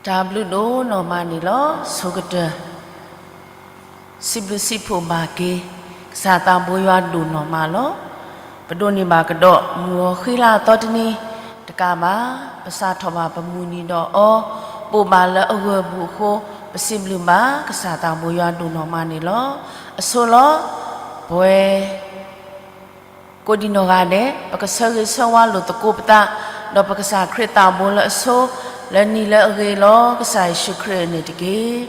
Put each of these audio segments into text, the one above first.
တၢ်ဘျုးဒိၣ်နီၢ်မးန့ၣ်လီၤ. ဆိကတၢၢ် စံးဘျုးစံးဖှိၣ်ဘၣ်က့ၤ ကစၢ်သးဘိယွၤဒိၣ်နီၢ်မးလီၤ. ပဒိးန့ၢ်ဘၣ်ကဒီး မုၢ်ဂီၤဃံလၤသီတနံၤ တကးဘၣ်, ပစးထီၣ်ဘၣ်ပမုၢ်နံၤဒီးအီၤ ပအိၣ်ဘၣ်လၢအဂၢၢ်ပူၤအဃိ ပစံးဘျုးဘၣ်ကစၢ်သးဘိယွၤဒိၣ်နီၢ်မးန့ၣ်လီၤ. အဆိလီၤ. ပဝဲ ကိးဒံနီၢ်ဂၤဒဲး ပကဆၢဂ့ၤဆၢဝါလိာ်သကိးပသး ဒီးပကစၢ်ခရံာ်သးဘိလၢအဆိ လၢနံၤလၢအဂ့ၤလီၤ ကစၢ်ယ့ၣ်ၡူးခရံာ်န့ၣ်တက့ၢ်.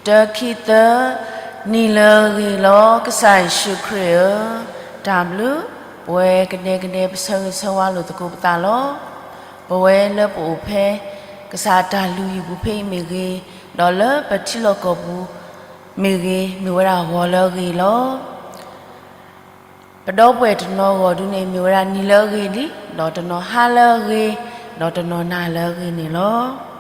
တၢ ခံ သၢ, နံၤလၢအဂ့ၤလီၤ ကစၢ်ယ့ၣ်ၡူးခရံာ်ဧၢ, တၢ်ဘျုး. ပဝဲကဒဲကဒဲ ပဆၢဂ့ၤဆၢဝါလိာ်သကိးပသးလီၤ. ပဝဲလၢပအိၣ်ဖဲ ကစၢ်တၢ်လုၢ်ဟံၣ်ပူၤဖဲအံၤမ့ၢ်ဂ့ၤ, ဒီးလၢပထံလီၢ်ကီၢ်ပူၤမ့ၢ်ဂ့ၤ, မ့ၢ်ဝဲဒၣ်ဂီၤလၢအဂ့ၤလီၤ. ပဒီပုၢ်ဝဲၢ်တနီၤဂီၢ်ဒုန့ၣ် မ့ၢ်ဝဲဒၣ်နံၤလၢအဂ့ၤလံ, ဒီးတနီၤဟါလၢအဂ့ၤ, ဒီးတနီၤနၤလၢအဂ့ၤန့ၣ်လီၤ.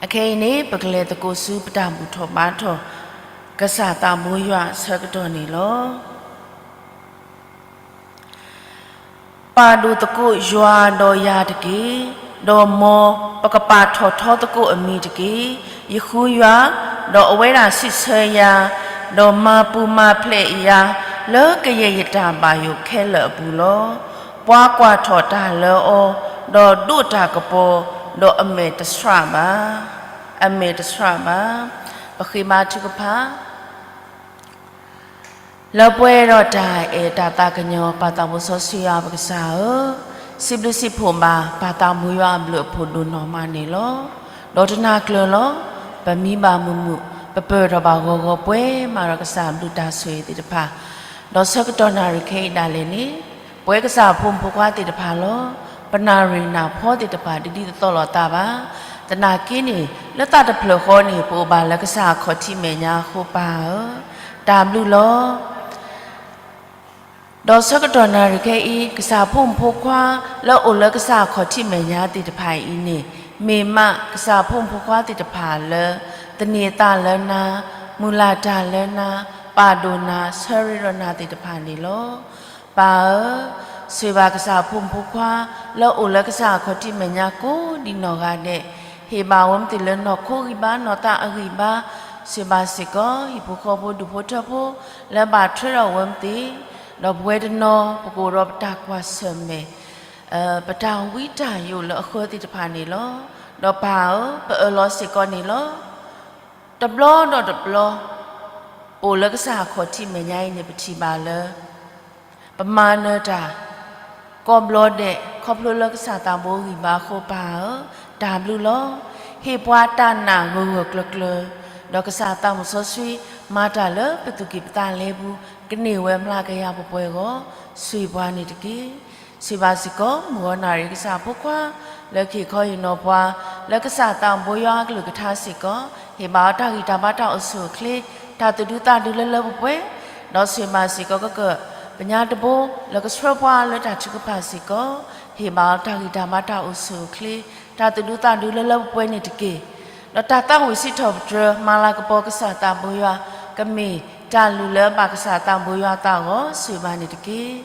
အခဲအံၤန့ၣ် ပကလဲၤသကိးဆူပတၢ်ဘူၣ်ထီၣ်ဘါထီၣ် ကစၢ်သးဘိယွၤအဆၢကတီၢ်န့ၣ်လီၤ. ပာ်ဒိၣ်သကိးယွၤဒီးယၤတက့ၢ်, ဒီးမ်ပကပာ်ထီၣ်ထီသကိးအမံၤတက့ၢ်. ယဃုယွၤ, ဒီးအဝဲဒၣ်စံးဆၢယၤ, ဒီးမၤပူၤမၤဖျဲးယၤ လၢကယဲၢ်ယတၢ်ဘၣ်ယိၣ်ခဲလၢာ်အပူၤလီၤ. ပှၤကွၢ်ထီၣ်တၢ်လၢအီၤ, ဒီးဒိးတၢ်ကပီၤ, ဒီးအမဲာ်တဆှးဘၣ်, အမဲာ်တဆှးဘၣ်. ပဃ့ဘါထုကဖၣ် လၢပှဲၤဒီးတၢ်အဲၣ်တၢ်သးကညီၤ ပၢ်သးဘိစီဆှံယွၤပကစၢ်ဧၢ, စံးဘျုးစံးဖှိၣ်ဘၣ် ပၢ်သးဘိယွၤအဘျုးအဖှိၣ်ဒိၣ်နီၢ်မးန့ၣ်လီၤ. ဒီးတနၤကျၢၤလီၤ, ပမံဘၣ်မုာ်မုာ်, ပပၢၢ်ထီၣ်ဘၣ်ဂီၤဂီၤပှဲၤမးဒီးကစၢ်အဘျုးတၢ်ဆိၣ်ဂ့ၤသ့ၣ်တဖၣ်, ဒီးဆၢကတီၢ်နၣ်ရံၣ်ခဲအံၤဒၣ်လဲာ်န့ၣ် ပဝဲကစၢ်အဖိမုၣ်ဖိခွါသ့ၣ်တဖၣ်လီၤ. ပနၣ်ရံၣ်နၢ်ဖီသ့ၣ်တဖၣ် တဒ်သိးလိာ်သးဘၣ်. သနာ်က့န့ၣ် လၢသးတဖျၢၣ်ဃီန့ၣ် ပအိၣ်ဘၣ်လၢကစၢ်အခီၣ်ထံးမဲာ်ညါအဃိ ပၢ်ဧၢ, တၢ်ဘျုးလီၤ. ဒီးဆၢကတီၢ်နၣ်ရံၣ်ခဲအံၤ ကစၢ်ဖိမုၣ်ဖိခွါလၢအိၣ်လၢကစၢ်အခီၣ်ထံးမဲာ်ညါသ့ၣ်တဖၣ်အံၤန့ၣ် မ့ၢ်မးကစၢ်ဖိမုၣ်ဖိခွါသ့ၣ်တဖၣ်လၢ သန့ၤအသးလၢနၤ, မုၢ်လၢ်တၢ်လၢနၤ, ပာ်ဒိၣ်နၤ, ဆၢရ့ဒီးနၤသ့ၣ်တဖၣ်န့ၣ်လီၤ. ပၢ်ဧၢ, ဆိၣ်ဂ့ၤဘၣ်ကစၢ်ဖိမုၣ်ဖိခွါ လၢအိၣ်လၢကစၢ်အခီၣ်ထံးမဲာ်ညါကိးဒံနီၢ်ဂၤဒဲး, ဟ့ၣ်ဘၣ်ဝဲမ့ၢ်သ့ၣ်လၢနီၢ်ခိဂံၢ်ဘါ နီၢ်သးအဂံၢ်ဘါ, ဆိၣ်ဂ့ၤဘၣ်စ့ၢ်ကီး ဟံၣ်ဖိဃီဖိဒူၣ်ဖိထၢဖိ လၢဘၣ်ထွဲဒီးဝဲမ့ၢ်သ့ၣ်, ဒီးပဝဲတနီၤ ပကအိၣ်ဒီးပတၢ်ကွၢ်ဆၢၣ်မဲာ် ပတၢ်ဝံတၢ်ယိးလၢအဃၢသ့ၣ်တဖၣ်န့ၣ်လီၤ. ဒီးပၢ်ဧၢ, ပအၢၣ်လီၤစ့ၢ်ကီးန့ၣ်လီၤ. တဘျီဒီးတဘျီ ပအိၣ်လၢကစၢ်အခီၣ်ထံးမဲာ်ညါအံၤန့ၣ် ပထံၣ်ဘၣ်လၢ ပမၤနၢၤတၢ် ကိးဘျီဒဲး ခီဖျိလၢကစၢ်သးဘိဂံၢ်ဘါအဃိ ပၢ်ဧၢ, တၢ်ဘျုးလီၤ. ဟ့ၣ်ပှၤတၢ်နာ်ဂၢၢ်ဂၢၢ်ကျၢၤကျၢၤ, ဒီးကစၢ်သးမုၣ်စီဆှံ မၤတၢ်လၢပသူၣ်ကံၢ်ပသးလဲပူၤ ကန့ၢ်ဝဲမျးကယၤပှဲၤပှဲၤအဂီၢ် ဆိၣ်ဂ့ၤပှၤန့ၣ်တက့ၢ်. ဆိၣ်ဂ့ၤဘၣ်စ့ၢ်ကီး မုၢ်ဂီၤနၣ်ရံၣ်ကစၢ်ဖိခွါ လၢကဟ့ၣ်ခီဟ့ၣ်နီၤပှၤ လၢကစၢ်သးဘိယွၤအကလုၢ်ကထါစ့ၢ်ကီး, ဟ့ၣ်ဘၣ်အီၤတၢ်ဂံၢ်တၢ်ဘါတၢ်အိၣ်ဆူၣ်အိၣ်ချ့, တၢ်သူၣ်ဒူသးဒူလၢလၢပှဲၤပှဲၤ, ဒီးဆိၣ်ဂ့ၤဘၣ်စ့ၢ်ကီး ကကပညါတဘိ လၢကဆှၢပှၤလၢတၢ်ထုကဖၣ်စ့ၢ်ကီး, ဟ့ၣ်ဘၣ်အီၤတၢ်ဂံၢ်တၢ်ဘါတၢ်အိၣ်ဆူၣ်အိၣ်ချ့, တၢ်သူၣ်ဒူသးဒူလၢလၢပှဲၤပှဲၤန့ၣ်တက့ၢ်. ဒီးတၢ်သးဝံၣ်စံးထီၣ်ပတြၢၤ မၤလၤကပီၤကစၢ်သးဘိယွၤ ကမ့ၢ်တၢ်လုၢ်လၢဘၣ်ကစၢ်သးဘိယွၤအသးအဂီၢ် ဆိၣ်ဂ့ၤဘၣ်န့ၣ်တက့ၢ်.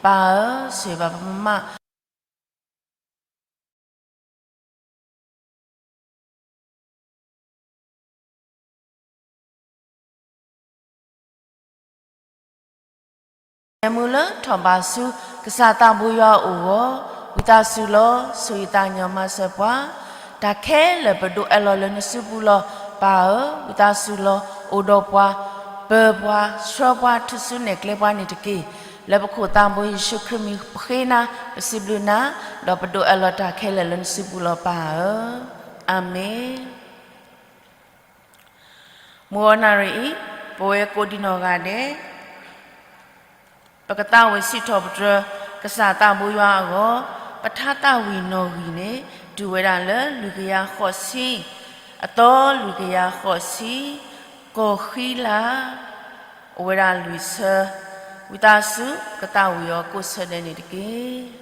ပၢ်ဧၢ, ဆိၣ်ဂ့ၤဘၣ်ပမမ မုၢ်လၢထီၣ်ဘးဆူ ကစၢ်သးဘိယွၤအအိၣ်အဂီၢ်, ဝံသးစူၤလီၤ, ဆိၣ်ဂ့ၤသးကညီၤမၤစၢၤပှၤ, တၢ်ခဲလၢာ်ပဒိးအဲၣ်လီၤလၢနစုပူၤလီၤ. ပၢ်ဧၢ, ဝံသးစူၤလီၤ, အိၣ်ဒီးပှၤ, ပၢၤပှၤ, ဆှၢပှၤ, ထူၣ်စုနဲၣ်ကျဲပှၤန့ၣ်တက့ၢ်. လၢပခိၣ်သးဘိယ့ၣ်ၡူးခရံာ်မံၤပဃ့နၤ, ပစံးဘျုးနၤ, ဒီးပဒိးအဲၣ်လီၤတၢ်ခဲလၢာ်လၢနစုပူၤလီၤ ပၢ်ဧၢ. အၤမ့ၣ်. မုၢ်ဂီၤနၣ်ရံၣ်အံၤ, ပဝဲကိးဒံနီၢ်ဂၤဒဲး ပကသးဝံၣ်စံးထီၣ်ပတြၢၤ ကစၢ်သးဘိယွၤအဂီၢ်, ပထါသးဝံၣ်နီၣ်ဂံၢ်န့ၣ် တုၤဝဲဒၣ်လၢလွံၢ်ကယၤဃိးဆံ, အသီလွံၢ်ကယၤဃိးဆံ, ကီၢ်ဃံလၤ, အိၣ်ဝဲဒၣ်လွံၢ်ဆၢ, ဝံသးစူၤ ပကသးဝံၣ်အီၤကိးဆၢဒဲးန့ၣ်တက့ၢ်.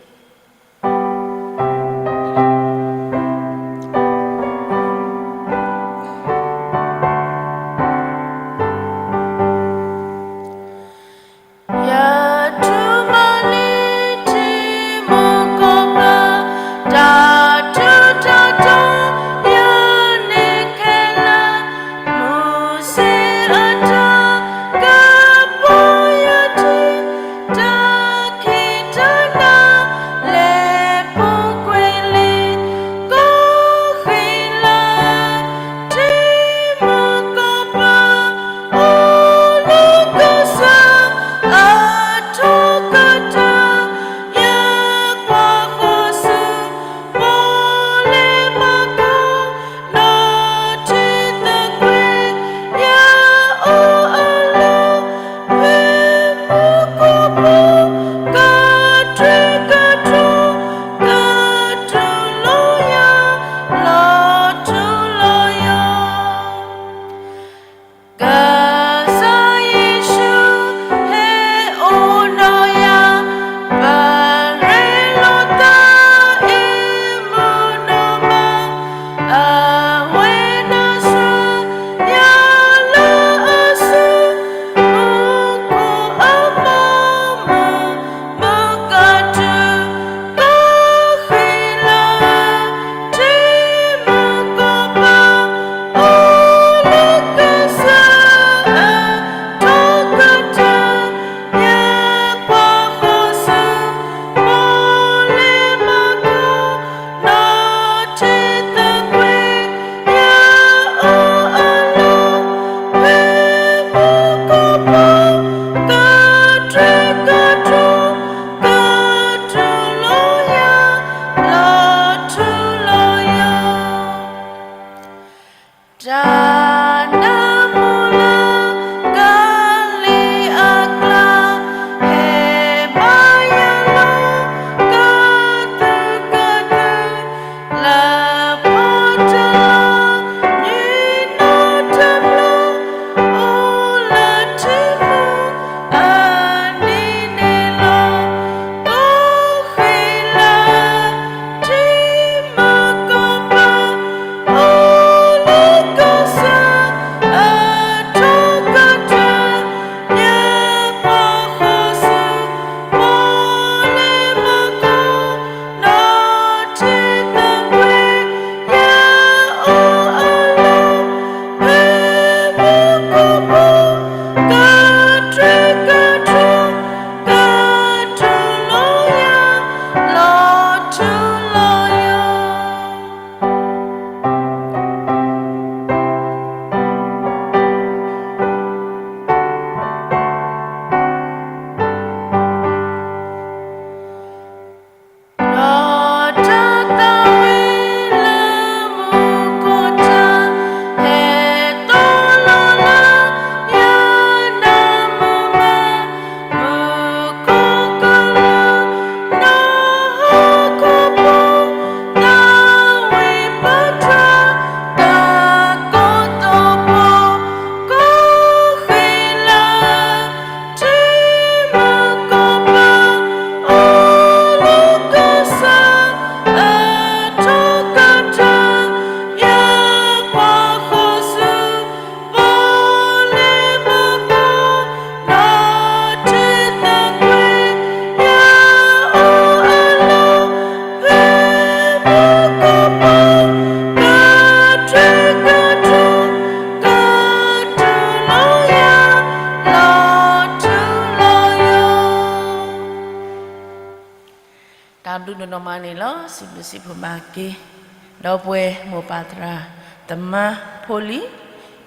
စံးဘျုးစံးဖှိၣ်ဘၣ်က့ၤ ဒီပုၢ်ဝဲၢ်မိၢ်ပၢ်သရၣ်သမါဖိလံၤ,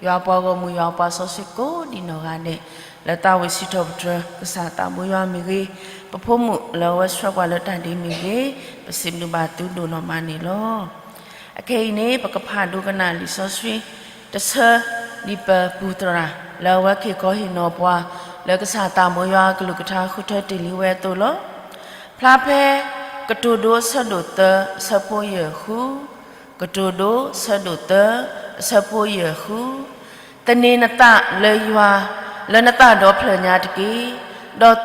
ယွၤပှၤဂီၢ်မုၢ် ယွၤပှၤစီဆှံကိးဒံးနီၢ်ဂၤဒဲး, လၢတၢ်ဝံၤစံးထီၣ်ပတြၢၤ ကစၢ်သးဘိယွၤမ့ၢ်ဂ့ၤ, ပဖိမုၣ်လၢအဝဲဆှၢပှၤလၢတၢ်ဒ်မ့ၢ်ဂ့ၤ, ပစံးဘျုးဘၣ်သုဒိၣ်နီၢ်မးန့ၣ်လီၤ. အခဲအံၤန့ၣ် ပကဖးဒိကနၣ်လံာ်စီဆှံ တဆၢ ဒ်ပပူၤသရၣ် လၢအဝဲက့ၤခီဟ့ၣ်နီၤပှၤ လၢကစၢ်သးဘိယွၤအကလုၢ်ကထါဃုထၢတ့ၢ်လံဝဲအသိးလီၤ. ဖျါဖဲ ကတိၤဒိအဆၢဒိၣ်သၢ အဆၢဖိယဲၢ်ဃု, ကတိၤဒိအဆၢဒိၣ်သၢ အဆၢဖိယဲၢ်ဃု, သန့ၤနသးလၢယွၤ လၢနသးဒီဖျၢၣ်ညါတက့ၢ်. ဒီး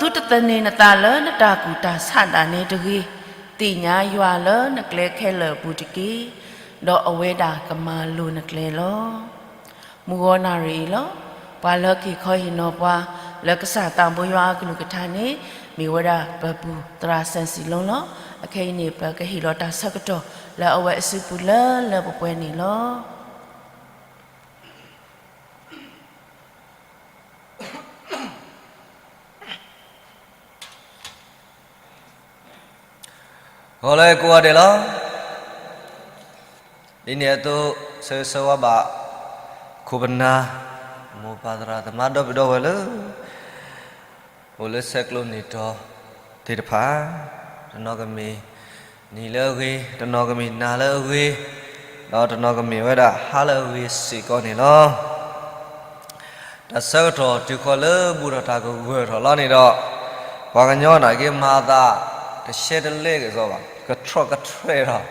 သုတသန့ၤနသးလၢနတၢ်ကူၣ်တၢ်ဆးဒၣ်န့ၣ်တဂ့ၤ. သ့ၣ်ညါယွၤလၢနကျဲခဲလၢာ်အပူၤတက့ၢ်. ဒီးအဝဲဒၣ်ကမၤလိၤနကျဲလီၤ. မုၢ်ဂီၤနၣ်ရံၣ်အံၤလီၤ. ပှၤလၢက့ၤခီဟ့ၣ်နီၤပှၤ လၢကစၢ်သးဘိယွၤအကလုၢ်ကထါန့ၣ် မ့ၢ်ဝဲဒၣ်ပပူၤသရၣ်စဲၣ်စံၣ်လိလီၤ. အခဲအံၤန့ၣ် ပကဟ့ၣ်လီၤတၢ်ဆၢကတီၢ် လၢအဝဲအစုပူၤလၢလၢပှဲၤပှဲၤန့ၣ်လီၤ. ဂီၤလၢကိးဂၤဒဲးလီၤ. ဒ်န့ၣ်အသိး ဆၢဂ့ၤဆၢဝါဘၣ် ခိၣ်ပနၢ် မိၢ်ပၢ်သရၣ်သမါဒီပုၢ်ဒီဝဲၢ်လၢ အိၣ်လၢဆဲးကျိးန့ၢ်တီၤသ့ၣ်တဖၣ်, တနီၤကမ့ၢ်နံၤလၢအဂ့ၤ, တနီၤကမ့ၢ်နၤလၢအဂ့ၤ, ဒီးတနီၤကမ့ၢ်ဝဲဒၣ်ဟါလၢအဂ့ၤစ့ၢ်ကီးန့ၣ်လီၤ. တၢ်ဆၢကတီၢ်တုၤဃီၤလၢဘူးထီၣ်တၢ်ကဂၢၢ်ထီၣ်လီၤန့ၣ်ဒီး, ပှၤကညီနာ်က့မၤအသး တရှဲတလဲကစီၤဘၣ်, ကထြီၣ်ကထြဲးထီၣ်,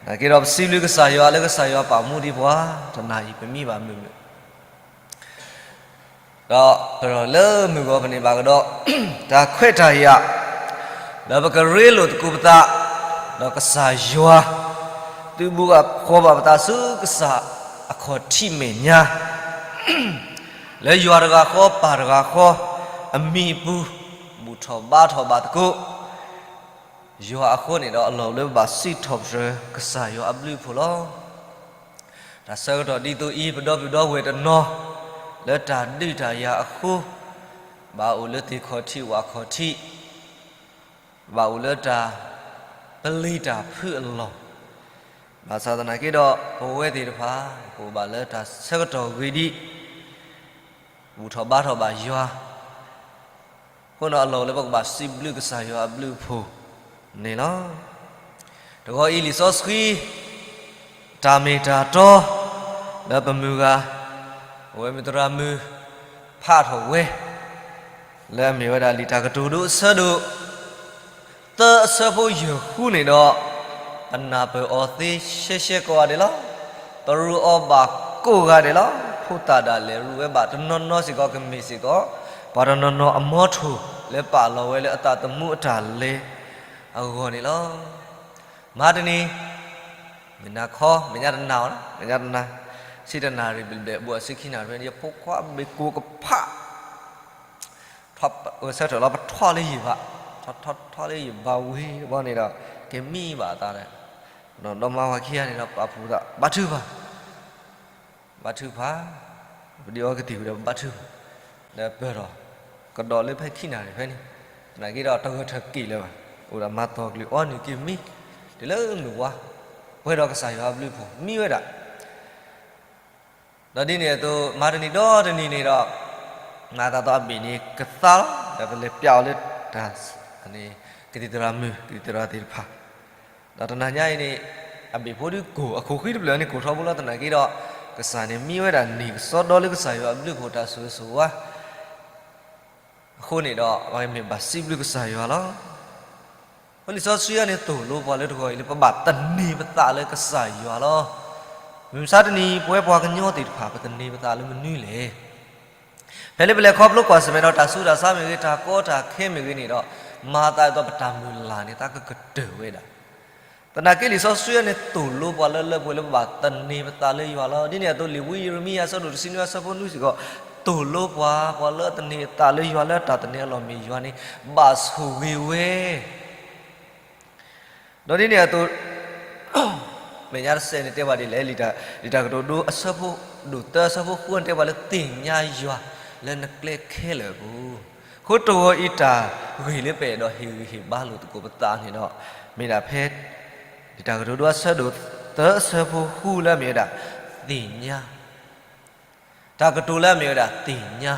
နာ်က့ဒီးပစံးဘျုးကစၢ်ယွၤလၢကစၢ်ယွၤပာ်မူဒံးပှၤ, တနၤအံၤပမံဘၣ်မုာ်မုာ် ဒီးပလၢမုၢ်ဂီၤပန့ၢ်ဘၣ်ကဒီး တၢ်ခွဲးတၢ်ယာ် လၢပကရ့လိာ်သကိးပသး ဒီးကစၢ်ယွၤ သုးဘူးဃီဘၣ်ပသးဆူကစၢ်အခီၣ်ထံးမဲာ်ညါ လၢယွၤတဂၤဃီ ပၢ်တဂၤဃီ အမံၤအပူၤ ဘူၣ်ထီၣ်ဘါထီၣ်ဘၣ်သကိး ယွၤအဃိန့ၣ်ဒီး အလီၢ်အိၣ်လၢပဘၣ်စံးထီၣ်ပတြၢၤကစၢ်ယွၤအဘျုးအဖှိၣ်လီၤ. တၢ်ဆၢကတီၢ်ဒ်သိးအံၤ ပဒီပုၢ်ဒီဝဲၢ်တနီၤ လၢတၢ်ဒုးတၢ်ယၤအဃိ ဘၣ်အိၣ်လၢသ့ၣ်ခီၣ်ထံးဝၣ်ခီၣ်ထံး, ဘၣ်အိၣ်လၢတၢ်ပျံၤတၢ်ဖုးအလီၢ်, ဘၣ်ဆၣ်သနာ်က့ဒီး ပဝဲသ့ၣ်တဖၣ် ပအိၣ်ဘၣ်လၢတၢ်ဆၢကတီၢ်ဂ့ၤဒံး ဘူၣ်ထီၣ်ဘါထီၣ်ဘၣ်ယွၤ အဃိန့ၣ် အလီၢ်အိၣ်လၢပကဘၣ်စံးဘျုးကစၢ်ယွၤအဘျုးအဖှိၣ်န့ၣ်လီၤ. တဂီၤအံၤလံာ်စီဆှံ တၢ်မ့ၢ်တၢ်တီ လၢပမုၢ်ဂၤ အဝဲမုၢ်သရၣ်မုၣ် ဖးထီၣ်ဝဲ လၢအမ့ၢ်ဝဲဒၣ်လံာ်တၢ်ကတိၤဒိအဆၢဒိၣ် သၢအဆၢဖိယဲၢ်ဃုန့ၣ်ဒီး ပနၢ်ပၢၢ်အီၤသ့ရှဲရှဲကိးဂၤဒဲးလီၤ. ပရူးအီၤဘၣ်ကိးဂၤဒဲးလီၤ. ဖိသၣ်ဒၣ်လဲာ်ရူးဝဲဘၣ် တနီၤနီၤစ့ၢ်ကီးကမ့ၢ်စ့ၢ်ကီး ပှၤတနီၤနီၤအမီထိၣ် လၢပာ်လီၤဝဲလၢအသးသမူအတၢ်လဲၤအဂီၢ်န့ၣ်လီၤ. မဟါတနံၤ မုၢ်နၤခီ မဲာ်ညါတနၤအီၤ မဲာ်ညါတနၤ ဆံတနၣ်ရံၣ်ဘျဲၣ်ဘျဲၣ် ဘူးအဆံခံနၣ်ရံၣ် ယဖိခွါအဘ့ၣ်ကိၢ်ကဖး ဆၢထၢၣ်လီၤ ပထွးလၢယံာ်ဘၣ်, ထွးထွးထွးလၢယံာ်ဘၣ်ဝံၤတဘျီန့ၣ်ဒီး ကမံဘၣ်အသးဒီး ဒီးမါဝၤခံဂၤန့ၣ်ဒီး ပာ်ဖှိၣ်သး ဘါထုကဖၣ်, ဘါထုကဖၣ်, ပဒုးအီကသံၣ်ဝံၤဒီး ပဘါထုကဖၣ်, ဒီးပၢၢ်ထီၣ် ကဒီးလၢဖဲခံနၣ်ရံၣ်ဖဲန့ၣ်, သနာ်က့ဒီးတဂၢၢ်ထၢၣ်က့ၤလၢၤဘၣ်, အိၣ်ဒီးမၤသီၣ်ကလုၢ်အီနုၢ်က့ၤမံ, တုၤလၢမုၢ်ဝါ, ပှဲၤဒီးကစၢ်ယွၤအဘျုးအဖှိၣ် မံဝဲဒၣ် ဒီးဒ်န့ၣ်အသိး မၤတနံၤဒီးတနံၤန့ၣ်ဒီး မၤသးသီအဘ့ၣ်န့ၣ်ကသါလီၤ, ဒီးပလဲၤပျးအီၤလၢတၢ် ကသံၣ်သရၣ်မုၣ် ကသံၣ်သရၣ်သ့ၣ်တဖၣ်, ဒီးတနၤညါအံၤန့ၣ် အဘ့ၣ်ဖိဒုးကိၢ် အခိၣ်ဃံတဖျၢၣ်န့ၣ်ကိၢ်ထီဘိလီၤ သနာ်က့ဒီး ကစၢ်န့ၣ်မံဝဲဒၣ်န့ၣ် ကစီဒီလၢကစၢ်ယွၤအဘျုးအဖှိၣ်တၢ်ဆိၣ်ဂ့ၤဆိၣ်ဝါ အဃိန့ၣ်ဒီး ပမ့ၢ်ဘၣ်စံးဘျုးကစၢ်ယွၤလီၤ. လံာ်စီဆှံအံၤန့ၣ်သိၣ်လိပှၤလၢတဂီၤအံၤလၢပဘၣ်သန့ၤပသးလၢကစၢ်ယွၤလီၤ. မုၢ်မဆါတနံၤ ပဝဲပှၤကညီသ့ၣ်တဖၣ် ပသန့ၤပသးလၢမနုၤလဲၣ်. ဖဲလၢပလဲၤခီဖျိကွၢ်ဆၢၣ်မဲာ်ဒီးတၢ်ဆူးတၢ်ဆါမ့ၢ်ဂ့ၤ တၢ်ကီတၢ်ခဲမ့ၢ်ဂ့ၤန့ၣ်ဒီး မၤသးဒ်သိးပတၢ်မုၢ်လၢ်န့ၣ် သးကကတၢၢ်ဝဲဒၣ် သနာ်က့လံာ်စီဆှံအံၤန့ၣ်သိၣ်လိပှၤလၢလၢပှဲၤလၢပဘၣ်သန့ၤပသးလၢယွၤလီၤ. ဒ်န့ၣ်အသိးလံာ်ဝံယံးရမံယၤအဆၢဒိၣ်တဆံနွံအဆၢဖိနွံစ့ၢ်ကီး သိၣ်လိပှၤ ပှၤလၢအသန့ၤအသးလၢယွၤလၢတၢ်သန့ၤအလီၢ်မ့ၢ်ယွၤန့ၣ် ဘၣ်ဆိၣ်ဂ့ၤဝဲ ဒီးဒ်န့ၣ်အသိး မဲာ်ညါတစဲးန့ၣ်တဲဘၣ်ဒ်လဲၣ်, လံာ်တၢ်ကတိၤဒိအဆၢဖိဒိၣ်သၢအဆၢဖိဃုန့ၣ်တဲဘၣ်လၢသ့ၣ်ညါယွၤလၢနကျဲခဲလၢာ်အပူၤ, အဃိတဂီၤအံၤတၢ်ဂ့ၢ်လၢပအဲၣ်ဒိးဟ့ၣ်ဂံၢ်ဟ့ၣ်ဘါလိာ်သကိးပသးန့ၣ်ဒီး မ့ၢ်ဒၣ်ဖဲ တၢ်ကတိၤဒိအဆၢဒိၣ်သၢ အဆၢဖိဃုလၢအမ့ၢ်ဝဲဒၣ် သ့ၣ်ညါ, တၢ်ကတိၤလၢအမ့ၢ်ဝဲဒၣ်သ့ၣ်ညါ,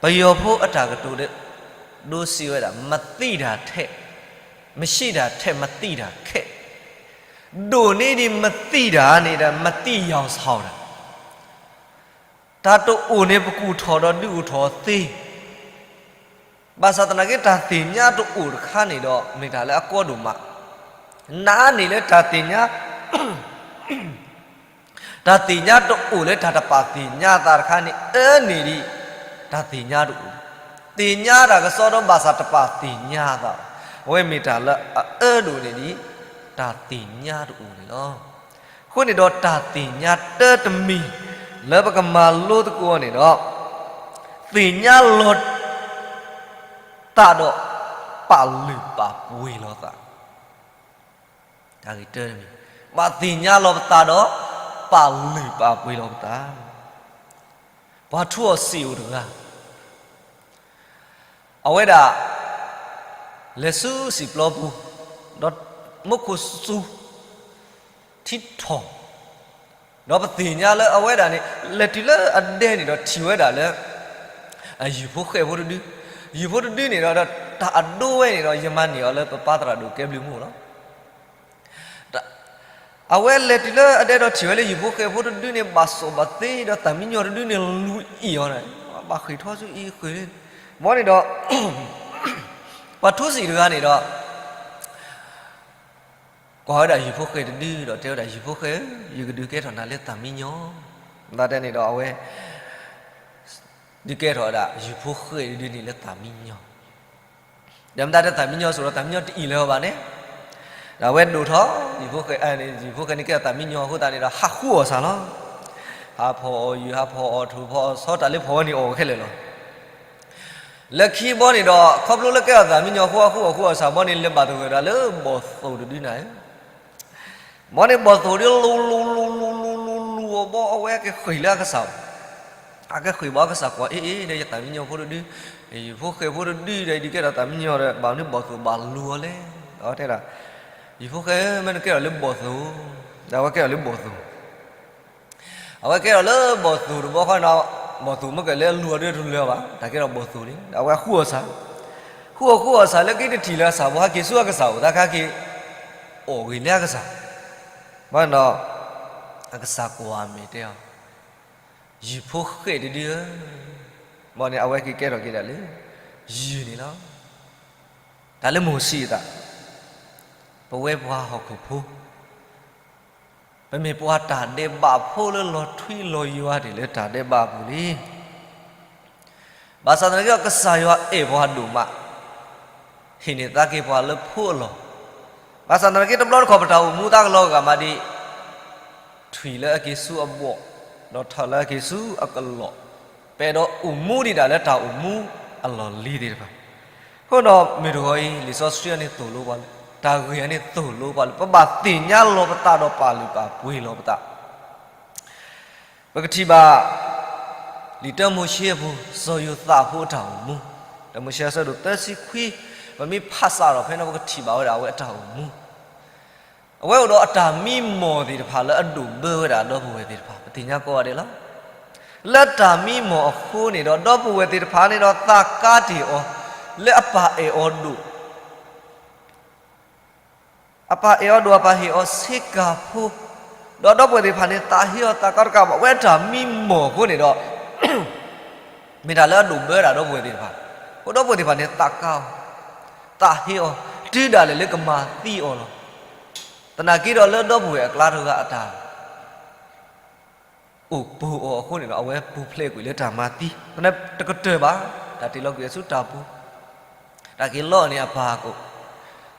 ပယီၤဖိအတၢ်ကတိၤ ဒိစံးဝဲဒၣ် မသိတာထက်, မရှိတာထက် မသိတာခဲ, ဒိၣ်န့ၢ်ဒံးမသိတာန့ၣ်ဒီး မသိယောင်ဆောင်တာ တၢ်တအိၣ်န့ၣ် ပကူၣ်ထီၣ်ဒီးဒုးအိၣ်ထီၣ်သ့, ဘၣ်ဆၣ်သနာ်က့ တၢ်သ့ၣ်ညါတအိၣ်တခါန့ၣ်ဒီး မ့ၢ်တၢ်လၢအကီဒိၣ်မး, နာ်န့ၢ်လၢတၢ်သ့ၣ်ညါ, တၢ်သ့ၣ်ညါတအိၣ်လၢတၢ်တပာ်သ့ၣ်ညါသးတခါန့ၣ် အၢန့ၢ်ဒံး တၢ်သ့ၣ်ညါတအိၣ်, သ့ၣ်ညါတၢ်ကစီဒီး ဘၣ်ဆၣ်တပာ်သ့ၣ်ညါသး, အဝဲမ့ၢ်တၢ်လၢအအၢဒိၣ်န့ၢ်ဒံး တၢ်သ့ၣ်ညါတအိၣ်န့ၣ်လီၤ. အဃိန့ၣ်ဒီး တၢ်သ့ၣ်ညါတၢတမံၤ လၢပကမၤလိသကိးအီၤန့ၣ်ဒီး သ့ၣ်ညါလီၤသးဒီး ပာ်လုၢ်ပာ်ပှ့ၤလီၤသး, တၢ်ဂ့ၢ်တၢတမံၤ, ဘၣ်သ့ၣ်ညါလီၤပသးဒီး ပာ်လုၢ်ပာ်ပှ့ၤလီၤပသး, ပှၤထူအီၤစံာ်အိၣ်တဂၤ အဝဲဒၣ် လဲၤဆူစံာ်ပျီပူၤ, ဒီးမူခိၣ်စူၤ ထံထီၣ်, ဒီးပသ့ၣ်ညါလၢအဝဲဒၣ်န့ၣ် လဲၤတုၤလၢအဒဲန့ၣ်ဒီးထံၣ်ဝဲဒၣ်လၢ ယုၢ်ဖိဃဲၣ်ဖိတဒု, ယုၢ်ဖိတဒုန့ၣ်ဒီး တၢ်အဒိဝဲန့ၣ်ဒီး ယမၤန့ၢ်အီၤလၢပပၢ်သရၣ်ဒိၣ်ကဲဘျုးမူလီၤ. အဝဲလဲၤတုၤလၢအဒဲဒီးထံၣ်ဝဲလၢယုၢ်ဖိဃဲၣ်ဖိတဒုန့ၣ် ဘၣ်စီၣ်ဘၣ်သ့ဒီး သၣ်မံညီၤတဒုန့ၣ် လူၤအံၣ်အီၤန့ၣ်, ဘၣ်ဃ့ၢ်ထီၣ်ဆူအံၤဃ့ၢ်, မ်န့ၣ်ဒီး ပှၤထူစံာ်တဂၤန့ၣ်ဒီး ကွၢ်ဝဲဒၣ်ယုၢ်ဖိဃဲၣ်တဒုဒီး တဲဝဲဒၣ် ယုၢ်ဖိဃဲၣ်ဧၢ, ယကဒုးကဲထီၣ်နၤလၢသၣ်မံညီၤ, မတၤတဲန့ၣ်ဒီး အဝဲ ဒုးကဲထီၣ်ဝဲဒၣ် ယုၢ်ဖိဃဲၣ်တဒုန့ၣ်လၢသၣ်မံညီၤ, ဒီးမတၤတဲသၣ်မံညီၤစိဒီး သၣ်မံညီၤတအံၣ်လၢၤဘၣ်န့ၣ်, ဒီးအဝဲဒိၣ်ထီၣ် ယုၢ်ဖိဃဲၣ်န့ၣ် ယုၢ်ဖိဃဲၣ်န့ၣ်ကဲထီၣ်သၣ်မံညီၤအဃိသတးန့ၣ်ဒီး ဟးဃုအီၣ်ဆၣ်လီၤ. ဟးဖီၣ်အီၣ်ယုၢ် ဟးဖီၣ်အီၣ်ထူၣ် ဖီၣ်အီၣ်ဆီ တၢ်လၢဖီၣ်ဝဲန့ၣ်အီၣ်ဝဲခဲလၢာ်လီၤ. လၢခံဘီန့ၣ်ဒီး ခီဖျိလၢကဲထီၣ်သၣ်မံညီၤအဃိ ဟးဃုအီၣ်ဃုအီၣ်ဆၣ်ဘီန့ၣ် လဲၤဘၣ်သဂၢၢ်ဒီးလၢဘီၣ်သိၣ်တဒုန့ၣ်, မ်န့ၣ်ဘီၣ်သိၣ်ဒုလူၤလူၤလူၤလူၤလူၤလူၤလူၤအီၤဘီ အဝဲကဃ့ၢ်လၢအကစၢ်, အကဃ့ၢ်ဘၣ်အကစၢ်ကွၢ် အ့ၣ်အ့ၣ် ဒီးယသၣ်မံညီၤဖိတဒု, ယုၢ်ဖိဃဲၣ်ဖိတဒုဒီး ဒုးကဲထီၣ်သၣ်မံညီၤဒီး ဘၣ်မနုၤဘီၣ်သိၣ်ဘၣ်လူၤအီၤလဲၣ်, ဒီးတဲဒၣ် ယုၢ်ဖိဃဲၣ်ဧၢ မ့ၢ်နကဲထီၣ်လၢဘီၣ်သိၣ်, ဒီးအဝဲကဲထီၣ်လၢဘီၣ်သိၣ် အဝဲကဲထီၣ်လၢဘီၣ်သိၣ်တဘီဃီဒီး ဘီၣ်သိၣ်မ့ၢ်ကဲလၢအလူၤအီၤဒုတလူၤဘၣ် တၢ်ကဲထီၣ်ဘီၣ်သိၣ်န့ၣ် ဒီးအဝဲဃုအီၣ်ဆၣ်, ဃုအီၣ်ဃုအီၣ်ဆၣ်လၢခံတထံၣ်လၢအဆၣ်ဖိဟဲက့ၤဆူအကစၢ်အိၣ် သးခါက့ၤ အီၣ်ဂ့ၤလၢအကစၢ်, ဘၣ်ဒီး အကစၢ်ကွၢ်မဲာ်တဲအီၤ, ယုၢ်ဖိဃဲၣ်တဒုဧၢ, မ်န့ၣ် အဝဲက့ၤကဲထီၣ်က့ၤဒၣ်လၢ ယုၢ်န့ၣ်လီၤ. တၢ်လၢမိၢ်စံးအသး, ပဝဲပှၤဟီၣ်ခိၣ်ဖိ ပမ့ၢ်ပှၤတၢ်ဒဲးဘးဖိလၢလီၤထွံလီၤယွၤတ့ၢ်လၢတၢ်ဒဲးဘးအပူၤလံ. ဘၣ်ဆၣ်သနာ်က့ဒီး ကစၢ်ယွၤအဲၣ်ပှၤဒိၣ်မး, ဟ့ၣ်န့ၢ်သးက့ၤပှၤလၢဖိအလီၢ်, ဘၣ်ဆၣ်သနာ်က့တဘျီတခီၣ်ပတၢ်အိၣ်မူသးကလီၤဂာ်မးဒံး, ထွံၣ်လၢအက့ၤဆူအဘီၣ်, ဒီးထီၣ်လၢအက့ၤဆူအကလီၢ်, ပအဲၣ်ဒိးအိၣ်မူဒံးဒၣ်လၢတၢ်အိၣ်မူအလီၢ်လံၤသ့ၣ်တဖၣ် အဃိဒီးမုၢ်တဂီၤအံၤ လံာ်စီဆှံအံၤန့ၣ်သိၣ်လိပှၤလၢ, တၢ်ဂ့ၢ်အံၤန့ၣ်သိၣ်လိပှၤလၢ ပဘၣ်သ့ၣ်ညါလီၤပသးဒီးပာ်လုၢ်ပာ်ပှ့ၤလီၤပသး. ပကထံၣ်ဘၣ် လံာ်တၢမိၤၡ့အပူၤ စီၤယိၤသးဖိအတၢ်အိၣ်မူ, တၢမိၤၡ့အဆၢဒိၣ်သၢဆံခွံ, ပမ့ၢ်ဖးစးထီၣ်ဖဲန့ၣ် ပကထံၣ်ဘၣ်ဝဲဒၣ်အဝဲအတၢ်အိၣ်မူ အဝဲအိၣ်ဒီးအတၢ်မံမီၢ်သ့ၣ်တဖၣ်လၢအဒိၣ်ဘၢဝဲဒၣ်ဒီပုၢ်ဝဲၢ်သ့ၣ်တဖၣ် ပသ့ၣ်ညါကိးဂၤဒဲးလီၤ. လၢတၢ်မံမီၢ်အဃိန့ၣ်ဒီး ဒီပုၢ်ဝဲၢ်သ့ၣ်တဖၣ်န့ၣ်ဒီး သးကါတ့ၢ်အီၤ လၢအပၢ်အဲၣ်အီၤဒိၣ် အပၢ်အဲၣ်အီၤဒိၣ် အပၢ်ဟ့ၣ်အီၤဆ့ကၤဖိ, ဒီးဒီပုၢ်ဝဲၢ်သ့ၣ်တဖၣ်န့ၣ် သးဟ့အီၤသးကါတကးဘၣ် အဝဲအတၢ်မံမီၢ်အဃိန့ၣ်ဒီး မ့ၢ်တၢ်လၢအဒိၣ်ဘၢဒၣ်ဒီပုၢ်ဝဲၢ်သ့ၣ်တဖၣ်, အဃိဒီပုၢ်ဝဲၢ်သ့ၣ်တဖၣ်န့ၣ် သးကါအီၤ, သးဟ့အီၤ, တုၤဒၣ်လဲာ်လၢကမၤသံအီၤလီၤ. သနာ်က့ဒီးလၢဒီပုၢ်ဝဲၢ်အကျါတဂၤအတၢ် အိၣ်ပိာ်အီၤအဃိန့ၣ်ဒီး အဝဲပူၤဖျဲးကွံာ်လၢတၢ်မၤသံ, သနာ်က့တကတၢၢ်ဘၣ်, တၢ်တ့ၢ်လီၤကွံာ်အီၤဆူတၢ်ပူၤ, တၢ်က့ၤလီအီၤန့ၣ်အပၢ်အကိာ်,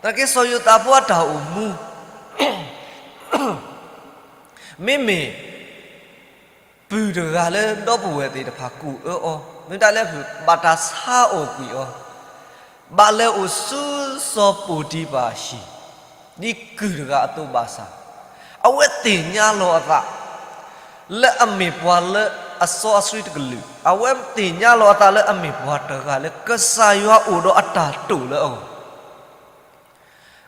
သနာ်က့စီၤယိၤသးဖိအတၢ်အိၣ်မူ မ့မ့ၢ် ပုၢ်တဂၤလၢဒီပုၢ်ဝဲၢ်သ့ၣ်တဖၣ်ကူၣ်အၢအီၤ, မ့ၢ်တၢ်လၢဖုး ဘၣ်တၢ်ဆါအီၣ်ကွံာ်အီၤ, ဘၣ်လဲၤအိၣ်ဆူစီၤပီၤတံၤဖၢ်အဟံၣ်, ဒ်ကုၢ်တဂၤအသိးဘၣ်ဆၣ်, အဝဲသ့ၣ်ညါလီၤအသး လၢအမ့ၢ်ပှၤလၢအစီအဆှံတကလုာ်, အဝဲသ့ၣ်ညါလီၤအသးလၢအမ့ၢ်ပှၤတဂၤလၢကစၢ်ယွၤအိၣ်ဒီးအတၢ်တိာ်လၢအဂီၢ်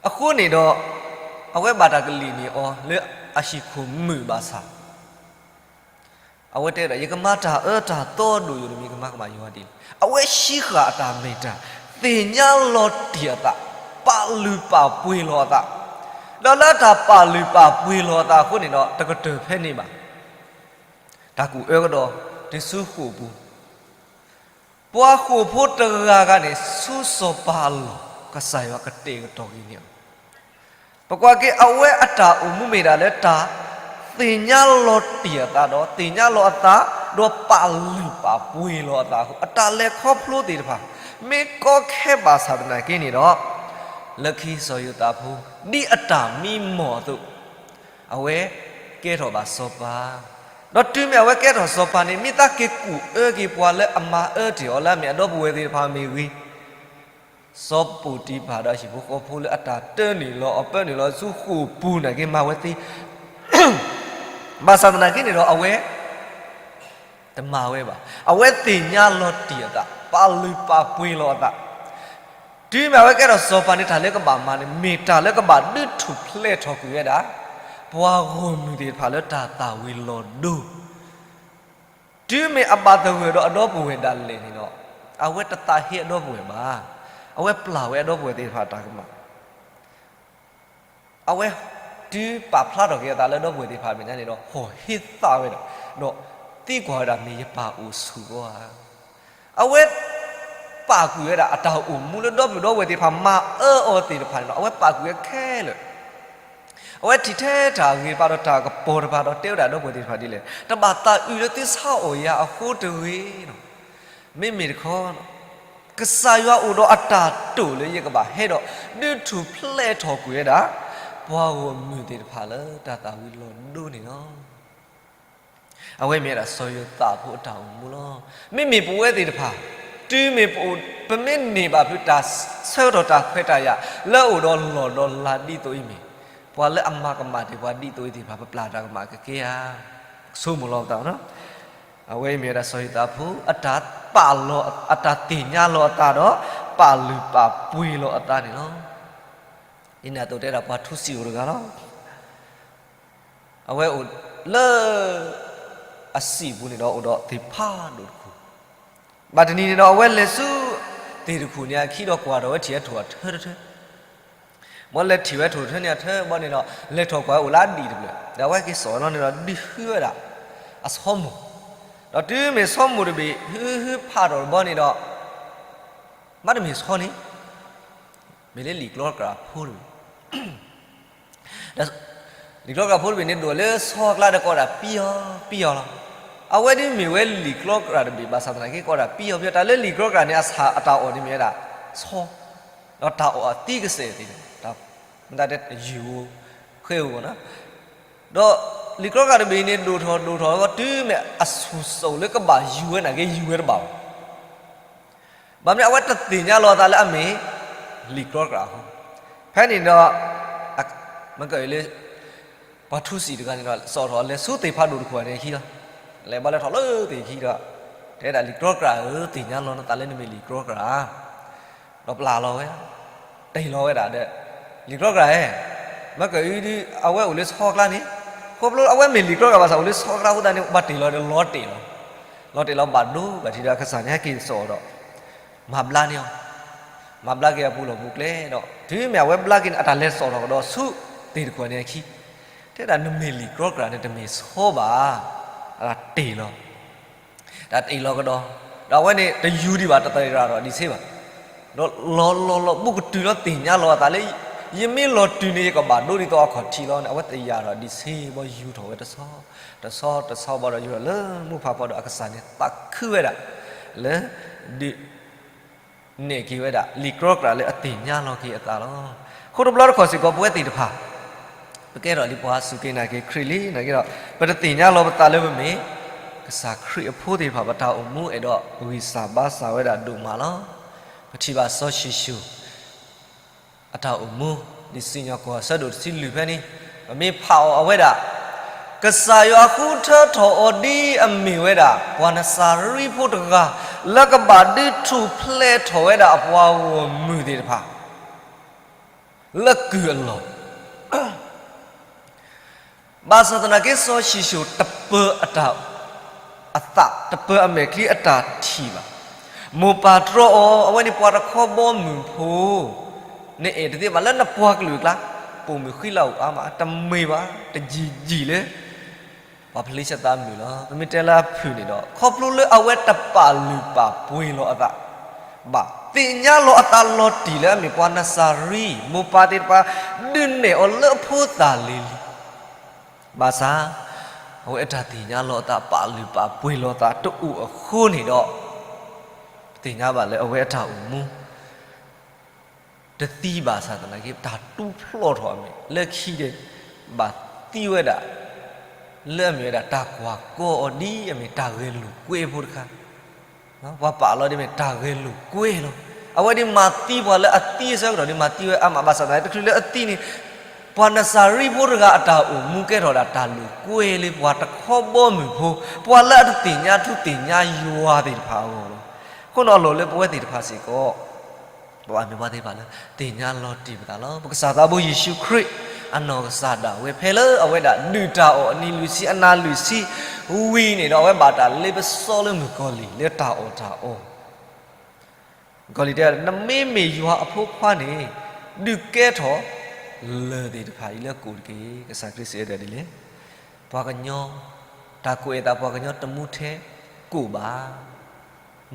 အဃိန့ၣ်ဒီး အဝဲဘၣ်တၢ်ကလံၣ်န့ၢ်အီၤလၢအဟံၣ်ခိၣ်မုာ်ဘၣ်ဆၣ်, အဝဲတဲဒီး ယကမၤတၢ်အၢတၢ်သီဒိၣ်ယိာ်တမံၤ ကမၤကမၣ်ယွၤဒ်လဲၣ်. အဝဲဟံးဃာ်အတၢ်မ့ၢ်တၢ်, သ့ၣ်ညါလီၤတံၢ်အသး, ပာ်လုၢ်ပာ်ပှ့ၤလီၤအသး, ဒီးလၢတၢ်ပာ်လုၢ်ပာ်ပှ့ၤလီၤအသးအဃိန့ၣ်ဒီး တကတၢၢ်ဖဲန့ၣ်ဘၣ်. တၢ်ကူၣ်အၢကဒီး တုၤဆူဃိာ်ပူၤ ပှၤဃိာ်ဖိတဂၤဂၤန့ၣ် ဆူစီၤပၤအလီၢ် ကစၢ်ယွၤကတဲာ်ကတီၤက့ၤန့ၢ်အီၤ. ပကွၢ်က့ၤ အဝဲအတၢ်အိၣ်မူမ့ၢ်ဒၣ်လၢတၢ်သ့ၣ်ညါလီၤတံၢ်အသးဒီး သ့ၣ်ညါလီၤအသး, ဒီးပာ်လုၢ်ပာ်ပှ့ၤလီၤအသးအဃိ အတၢ်လဲၤခီဖျိသ့ၣ်တဖၣ် မ့ၢ်ကီခဲဘၣ်ဆၣ်သနာ်က့န့ၣ်ဒီး လၢခံစီၤယိၤသးဖိ ဒ်အတၢ်မံမီၢ်အသိး အဝဲကဲထီၣ်ဘၣ်စီၤပၤ, ဒီးတုၤမ့ၢ်အဝဲကဲထီၣ်စီၤပၤန့ၣ် မ့ၢ်သးက့ၤကူၣ်အၢက့ၤပှၤလၢအမၤအၢတ့ၢ်အီၤလၢအမ့ၢ်အဒီပုၢ်ဝဲၢ်သ့ၣ်တဖၣ်မ့ၢ်ဂ့ၤ, စီၤပီၤတံၤဖၣ်ဒီးအဟံၣ်ဖိဃီဖိလၢအတၢ်တၢနုာ်လီၤအီၤ ပၢနုာ်လီၤဆူဃိာ်ပူၤနာ်က့ မၤဝဲသ့ ဘၣ်ဆၣ်သနာ်က့န့ၣ်ဒီး အဝဲတမၤဝဲဘၣ်. အဝဲသ့ၣ်ညါလီၤတံၢ်အသး, ပာ်လုၢ်ပာ်ပှ့ၤလီၤအသး, တုၤမ့ၢ်အဝဲကဲထီၣ်စီၤပၤန့ၣ် တၢ်လၢကဘၣ်မၤန့ၣ် မ့ၢ်တၢ်လၢကဘၣ်ဒုးထူၣ်ဖျဲးထီၣ်ကွံာ်ဝဲဒၣ် ပှၤဂီၢ်မုၢ်သ့ၣ်တဖၣ်လၢတၢ်သၣ်ဝံၤလီၤဒိ တုၤမ့ၢ်အဘၣ်သဂၢၢ်ဒီးအဒီပုၢ်ဝဲၢ်ဒၣ်လဲာ်န့ၣ်ဒီး အဝဲတသးဟ့အဒီပုၢ်ဝဲၢ်ဘၣ်. အဝဲပျၢ်ဝဲအဒီပုၢ်ဝဲၢ်သ့ၣ်တဖၣ်အတၢ်ကမၣ်, အဝဲတုၤပာ်ဖျါထီၣ်က့ၤအသးလၢအဒီပုၢ်ဝဲၢ်သ့ၣ်တဖၣ်အမဲာ်ညါန့ၣ်ဒီး ဟီၣ်ဟ့သးဝဲဒၣ်, ဒီးသံကွၢ်ဝဲဒၣ် မ့ၢ်ယပၢ်အိၣ်ဆူၣ်ဧါ. အဝဲပာ်ကွံာ်ဝဲဒၣ်အတၢ်အိၣ်မူလၢဒီပုၢ်ဒီဝဲၢ်သ့ၣ်တဖၣ်မၤအၢအီၤသ့ၣ်တဖၣ်န့ၣ်ဒီး အဝဲပာ်ကွံာ်ဝဲခဲလၢာ် အဝဲထံၣ်ထဲတၢ်ဂ့ၤတဖၣ်ဒီးတၢ်ကပီၤတဖၣ်ဒီးတဲဝဲဒၣ်ဒီပုၢ်ဝဲၢ်သ့ၣ်တဖၣ်ဒ်လဲၣ်, တဘၣ်သးအုးလၢသုဆါအီၣ်ယၤအဃိတဂ့ၤ. မ့မ့ၢ်တခီ, ကစၢ်ယွၤအိၣ်ဒီးအတၢ်တိာ်လၢယကဘၣ်ဟဲဒီး ဒုးထူၣ်ဖျဲးထီၣ်ကွံာ်ဝဲဒၣ် ပှၤဂီၢ်မုၢ်သ့ၣ်တဖၣ်လၢတၢ်သၣ်ဝံၤလီၤဒိန့ၣ်လီၤ. အဝဲမ့ၢ်ဝဲဒၣ်စီၤယိၤသးဖိအတၢ်အိၣ်မူလီၤ. မ့မ့ၢ်ပဝဲသ့ၣ်တဖၣ်, တုၤမ့ၢ်ပအိၣ်, ပမ့ၢ်န့ၢ်ဘၣ်ဖုးတၢ်ဆၢကတီၢ်တၢ်ခွဲးတၢ်ယာ် လၢအအိၣ်ဒီးလီၢ်ဒီးလၤဒ်သိးအံၤမ့ၢ်, ပှၤလၢအမၤကမၣ်တ့ၢ်ပှၤဒ်သိးအံၤသ့ၣ်တဖၣ် ပပျၢ်တၢ်ကမၣ်ကကဲဧါ. ဆိကမိၣ်လီၤပသး, အဝဲအံၤမ့ၢ်ဝဲဒၣ်စီၤယိၤသးဖိ အတၢ်ပာ်လီၤ, အတၢ်သ့ၣ်ညါလီၤအသးဒီး ပာ်လုၢ်ပာ်ပှ့ၤလီၤအသးန့ၣ်လီၤ. ဒ်န့ၣ်အသိးတဲဒၣ်ပှၤထူစံာ်အိၣ်တဂၤလီၤ. အဝဲအိၣ်လၢအစံာ်ပူၤန့ၣ်ဒီး အိၣ်ဒီးသ့ၣ်ဖးဒိၣ်တခိၣ်, ဘၣ်တနံၤန့ၣ်ဒီး အဝဲလဲၤဆူသ့ၣ်တခိၣ်န့ၣ်အခံဒီး ကွၢ်ထီၣ်ဝဲထံၣ်ဝဲထိၣ်အထၢတထၢ, ဘၣ်လဲၤထံၣ်ဝဲထိၣ်ထၢန့ၣ်အထၢဘီန့ၣ်ဒီး လဲၤထီၣ်ကွၢ်ဝဲအိၣ်လၢအဒံၣ်တဖျၢၣ်, ဒီးအဝဲက့ၤစိာ်လီၤန့ၣ်ဒီး ဒုးဟုဝဲဒၣ် အဆီမိၢ်, ဒီးတုၤမ့ၢ်ဆီမိၢ်တဘ့ၣ် ဟုဟုဖးထီၣ်တဘီန့ၣ်ဒီး ဘၣ်တမ့ၢ်ဆီန့ၣ် မ့ၢ်လၢလံာ်ကြီကြၣ်ဖိတဘ့ၣ်, ဒီးလံာ်ကြီကြၣ်ဖိတဘ့ၣ်န့ၣ် ဒိၣ်လၢဆီအကျါဒီး ကိးဒၣ်ပံအီၤပံအီၤလီၤ. အဝဲဒ်မ့ၢ်ဝဲလံာ်ကြီကြၣ်တဘ့ၣ်ဘၣ်ဆၣ်သနာ်က့ ကိးဒၣ်ပံအီၤပံအီၤ, တၢ်လၢလံာ်ကြီကြၣ်န့ၣ် အဆၣ်အတၢ်အီၣ်န့ၣ်မ့ၢ်ဝဲဒၣ်ဆီ, ဒီးတၢ်အီၣ်အသံကစဲးသ့ၣ်န့ၣ် တၢ်မတၤတဲယုၢ်ဧိၤ, ဃဲဧိၤနီၤ, ဒီးလံာ်ကြီကြၣ်တဘ့ၣ်န့ၣ် ဒိၣ်ထီၣ်ဒိၣ်ထီၣ်လၢ တုၤမ့ၢ်အဆူၣ်စိၣ်လၢကဘၣ်ယူၤဝဲနာ်က့ ယူၤဝဲတဘၣ်ဘၣ်. ဘၣ်မနုၤအဝဲတသ့ၣ်ညါလီၤအသးလၢအမ့ၢ်လံာ်ကြီကြၣ်အဃိ, ဖဲန့ၣ်ဒီး မ့ၢ်ကလၢ ပှၤထူစံာ်တဂၤန့ၣ်ဒီး စိာ်ထီၣ်လဲၤဆူသ့ၣ်ဖးဒိၣ်တခိၣ်န့ၣ်အခံလီၤ. လဲၤဘၣ်လဲၤထီၣ်လၢသ့ၣ်ခံဒီး တဲဒၣ်လံာ်ကြီကြၣ်ဧၢ, သ့ၣ်ညါလီၤနသးလၢနမ့ၢ်လံာ်ကြီကြၣ်, ဒီးပျၢ်လီၤဝဲ, တ့ၢ်လီၤဝဲဒၣ်ဒီး လံာ်ကြီကြၣ်ဧၢ, မ့ၢ်ကအုဒုး အဝဲအိၣ်လၢဆီကျါန့ၣ်, ခီဖျိအဝဲမ့ၢ်လံာ်ကြီကြၣ်ဘၣ်ဆၣ် အိၣ်လၢဆီကျါအဃိသတးန့ၣ် ဘၣ်တ့ၢ်လီၤဒီးလီၤတ့ၢ်လီၤ, လီၤတ့ၢ်လီၤဘၣ်ဒိဘၣ်ထံးဒီး အကစၢ်န့ၣ် ဟဲက့ၤစိာ်ဒီး မၤဘျါန့ၢ်အီၤ, မၤဘျါက့ၤအပူၤလီၢ်ပူၤကျဲဒီး တုၤမ့ၢ်အဝဲဘျါက့ၤန့ၣ် အတၢ်လဲၤစိာ်ထီၣ်ကဒီးဆူသ့ၣ်တခိၣ်န့ၣ်အခံ, တဲဒၣ်နမ့ၢ်လံာ်ကြီကြၣ်န့ၣ် တမ့ၢ်ဆီဘၣ်, အတၢ်တ့ၢ်လီၤ, တၢ်တ့ၢ်လီၤကဒီး, ဒီးအဝဲန့ၣ် တယူၤဒံးဘၣ် တသရၣ်ထီၣ်ဒံးဆ့ဘၣ်, ဒီးလီၤလီၤလီၤ ဘူးကတုၤလီၤသ့ၣ်ညါလီၤအသးလၢ ယမ့ၢ်လီၤတုၤန့ၣ် ယကဘၣ်ဒိဒ်သိးအခီၣ်ထံးလီၤန့ၣ် အဝဲသရၣ်ထီၣ်ဒံးဆ့ဘီ ယူၤထီၣ်ဝဲတဆီ, တဆီတဆီဘီဒီး ယူၤထီၣ်လၢမူဖးဖီဒီး အကစၢ်န့ၣ်သးခုဝဲဒၣ် လၢ ဒုးနဲၣ်က့ၤဝဲဒၣ် လံာ်ကြီကြၣ်လၢအသ့ၣ်ညါလီၤက့ၤအသးလီၤ. အဃိတဘျီတခီၣ်စ့ၢ်ကီး ပဝဲသ့ၣ်တဖၣ် ပကဲထီၣ်လံပှၤစူၢ်က့ၤနာ်က့ၤခရံာ်လံနာ်က့ၤဒီး ပတသ့ၣ်ညါလီၤပသးလၢပမ့ၢ် ကစၢ်ခရံာ်အဖိသ့ၣ်တဖၣ် ပတၢ်အိၣ်မူအဲၣ်ဒိးဂံၢ်စၢ်ဘါစၢ်ဝဲဒၣ်ဒိၣ်မးလီၤ. ပထံၣ်ဘၣ်စီၤၡံၣ်ၡိၣ် အတၢ်အိၣ်မူ ဒ်စံၣ်ညီၣ်ကွီၢ်အဆၢဒိၣ်တဆံလွံၢ်ဖဲန့ၣ် ပမ့ၢ်ဖးအီၤအဝဲဒၣ် ကစၢ်ယွၤဃုထၢထီၣ်အီၤဒ်အမ့ၢ်ဝဲဒၣ် ပှၤနစၤရံဖိတဂၤ လၢကဘၣ်ဒုးထူၣ်ဖျဲးထီၣ်ဝဲဒၣ်အပှၤဂီၢ်မုၢ်သ့ၣ်တဖၣ် လၢကုၢ်အလီၢ် ဘၣ်ဆၣ်သနာ်က့စီၤၡံၣ်စိၣ်တပၢၤအတၢ်, အသးတပၢၤအမဲာ်ချံအတၢ်ထံၣ်ဘၣ်. မိၢ်ပၢ်တြီအီၤ, အဝဲန့ၣ်ပှၤတခီဘီမုၢ်ဖိ, နအဲၣ်တသ့ဘၣ်လၢနပှၤကလုာ်အကျါ, ပိာ်မုၣ်ဃံလၤဧိၤအါမး, တမ့ၢ်ဘၣ်, တယံာ်ယံာ်လၢ ပှၤဖလံးစတံမုၢ်လီၤ. ပမ့ၢ်တဲလၢအဖုၣ်န့ၣ်ဒီး ခီဖျိလၢအဝဲတပာ်လုၢ်ပာ်ပှ့ၤလီၤအသးဘၣ်, သ့ၣ်ညါလီၤအသးလီၤတံၢ်လၢအမ့ၢ်ပှၤနစၤရံ, မိၢ်ပၢ်သ့ၣ်တဖၣ်ဒုးနဲၣ်အီၤလၢအဖိသၣ်လံၤလံၤ ဘၣ်ဆၣ် အဝဲအတၢ်သ့ၣ်ညါလီၤအသး ပာ်လုၢ်ပာ်ပှ့ၤလီၤသးတအိၣ်အဃိန့ၣ်ဒီး, ပသ့ၣ်ညါဘၣ်လၢအဝဲအတၢ်အိၣ်မူ တသံဘၣ်ဆၣ်သနာ်က့ တၢ်တူၢ်ဖျီၣ်ထီၣ်အမဲာ် လၢခံဒီး ဘၣ်သံဝဲဒၣ် လၢအမ့ၢ်ဝဲဒၣ်တၢ်ကွၢ်ကီအီၤဒ်အမ့ၢ်တၢ်ဂဲၤလိာ်ကွဲဖိတခါ, ပှၤပာ်လီၤဒ်အမ့ၢ်တၢ်ဂဲၤလိာ်ကွဲလီၤ. အဝဲဒ်မၤသံပှၤလၢအသံအဆၢကတီၢ်ဒ်မၤသံဝဲအါမး ဘၣ်ဆၣ်သနာ်က့ တချုးလၢအသံန့ၣ် ပှၤနစၤရံဖိတဂၤအတၢ်အိၣ်မူကဲထီၣ်ဒၣ်တၢ်လိာ်ကွဲလၢပှၤတခီဘီမုၢ်ဖိ, ပှၤလၢအတသ့ၣ်ညါထူသ့ၣ်ညါယွၤသ့ၣ်တဖၣ်အဂီၢ်လီၤ. အဃိန့ၣ်အလီၢ်လၢပဝဲသ့ၣ်တဖၣ်စ့ၢ်ကီး ပဘၣ်မ့ၢ်ပှၤသ့ၣ်တဖၣ်လၢ သ့ၣ်ညါလီၤတံၢ်ပသးလီၤ. ပကစၢ်သးဘိယ့ၣ်ၡူးခရံာ် အနီၢ်ကစၢ်ဒၣ်ဝဲ ဖဲလၢအဝဲဒၣ်ဒုၣ်တၢ်အီၣ်အနံၤလွံၢ်ဆံအနၤလွံၢ်ဆံဝံၤန့ၣ်ဒီး အဝဲဘၣ်တၢ်လ့ပစီလၢမုၣ်ကီၤလံၢ်လၢတၢ်အီၣ်တၢ်အီ ကီၤလံၢ်တဲ နမ့မ့ၢ်ယွၤအဖိခွါန့ၣ် ဒုးကဲထီၣ်လၢၢ်သ့ၣ်တဖၣ်အံၤလၢကိၣ်တက့ၢ်. ကစၢ်ခရံာ်စံးဝဲဒၣ်ဒ်လဲၣ်, ပှၤကညီ, တၢ်ကွဲးအသးပှၤကညီတမူထဲကိၣ်ဘၣ်,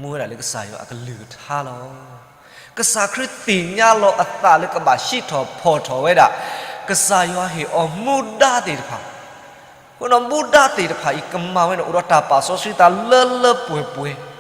မူဝဲဒၣ်လၢကစၢ်ယွၤအကလုၢ်ကထါလီၤ. ကစၢ်ခရံာ်သ့ၣ်ညါလီၤအသးလၢကဘၣ်ဟံးထီၣ်ဖီၣ်ထီၣ်ဝဲဒၣ် ကစၢ်ယွၤဟ့ၣ်အီၤမူဒါသ့ၣ်တဖၣ် အဃိဒီးမူဒါသ့ၣ်တဖၣ်အံၤ ကမၤဝဲန့ၣ် အိၣ်ဒီးတၢ်ပာ်စီဆှံသးလၢလၢပှဲၤပှဲၤ,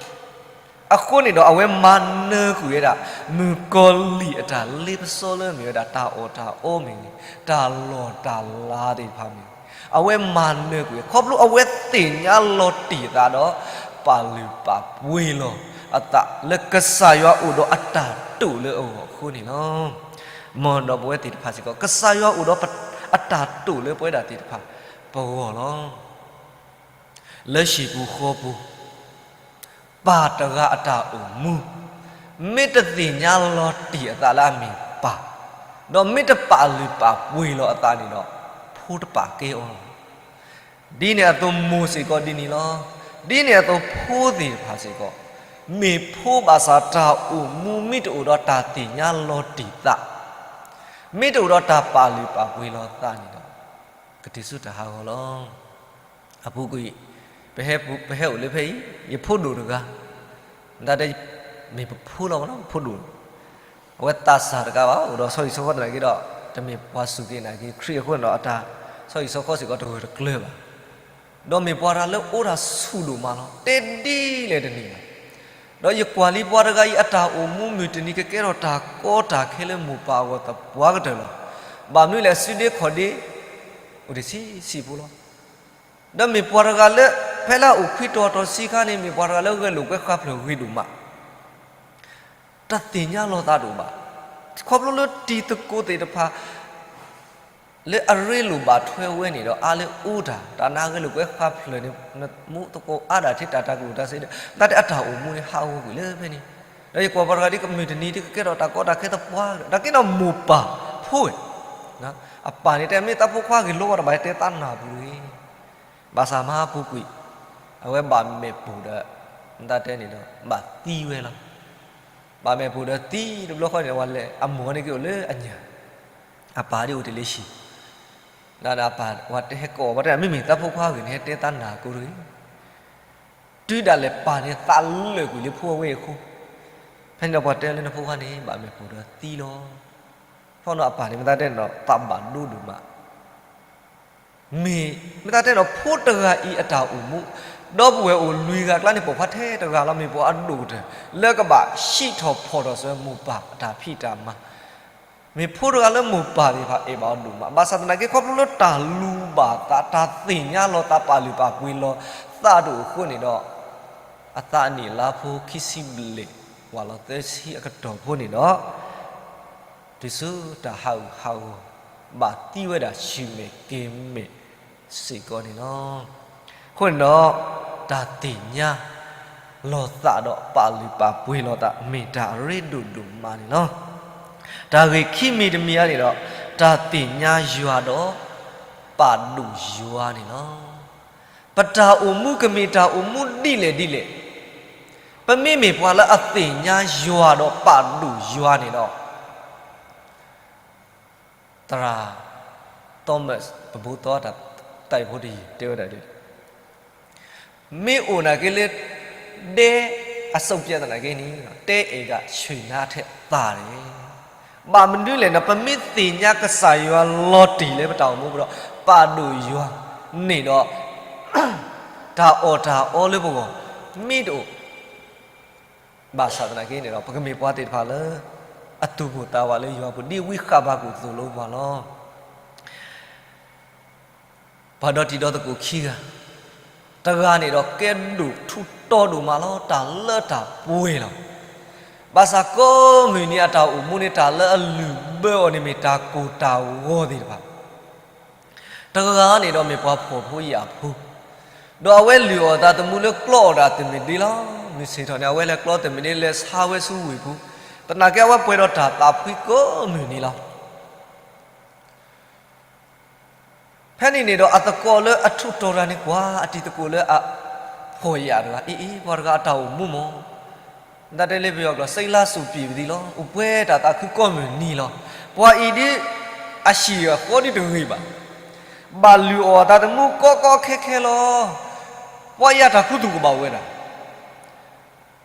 အဃိန့ၣ်ဒီးအဝဲမၤနၢၤကွံာ်ဝဲဒၣ် မုၣ်ကီၤလံၢ်အတၢ်လ့ပစီလၢမ့ၢ်ဝဲဒၣ်တၢ်အီၣ်တၢ်အီမ့ၢ်ဂ့ၤ, တၢ်လီၢ်တၢ်လၤသ့ၣ်တဖၣ်မ့ၢ်ဂ့ၤ, အဝဲမၤနၢၤကွံာ် ခီဖျိအဝဲသ့ၣ်ညါလီၤတံၢ်အသးဒီး ပာ်လုၢ်ပာ်ပှ့ၤလီၤအသး လၢကစၢ်ယွၤအိၣ်ဒီးအတၢ်တိာ်လၢအဂီၢ်အဃိန့ၣ်လီၤ. မ်ဒီးပဝဲသ့ၣ်တဖၣ်စ့ၢ်ကီး ကစၢ်ယွၤအိၣ်ဒီးအတၢ်တိာ်လၢပဝဲဒၣ်သ့ၣ်တဖၣ်ပဂီၢ်လီၤ. လၢဟံၣ်ပူၤဃီပူၤ ပၢ်တဂၤအတၢ်အိၣ်မူ မ့ၢ်တသ့ၣ်ညါလီၤတံၢ်အသးလၢအမ့ၢ်ပၢ်, ဒီးမ့ၢ်တပာ်လုၢ်ပာ်ပှ့ၤလီၤအသးန့ၣ်ဒီး ဖိတပာ်ကဲအီၤလီၤ. ဒ်န့ၣ်အသိးမိၢ်စ့ၢ်ကီးဒ်န့ၣ်လီၤ. ဒ်န့ၣ်အသိးဖိသ့ၣ်တဖၣ်စ့ၢ်ကီး မ့ၢ်ဖိဘၣ်ဆၣ်တၢ်အိၣ်မူမ့ၢ်တအိၣ်ဒီးတၢ်သ့ၣ်ညါလီၤတံၢ်သး, မ့ၢ်တအိၣ်ဒီးတၢ်ပာ်လုၢ်ပာ်ပှ့ၤလီၤသးန့ၣ်ဒီး ကတုၤဆူတၢ်ဟးဂီၤလီၤ. အပူၤကွံာ် ပဟဲအိၣ်လၢဖဲအံၤ ယဖိဒိၣ်တဂၤ, တၢ်တဲ မ့ၢ်ပဖိလီၤမးလီၤ ပဖိဒိၣ်, အဝဲသးစၢ်တဂၤဘၣ် အိၣ်ဒီးဆီဟံၣ်ဆီဃီသနာ်က့ဒီး တမ့ၢ်ပှၤစူၢ်က့ၤနာ်က့ၤခရံာ်အဃိန့ၣ်ဒီး အတၢ်ဆီဟံၣ်ဆီဃီစ့ၢ်ကီးတဂၢၢ်တကျၢၤဘၣ်. ဒီးမ့ၢ်ပှၤတဂၤလၢအိၣ်တၢ်ဆူၣ်ဒိၣ်မးလီၤ တဲဒ်လဲၣ်တန့ၢ်ဘၣ်. ဒီးယကွၢ်လံပှၤတဂၤအံၤအတၢ်အိၣ်မူမုၢ်တနံၤ ကကဲထီၣ်တၢ်ကီတၢ်ခဲလၢမိၢ်ပၢ်အဂီၢ်သပှၢ်ကတၢၢ်လီၤ. ဘၣ်မနုၤလဲၣ် အစုဒ့ခီၣ်ဒ့ အိၣ်တဆံးဆံးဖိလီၤ. ဒီးမ့ၢ်ပှၤတဂၤလၢ ဖဲလၢအအိၣ်ခွံတီၤတီၤဆံခါန့ၣ် မ့ၢ်ပှၤတဂၤလၢဂဲၤလိာ်ကွဲဃါဖျၢၣ်ဂ့ၤဒိၣ်မး တၢ်သ့ၣ်ညါလီၤသးဒိၣ်မး, ခီဖျိလၢတံၤသကိးသ့ၣ်တဖၣ် လၢအရ့လိာ်ဘၣ်ထွဲဝဲန့ၣ်ဒီး အါလၢအအိၣ်တၢ် တၢ်နါဂဲၤလိာ်ကွဲဃါဖျၢၣ်န့ၣ် မူသကိးအါဒၣ်ထဲတၢ်တၢ်ကလုၢ်တၢ်စ့ဒီး တၢ်တဲအတၢ်အိၣ်မူန့ၣ် ဟးဂီၤကွံာ်လၢဖဲန့ၣ်, ဒီးယကွၢ်ပှၤတဂၤဒ်ကမုၢ်တနံၤဒ် ကကဲထီၣ်တၢ်ကီတၢ်ခဲသပှၢ်ကတၢၢ် တၢ်က့ဒီးမိၢ်ပၢ်ဖိဝဲ, အပၢ်န့ၣ်တဲမ့ၢ်သးဖိခွါဂ့ၤလိာ်ဝဲတဘၣ်တဲသးနၢ်ပူၤတဂ့ၤ ဘၣ်ဆၣ်မဟါပူၤကွံာ် အဝဲဘၣ်မဲာ်ပိာ်ဒီး မတၤတဲန့ၣ်ဒီး ဘၣ်သံဝဲလီၤ. ဘၣ်မဲာ်ပိာ်ဒီးသံတဘျီဃီန့ၣ် ဝဲလဲၤအမိၢ်န့ၣ်က့ၤအိၣ်လၢအညၣ်, အပၢ်ဒ်အိၣ်တ့ၢ်လၢဟံၣ်, ဒီးအပၢ်ဝဲတဲဟဲကိးဝဲတဲ မ့မ့ၢ်သးဖိခွါဂ့ၤန့ၣ် ဟဲတဲသးနၢ်ကိးတဂ့ၤ တုၤဒၣ်လဲာ်ပၢ်န့ၣ်သးလၢာ်ကွံာ်လၢဖိဝဲအံၤအဃိ, ဖဲန့ၣ်ဒီးပှၤတဲလၢနဖိခွါန့ၣ် ဘၣ်မဲာ်ပိာ်ဒီးသံလီၤ. ဖဲန့ၣ်အပၢ်န့ၣ် မတၤတဲန့ၣ်ဒီး သးဘၣ်ဒိဒိၣ်မး မ့ၢ် မ့ၢ်တၢ်တဲဒီးဖိတဂၤအံၤအတၢ်အိၣ်မူ, ဒီပုၢ်ဝဲၢ်အိၣ်လွံၢ်ဂၤအကျါန့ၣ် ပိာ်ခွါထဲတဂၤလီၤ မ့ၢ်ပိာ်အဒိၣ်ကတၢၢ် လၢကဘၣ်ဟံးထီၣ်ဖီၣ်ထီၣ်စၢၤမိၢ်ပၢ်အတၢ်ဖံးတၢ်မၤ, မ့ၢ်ဖိတဂၤလၢမိၢ်ပၢ်သ့ၣ်တဖၣ်အဲၣ်ဘၣ်အီၤဒိၣ်မး, ဘၣ်ဆၣ်သနာ်က့ ခီဖျိလၢတၢ်လူၤဘၣ်သး တၢ်သ့ၣ်ညါလီၤသး ပာ်လုၢ်ပာ်ပှ့ၤလီၤသးတအိၣ်အဃိန့ၣ်ဒီး အသးနံၣ်လါဖိခံဆံဘျဲၣ် ဝးလီၤသၢဆံအကတီၢ်ဖိန့ၣ်ဒီး တုၤဆူတၢ်ဟးဂူာ်ဟးဂီၤ ဘၣ်သံဝဲဒၣ်ဆူၣ်မဲာ်က့ၤမဲာ်စ့ၢ်ကီးန့ၣ်လီၤ. အဃိန့ၣ်ဒီး တၢ်သ့ၣ်ညါလီၤသးဒီးပာ်လုၢ်ပာ်ပှ့ၤလီၤသး မ့ၢ်တၢ်အရ့ဒိၣ်ဒိၣ်မးန့ၣ်လီၤ. တၢ်ဂ့ၢ်ခံမံၤတမံၤအံၤန့ၣ်ဒီး တၢ်သ့ၣ်ညါယွၤဒီး ပာ်ဒိၣ်ယွၤန့ၣ်လီၤ. ပတၢ်အိၣ်မူကမ့ၢ်တၢ်အိၣ်မူဒ်လဲၣ်ဒ်လဲၣ်, ပမ့မ့ၢ်ပှၤလၢအသ့ၣ်ညါယွၤဒီးပာ်ဒိၣ်ယွၤန့ၣ်ဒီး, သရၣ် Thomas ပဘိသီတၢ် တၢ်အံၤဖိတယံၤ တဲဝဲဒၣ်ဒ် မ့ၢ်အိၣ်နာ်က့လၢ ဒဲအစိၣ်ပျဲသနာ်က့န့ၣ် တဲအဲၣ်ဂ့ၤဆ့ၣ်နါထဲသးန့ၣ်, ဘၣ်မနုၤလဲၣ်န့ၣ် ပမ့ၢ်သ့ၣ်ညါကစၢ်ယွၤလီၤတံၢ်လၢပတၢ်အိၣ်မူပူၤဒီး ပာ်ဒိၣ်ယွၤန့ၣ်ဒီး တၢ်အီၣ်တၢ်အီလၢပဂီၢ် မ့ၢ်တအိၣ် ဘၣ်ဆၣ်သနာ်က့န့ၣ်ဒီး ပကမ့ၢ်ပှၤသ့ၣ်တဖၣ်လၢ အသူၣ်ပိၢ်သးဝးလၢယွၤပူၤ ဒ်ဝံဃးဘးကူာ်သိၣ်လိပှၤလီၤ. ပှၤဒီတံၤဒီသကိးခံဂၤ, တဂၤန့ၣ်ဒီး ကဲဒိၣ်ထူးတီၤဒိၣ်မးလီၤ တၢ်လၢတၢ်ပှဲၤလီၤ. ဘၣ်ဆၣ်ကိးမုၢ်နံၤအတၢ်အိၣ်မူန့ၣ် တၢ်လၢအလုၢ်ဘၢအီၤန့ၣ်မ့ၢ်တၢ်ကိၢ်တၢ်ဂီၤသ့ၣ်တဖၣ် တဂၤန့ၣ်ဒီးမ့ၢ်ပှၤဖှီၣ်ဖိယာ်ဖိ, ဒီးအဝဲလုၢ်အီၣ်သးသမူလၢကျီအီၣ်ဒၣ်သမံးဒ့လီၤ. မုၢ်ဆ့ၣ်ထီၣ်န့ၣ် အဝဲလဲၤကျီသမံးဒ့လဲၤဆါဝဲဆူဝ့ၢ်ပူၤ, သနာ်က့အဝဲပှဲၤဒီးတၢ်သးဖှံကိးမုၢ်နံၤလီၤ. ဖဲန့ၣ်န့ၣ်ဒီးအသကိးလၢအထူးတီၤတဂၤန့ၣ်ကွၢ် အတံၤသကိးလၢအဖှီၣ်ယာ်တဂၤ အ့ၣ်အ့ၣ် ပှၤတဂၤအတၢ်အိၣ်မူမး တၢ်တဲလၢပယီၤကျိာ် စိတ်လှုပ်ရှားပြီး သံလီၤ အိၣ်ပှဲၤတၢ်သးခုကိးမုၢ်နံၤလီၤ. ပှၤအံၤဒ် အဟံၣ်အဃီဒ်တဂ့ၤဘၣ်. ဘၣ်လုၢ်အီၣ်သးသမူကီကီခဲခဲလီၤ. ပှၤယၤတၢ်ခူသူၣ်ကဘၣ်ဝဲဒၣ်.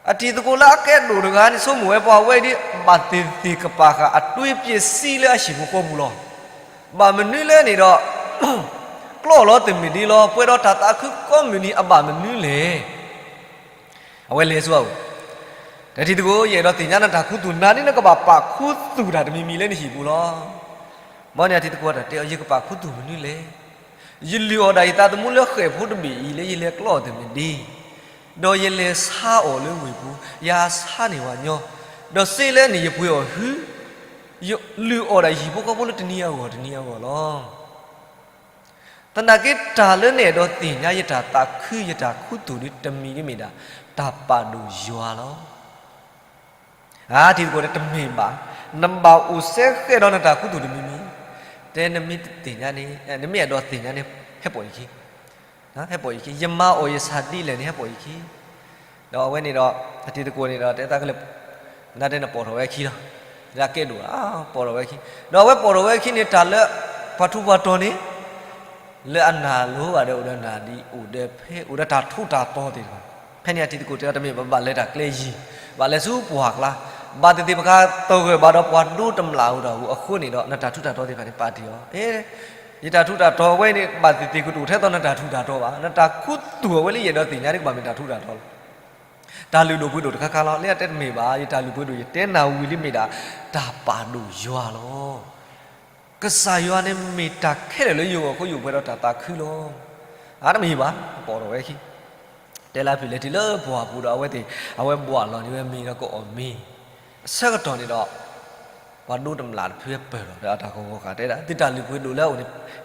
အတံၤသကိးလၢအကဲဒိၣ်တဂၤန့ၣ် ဆိကမိၣ်ဝဲပှၤဝဲဒ် ဘၣ်သ့ၣ်သ့ၣ်ကပာ်ဃာ်အတွေးပျက်စီးလၢအဟံၣ်ဖိဃီပူၤလီၤ. ဘၣ်မနုၤလဲၣ်န့ၣ်ဒီး ကျီၢ်လီၤတမ့ၢ်ဒ်လီၤ ပှဲၤဒီးတၢ်သးခုကိးမုၢ်နံၤအဘၣ်မနုၤလဲၣ်. အဝဲလဲၤဆူအအိၣ်, တံၤသကိး ယအဲၣ်ဒိးသ့ၣ်ညါနတၢ်ခူသူၣ် နၤန့ၣ်နကဘၣ်ပာ်ခူသူၣ်တၢ်တမံၤမံၤလၢနဟံၣ်ပူၤလီၤ. မ်န့ၣ်အတံၤသကိးတၢ်တဲအီၤ ယကပာ်ခူသူၣ်မနုၤလဲၣ်. ယလုၢ်အီၣ်ဒၣ်ယသးသမူလၢဃဲၣ်ဖိတဘ့ၣ်အံၤလၢယလဲၤကျီၢ်တမ့ၢ်ဒ် ဒီးယလဲၤဆါအီၣ်လၢဝ့ၢ်ပူၤ ယဆါန့ၢ်ဝဲညီ, ဒီးစ့လၢန့ၣ်ယပှ့ၤအီၣ်ဟု, ယလုၢ်အီၣ်ဒၣ်ယဟံၣ်ဖိဃီဖိလၢတနံၤအဂီၢ်တနံၤအဂီၢ်လီၤ. သနာ်က့တၢ်လၢနအဲၣ်ဒိးသ့ၣ်ညါယတၢ်သးခု ယတၢ်ခူသူၣ်ဒ်တမံၤဒ်မ့ၢ်ဒၣ် တၢ်ပာ်ဒိၣ်ယွၤလီၤ. အါ တံၤသကိးတဲတမ့ၢ်ဘၣ်, နဘၣ်အိၣ်စဲဃဲဒီးနတၢ်ခူသူၣ်တမံၤမံၤ, တဲနမ့ၢ်တသ့ၣ်ညါန့ၣ် နမ့ၢ်အဲၣ်ဒိးသ့ၣ်ညါန့ၣ် ဟဲပိာ်ယခံ, ဟဲပိာ်ယခံ, ယမၤအီၣ်ယဆၣ်ဒ်လဲၣ်န့ၣ် ဟဲပိာ်ယခံ. ဒီးအဝဲန့ၣ်ဒီး အတံၤသကိးန့ၣ်ဒီး တဲသးကလဲၤ, နတဲနပိာ်ထီၣ်ဝဲခံလီၤ, တၢ်ကဲဒိၣ်ဧါ ပိာ်ထီၣ်ဝဲခံ, ဒီးအဝဲပိာ်ထီၣ်ဝဲခံန့ၣ် တၢ်လၢ ပှၤထူးပှၤတီၤန့ၣ် လၢအနၢ်လိၤဘၣ်ဒီး အိၣ်ဒီးနၢ်ဒံး အိၣ်ဒီးဖဲ အိၣ်ဒီးတၢ်ထူးတၢ်တီၤသ့ၣ်တဖၣ်, ဖဲန့ၣ်အတံၤသကိးတဲအီၤ တမ့ၢ်ဘၣ် ဘၣ်လဲၤတၢ်ကျဲယံၤ, ဘၣ်လဲၤဆူပှၢ်ကျါ, ဘၣ်သ့ၣ်သ့ၣ်ပကသဂၢၢ်ဘၣ်ဒီးပှၤဒိတမျၢ်အိၣ်တၢ်အဃိန့ၣ်ဒီး နတၢ်ထူးတၢ်တီၤသ့ၣ်တဖၣ်န့ၣ် ပာ်တ့ၢ်အီၤ, ယတၢ်ထူးတၢ်တီၤဝဲန့ၣ် ဘၣ်သ့ၣ်သ့ၣ်ကတိၤထဲသိးနတၢ်ထူးတၢ်တီၤဘၣ်, နတၢ်ခူသူၣ်အဝဲလၢယအဲၣ်ဒိးသ့ၣ်ညါန့ၣ် ကဘၣ်မ့ၢ်တၢ်ထူးတၢ်တီၤလီၤ. တၢ်လုၢ်ဒိၣ်ပှ့ၤဒိၣ်တခါခါလီၤ, လၢအတဲတမ့ၢ်ဘၣ်, ယတၢ်လုၢ်ပှ့ၤဒိၣ် ယတဲနၢ်ဝံၤလံမ့ၢ်ဒၣ် တၢ်ပာ်ဒိၣ်ယွၤလီၤ. ကစၢ်ယွၤန့ၣ်မ့ၢ်တၢ်ခဲလၢာ်လၢယဂီၢ်အဃိ ယအိၣ်ပှဲၤဒီးတၢ်သးခုလီၤ. အါ တမ့ၢ်ဘၣ်, ပိာ်ထီၣ်ဝဲခံ, တဲလၢအဖုၣ်လဲၤတုၤလၢပှၢ်ပူၤဒီး အဝဲသ့ၣ် အဝဲဘှးလီၤန့ၢ်ဝဲမ့ၤဒီးကအီၣ်မ့ၤ, အဆၢကတီၢ်န့ၣ်ဒီး ပှၤဒိတမျၢ်တဖုပၢၢ်လီၤဒီးအတၢ်ဂီၤဂီၤဃာ်တဲဒၣ် သုတၢ်လုၢ်ပှ့ၤဒိၣ်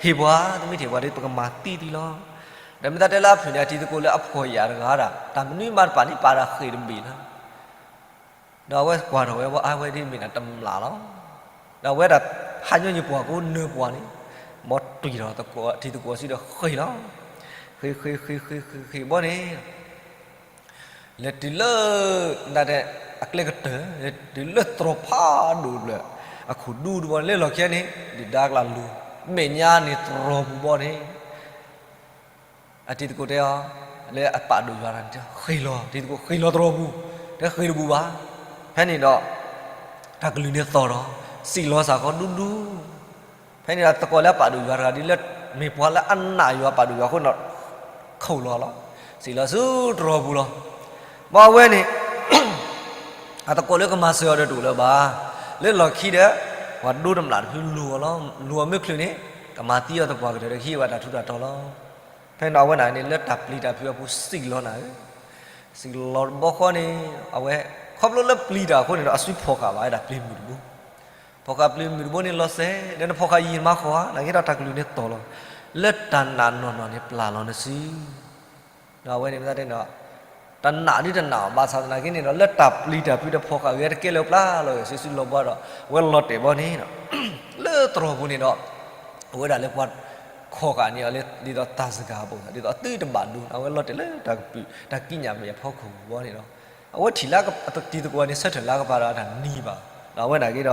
လၢအအိၣ်န့ၣ် ဟ့ၣ်ပှၤ သုမ့ၢ်တဟ့ၣ်ပှၤဒီး ပကမၤသံသုလီၤ. ဒီးမ့ၢ်သးတဲလၢအဖုၣ်န့ၣ် အတံၤသကိးလၢအဖှီၣ်ယာ်တဂၤဒၣ် တၢ်မနုၤမးတပာ်န့ၣ် ပာ်တၢ်ဃ့ၢ်တဘ့ၣ်လီၤ. ဒီးအဝဲကွၢ်ထီၣ်ဝဲ အဝဲဒ်မ့ၢ်ဒၣ်တမျၢ်လီၤ. ဒီးအဝဲဒၣ် ဟးညီနုၢ်ပှၢ်ကိးနၢၤပှၢ်န့ၣ် မ်တွံၢ်ထီၣ်အတံၤသကိးစုဒီးဃ့ၢ်လီၤ. ဃ့ၢ်ဃ့ၢ်ဃ့ၢ်ဃ့ၢ်ဃ့ၢ်ဃ့ၢ်ဘီန့ၣ် လဲၤတုၤလၢ နတဲ အကျဲကတၢၢ် လဲၤတုၤလၢတြီၤဖးဒိၣ်ဘျၢၣ် အခိၣ်ဒူတဘီန့ၣ် လၢလီၢ်ခံန့ၣ် ဒုၣ်ဒါကျါလူၤ မဲာ်ညါန့ၣ်တြီၤပူၤဘီန့ၣ် အတံၤသကိးတဲအီၤ လၢအပာ်ဒိၣ်ယွၤတဂၤန့ၣ် ဃ့ၢ်လီၤ တံၤသကိးဃ့ၢ်လီၤတြီၤပူၤ တဲဃ့ၢ်တဘူၣ်ဘၣ်. ဖဲန့ၣ်ဒီး တၢ်ကလုၢ်န့ၣ်သီၣ်ဒီး စံၣ်လီၤစ့ၢ်ကီးဒူဒူ ဖဲန့ၣ်ဒီးသကိးလၢအပာ်ဒိၣ်ယွၤတဂၤဒ်လၢ မ့ၢ်ပှၤလၢအနာ်ယွၤပာ်ဒိၣ်ယွၤအဃိန့ၣ် ခိၣ်လီၤလီၤ. စံၣ်လီၤဆူတြီၤပူၤလီၤ. ဘၣ်အဝဲန့ၣ် အသကိးလၢကမၤစၢၤအီၤဒီးတအိၣ်လၢၤဘၣ်. လၢလီၢ်ခံဒီး ပှၤဒိတမျၢ်တဖုလူၤအီၤလီၤ. လူၤအီၤမ့ၢ်ချုးန့ၣ် ကမၤသံအီၤသပှၢ်ကတၢၢ်ဒီးကဟံးဝဲတၢ်ထူးတၢ်တီၤလီၤ. ဖဲန့ၣ်အဝဲန့ၣ်န့ၣ် လၢတၢ်ပျံၤတၢ်ဖုးအပူၤစံၣ်လီၤနၤဧၢ စံၣ်လီၤတဘီဃီန့ၣ် အဝဲ ခီဖျိလၢပျံၤတၢ်အဃိန့ၣ်ဒီး အစုဖီၣ်ဃာ်ဘၣ်ဝဲဒၣ်ပျံၤမုၢ်တဘိ ဖီၣ်ဃာ်ပျံၤမုၢ်တဘိန့ၣ်လီၤစဲး ဒီးနဖီၣ်ဃာ်ယံာ်မးဃီဧါ နာ်က့ဒီးတၢ်ကလုၢ်န့ၣ်သီၣ်လီၤ. လၢတၢ်နာ်နီၢ်နီၢ်န့ၣ်ပျၢ်လီၤနစု ဒီးအဝဲန့ၣ်မ့ၢ်သးတဲန့ၣ်ဒီး တနာ်ဒ်တနာ်ဘၣ်ဆၣ်သနာ်က့န့ၣ်ဒီး လၢတၢ်ပျံၤတၢ်ဖုးဒီးဖီၣ်ဃာ်ဂဲၤတကဲလၢၤပျၢ်လီၤဂဲၤဆူစုလီၤဘှါဒီး အဝဲလီၤတဲာ်ဘီန့ၣ် လၢတြီၤပူၤန့ၣ်ဒီး အဝဲဒၣ်လၢပှၤ ခိးဃာ်န့ၢ်အီၤလၢဒ်သိးတၢ်စှၤအပူၤ, ဒ်သိးအသုတဘၣ်ဒိ, အဝဲလီၤတဲာ်လၢတၢ်ကပုာ်တၢ်ကံးညာ်မ့ၢ်အဖီခိၣ်ဝံၤန့ၣ်ဒီး, အဝဲထံၣ်လၢတံၤသကိးန့ၣ် ဆၢထၢၣ်လၢကပၤဒီးအတၢ်နံၤဘၣ်, ဒီးအဝဲန့ၣ်က့ၤ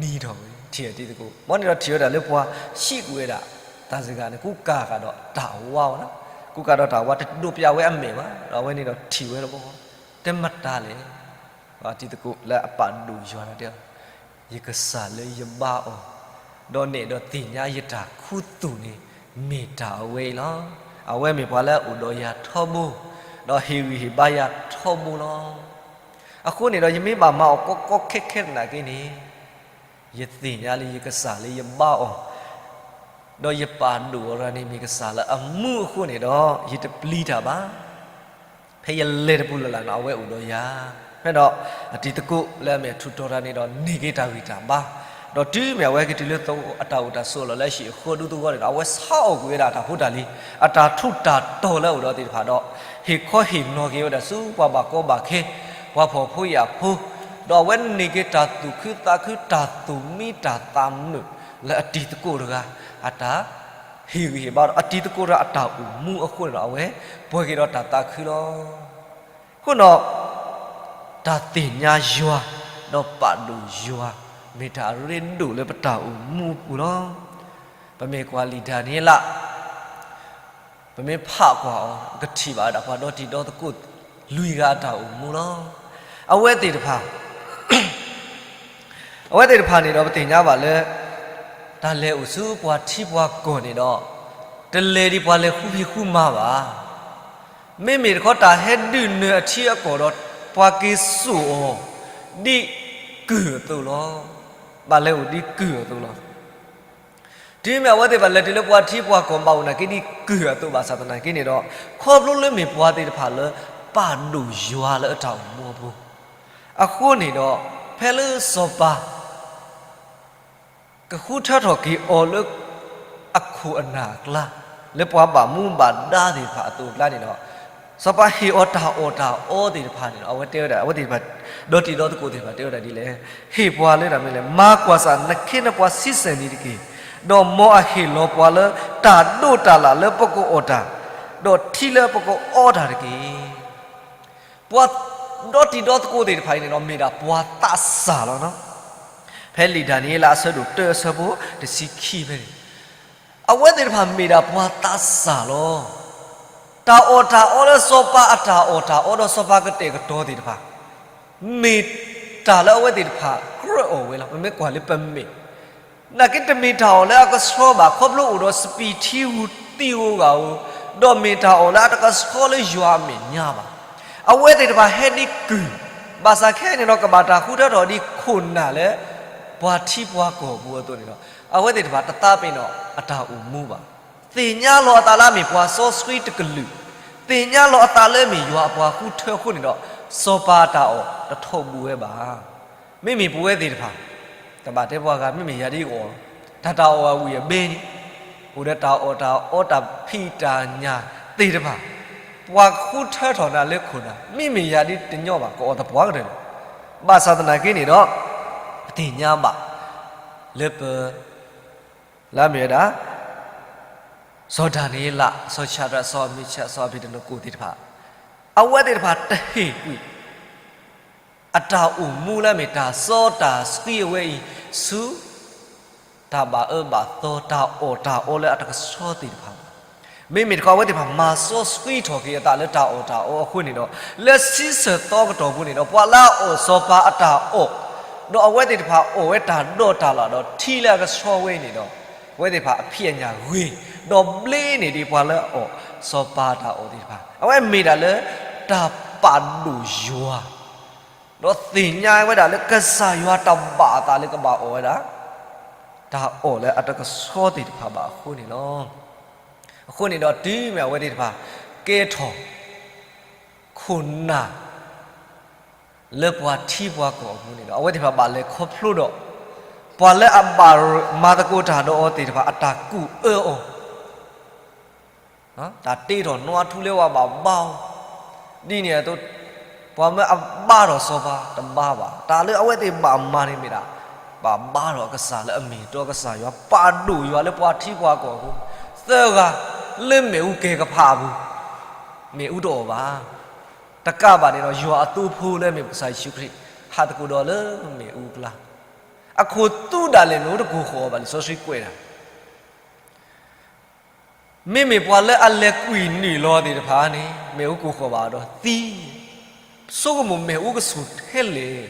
ဒီး နံၤထီၣ်ဝဲ ထံၣ်တံၤသကိး, မ်န့ၣ်ဒီးထံၣ်ဝဲဒၣ်လၢပှၤဟံးကွံာ်ဝဲဒၣ် တၢ်စှၤန့ၣ် ကူကၤဃာ်ဒီးတၢ်ဝါဝဲလီၤ. ကူကၤဒီးတၢ်ဝါ တဒိးပျးဝဲအမဲာ်ဘၣ်, ဒီးအဝဲန့ၣ်ဒီးထံၣ်ဝဲတဘျီ, တဲမတၤလဲၣ်, တံၤသကိးလၢအပာ်ဒိၣ်ယွၤတၢ်တဲအီၤ, ယကစၢ်လၢယဘါအီၤ, ဒီးနဲၣ်ဒီးသ့ၣ်ညါယတၢ်ခူသူၣ်န့ၣ် မ့ၢ်တၢ်အဝဲအံၤလီၤ. အဝဲမ့ၢ်ပှၤလၢအအိၣ်ဒီးယၤထီဘိ, ဒီးဟ့ၣ်ဂံၢ်ဟ့ၣ်ဘါယၤထီဘိလီၤ. အဃိန့ၣ်ဒီး ယမ့ၢ်ဘၣ်မၤအီၤကီကီခဲခဲသနာ်က့န့ၣ်, ယသ့ၣ်ညါလၢယကစၢ်လၢယဘါအီၤ, ဒီးယပာ်ဒိၣ်အီၤတဂၤန့ၣ်မ့ၢ်ကစၢ်လၢအမူအဃိန့ၣ်ဒီး ယတပျံၤတၢ်ဘၣ်. ဖဲယလဲၤတပူၤလၢ်လၢ်န့ၣ် အဝဲအိၣ်ဒီးယၤ, ဖဲဒီး အတံၤသကိးလၢအမ့ၢ်အထူးတီၤတၢ်န့ၣ်ဒီး န့ၢ်က့ၤတၢ်ဂံၢ်တၢ်ဘါ, ဒီးတုၤမ့ၢ်အဝဲကတုၤလၢအတၢ်အိၣ်တၢ်ဆိးလီၤ လၢဟံၣ်အဃၢဒူသဝီန့ၣ်ဒီး အဝဲဆါအီၣ်ကွံာ်ဝဲဒၣ်အတၢ်ဖိတၢ်လံၤ, အတၢ်ထူးတၢ်တီၤလၢအအိၣ်ဒီးသ့ၣ်တဖၣ်ဒီး, ဟ့ၣ်ခီဟ့ၣ်နီၤက့ၤဝဲဒၣ်ဆူပှၤဘၣ်ကီဘၣ်ခဲ, ပှၤဖှီၣ်ဖိယာ်ဖိ, ဒီးအဝဲန့ၢ်က့ၤတၢ်သူၣ်ခုသးခု တၢ်သူၣ်မံတၢ်သးမုာ်လၢအတံၤသကိးတဂၤ အတၢ် ဟ့ၣ်ဂံၢ်ဟ့ၣ်ဘါဒီး အတံၤသကိးတဂၤအတၢ်အိၣ်မူအဃိန့ၣ်ဒီး အဝဲပှဲၤက့ၤဒီးတၢ်သးခုလီၤ. အဃိဒီး တၢ်သ့ၣ်ညါယွၤ ဒီးပာ်ဒိၣ်ယွၤ မ့ၢ်တၢ်အရ့ဒိၣ်လၢပတၢ်အိၣ်မူအပူၤလီၤ. ပမ့ၢ်ကွၢ်လံာ်ဒၤနံးယ့လး ပမ့ၢ်ဖးကွၢ်အီၤ ပကထံၣ်ဘၣ်ဝဲဒၣ်ပှၤဒီတံၤဒီသကိးလွံၢ်ဂၤအတၢ်အိၣ်မူလီၤ. အဝဲသ့ၣ်တဖၣ် အဝဲသ့ၣ်တဖၣ်န့ၣ်ဒီး ပသ့ၣ်ညါဘၣ်လၢ တၢ်လဲၤအိၣ်ဆူပှၤထံပှၤကီၢ်န့ၣ်ဒီး တလဲၤဒ်ပှၤလဲၤဃုဖံးဃုမၤဘၣ်. မ့မ့ၢ်တခီ တၢ်ဟဲဒုးနၢၤအထံအကီၢ်ဒီး ပှၤက့ၤစိာ်အီၤ ဒ်ကုၢ်အသိးလီၤ. ဘၣ်လဲၤအိၣ်ဒ်ကုၢ်အသိးလီၤ. တုၤမ့ၢ်အဝဲသ့ၣ်တဖၣ်လဲၤတုၤလၢပှၤထံပှၤကီၢ် ဘၣ်အိၣ်နာ်က့ဒ်ကုၢ်အသိးဘၣ်ဆၣ်သနာ်က့န့ၣ်ဒီး ခီဖျိလၢမ့ၢ်ပှၤသ့ၣ်တဖၣ်လၢ ပာ်ဒိၣ်ယွၤလၢအတၢ်အိၣ်မူအပူၤ အဃိန့ၣ်ဒီး ဖဲလၢစီၤပၤ ကဃုထၢထီၣ်က့ၤအီၤလၢ အခိၣ်အနၢ်အကျါ, လၢပှၤဘၣ်မူဘၣ်ဒါသ့ၣ်တဖၣ်အသိးအကျါန့ၣ်ဒီး, စီၤပၤဟ့ၣ်အီၤတၢ်အီၣ်တၢ်အီသ့ၣ်တဖၣ်န့ၣ်ဒီး အဝဲတဲဝဲဒၣ် အဝဲသ့ၣ်တဖၣ် ဒီတံၤဒီသကိးသ့ၣ်တဖၣ်တဲဝဲဒၣ်ဒ်လဲၣ်, ဟ့ၣ်ပှၤလၢတၢ်မနုၤလဲၣ်, မၤကွၢ်စၢ်နခ့နပှၤဆံဆဲၣ်နံၤတက့ၢ်. ဒီးမ်အဟ့ၣ်လီၤပှၤလၢ တၢ်ဒိးတၢ်လၣ်လၢပကအီၣ်တၢ်, ဒီးထံလၢပကအီတၢ်တက့ၢ်. ပှၤဒီတံၤဒီသကိးသ့ၣ်တဖၣ်အံၤန့ၣ်ဒီး မ့ၢ်ဒၣ်ပှၤသးစၢ်လီၤ. ဖဲလံာ်ဒၤနံးယ့လးအဆၢဒိၣ်တၢအဆၢဖိတဆံခံဖဲန့ၣ်, အဝဲသ့ၣ်တဖၣ်မ့ၢ်ဒၣ်ပှၤသးစၢ်လီၤ. တၢ်အီၣ်တၢ်အီလၢစီၤပၤအတၢ်အီၣ်တၢ်အီဒီးစီၤပၤကတဲာ်ကတီၤသ့ၣ်တဖၣ် မ့ၢ်တၢ်လၢအဝဲသ့ၣ်တဖၣ်ကြၢးအီၣ်ဝဲလီၤ. ပမ့ၢ်ကွၢ်လၢပမဲာ် နာ်က့တမ့ၢ်တၢ်အီၣ်လၢအကဆှီဘၣ်, ခီဖျိအိၣ်ဒီးစပံးထံဧိၤသံဧိၤဂၤဧိၤ, ဒီးမ့ၢ်တၢ်အီၣ်လၢအတကဆှီလၢယွၤအမဲာ်ညါဘၣ်. အဝဲသ့ၣ်တဖၣ်ဟဲဒ်ကုၢ်, ဘၣ်ဆၣ်ခဲအံၤန့ၣ်ဒီး ကဘၣ်တၢ်ဃုထၢထီၣ်ဒ်ခိၣ်နၢ်လၢ ပှၤထံပှၤကီၢ်ပူၤအသိးန့ၣ်ဒီး, အဝဲသ့ၣ်တဖၣ်တသးပ့ၤနီၣ်အတၢ်အိၣ်မူဘၣ်. သ့ၣ်ညါလီၤအသးလၢအမ့ၢ်ပှၤစီဆှံတကလုာ်, သ့ၣ်ညါလီၤအသးလၢအမ့ၢ်ယွၤအပှၤဃုထၢအဃိန့ၣ်ဒီး, စီၤပၤအတၢ်အီၣ်တထီၣ်ဘူးဝဲဘၣ်. မ့မ့ၢ်ပဝဲသ့ၣ်တဖၣ်, တဘၣ်တဲပှၤဂၤ မ့မ့ၢ်ယၤဒ်အီၣ်လီၤ, တၢ်တၢ်အီၣ်အဝံၣ်အဘ့န့ၣ်, အိၣ်ဒီးတၢ်အီၣ်တၢ်အီတၢ်ဖံးတၢ်ညၣ်သ့ၣ်တဖၣ်, ပှၤဃုထၢထီၣ်နၤလၢခိၣ်နၢ်, မ့မ့ၢ်ယၤဒ်တညီဘၣ် ကအီၣ်သပှၢ်ကတၢၢ်လီၤ. ဘၣ်ဆၣ်သနာ်က့န့ၣ်ဒီး, ပသ့ၣ်ညါဘၣ်လၢပ လၢအမ့ၢ်ဝဲဒၣ် စီၤဒၤနံးယ့လး, စီၤၡၤဒြး, စီၤမ့ၡး, စီၤအဘ့းနကိၤသ့ၣ်တဖၣ်, အဝဲသ့ၣ်တဖၣ်တဟ့ၣ်ကွံာ် အတၢ်အိၣ်မူလၢအမ့ၢ်တၢ်စီတၢ်ဆှံအဝဲအံၤ ဆူ တၢ်ဘၣ်အၢဘၣ်သီ တၢ်အီၣ်တၢ်အီလၢအတကဆှီသ့ၣ်တဖၣ်ဘၣ်. မ့မ့ၢ်တခီ အဝဲသ့ၣ်တဖၣ်မၤစီဆှံထီၣ်က့ၤအသးလၢတၢ်အီၣ်တၢ်အီအဃိန့ၣ်ဒီး, လၢဆံဆၢၣ်သီကတီၢ်ပူၤန့ၣ်ဒီး ပှၤလၢအအီၣ်စီၤပၤအတၢ်အီၣ်, ဒီးအဝဲသ့ၣ်တဖၣ်အီၣ်ဝဲတၢ်ဒိးတၢ်လၣ်ဒီးထံလၢအကဆှီဝဲအံၤန့ၣ်ဒီး, အဝဲသ့ၣ်တဖၣ်အဖံးအညၣ်ဂ့ၤ, ဒီးဘျ့န့ၢ်ဒံးပှၤလၢအအီၣ်စီၤပၤအတၢ်အီၣ်သ့ၣ်တဖၣ်, အဝဲမ့ၢ်ဒၣ်လၢ တၢ်ပာ်ဒိၣ်ယွၤ ဒီးသ့ၣ်ညါဝဲဒၣ်လၢကစၢ်ယွၤတဘၣ်အသးလၢကဘၣ်အီၣ်ဝဲဒၣ် တၢ်အီၣ်လၢအတကဆှီသ့ၣ်တဖၣ်ဘၣ်အဃိန့ၣ်လီၤ. အဃိန့ၣ်ဒီးတုၤမ့ၢ်အဝဲသ့ၣ်တဖၣ် ကဲထီၣ် ခိၣ်နၢ် လၢပှၤထံပှၤကီၢ်အပူၤန့ၣ်ဒီး အဝဲသ့ၣ်တဖၣ်ဘၣ်လဲၤခီဖျိဒီး ပှၤလၢအဘၣ်မၤသကိးတၢ်ဒီးအီၤသ့ၣ်တဖၣ်အတၢ်ကူၣ်အၢအီၤ တၢ်တ့ထီၣ်နွားထူလၢဝဲဘၣ်ဘါအီၤ, ဒ်န့ၣ်အသိး ပှၤမၢအဘါထီၣ်စီၤပၤတဘါဘၣ်. တၢ်လၢအဝဲသ့ၣ်ဘၣ်မၤန့ၣ်မ့ၢ်ဒၣ် ပာ်ဘါထီၣ်အကစၢ်လၢအမ့ၢ်တီကစၢ်ယွၤ, ပာ်ဒိၣ်ယွၤလၢပှၤထံပှၤကီၢ်အပူၤ, သၢဂၤလၢမ့ၣ်အူကဲၤကဖးအပူၤ, မ့ၣ်အူတအိၣ်ဘၣ်. တကးဘၣ်န့ၣ်ဒီး ယွၤအသိဖိလၢအမ့ၢ်ပကစၢ်ယ့ၣ်ၡူးခရံာ် ဟးသကိးဒီးလၢမ့ၣ်အူအကျါ, အခိၣ်သူဒၣ်လဲာ်မ့ၣ်အူတကိၢ်ဃီၤဘၣ် လံာ်စီဆှံကွဲးတၢ် မ့မ့ၢ်ပှၤလၢအလဲၤကွံာ်နုာ်လီၤသ့ၣ်တဖၣ်န့ၣ် မ့ၣ်အူကိၢ်ဃီၤဘၣ်ဒီးသံ, ဆိကမိၣ်မ့ၣ်အူကဆူၣ်ထဲလဲၣ်.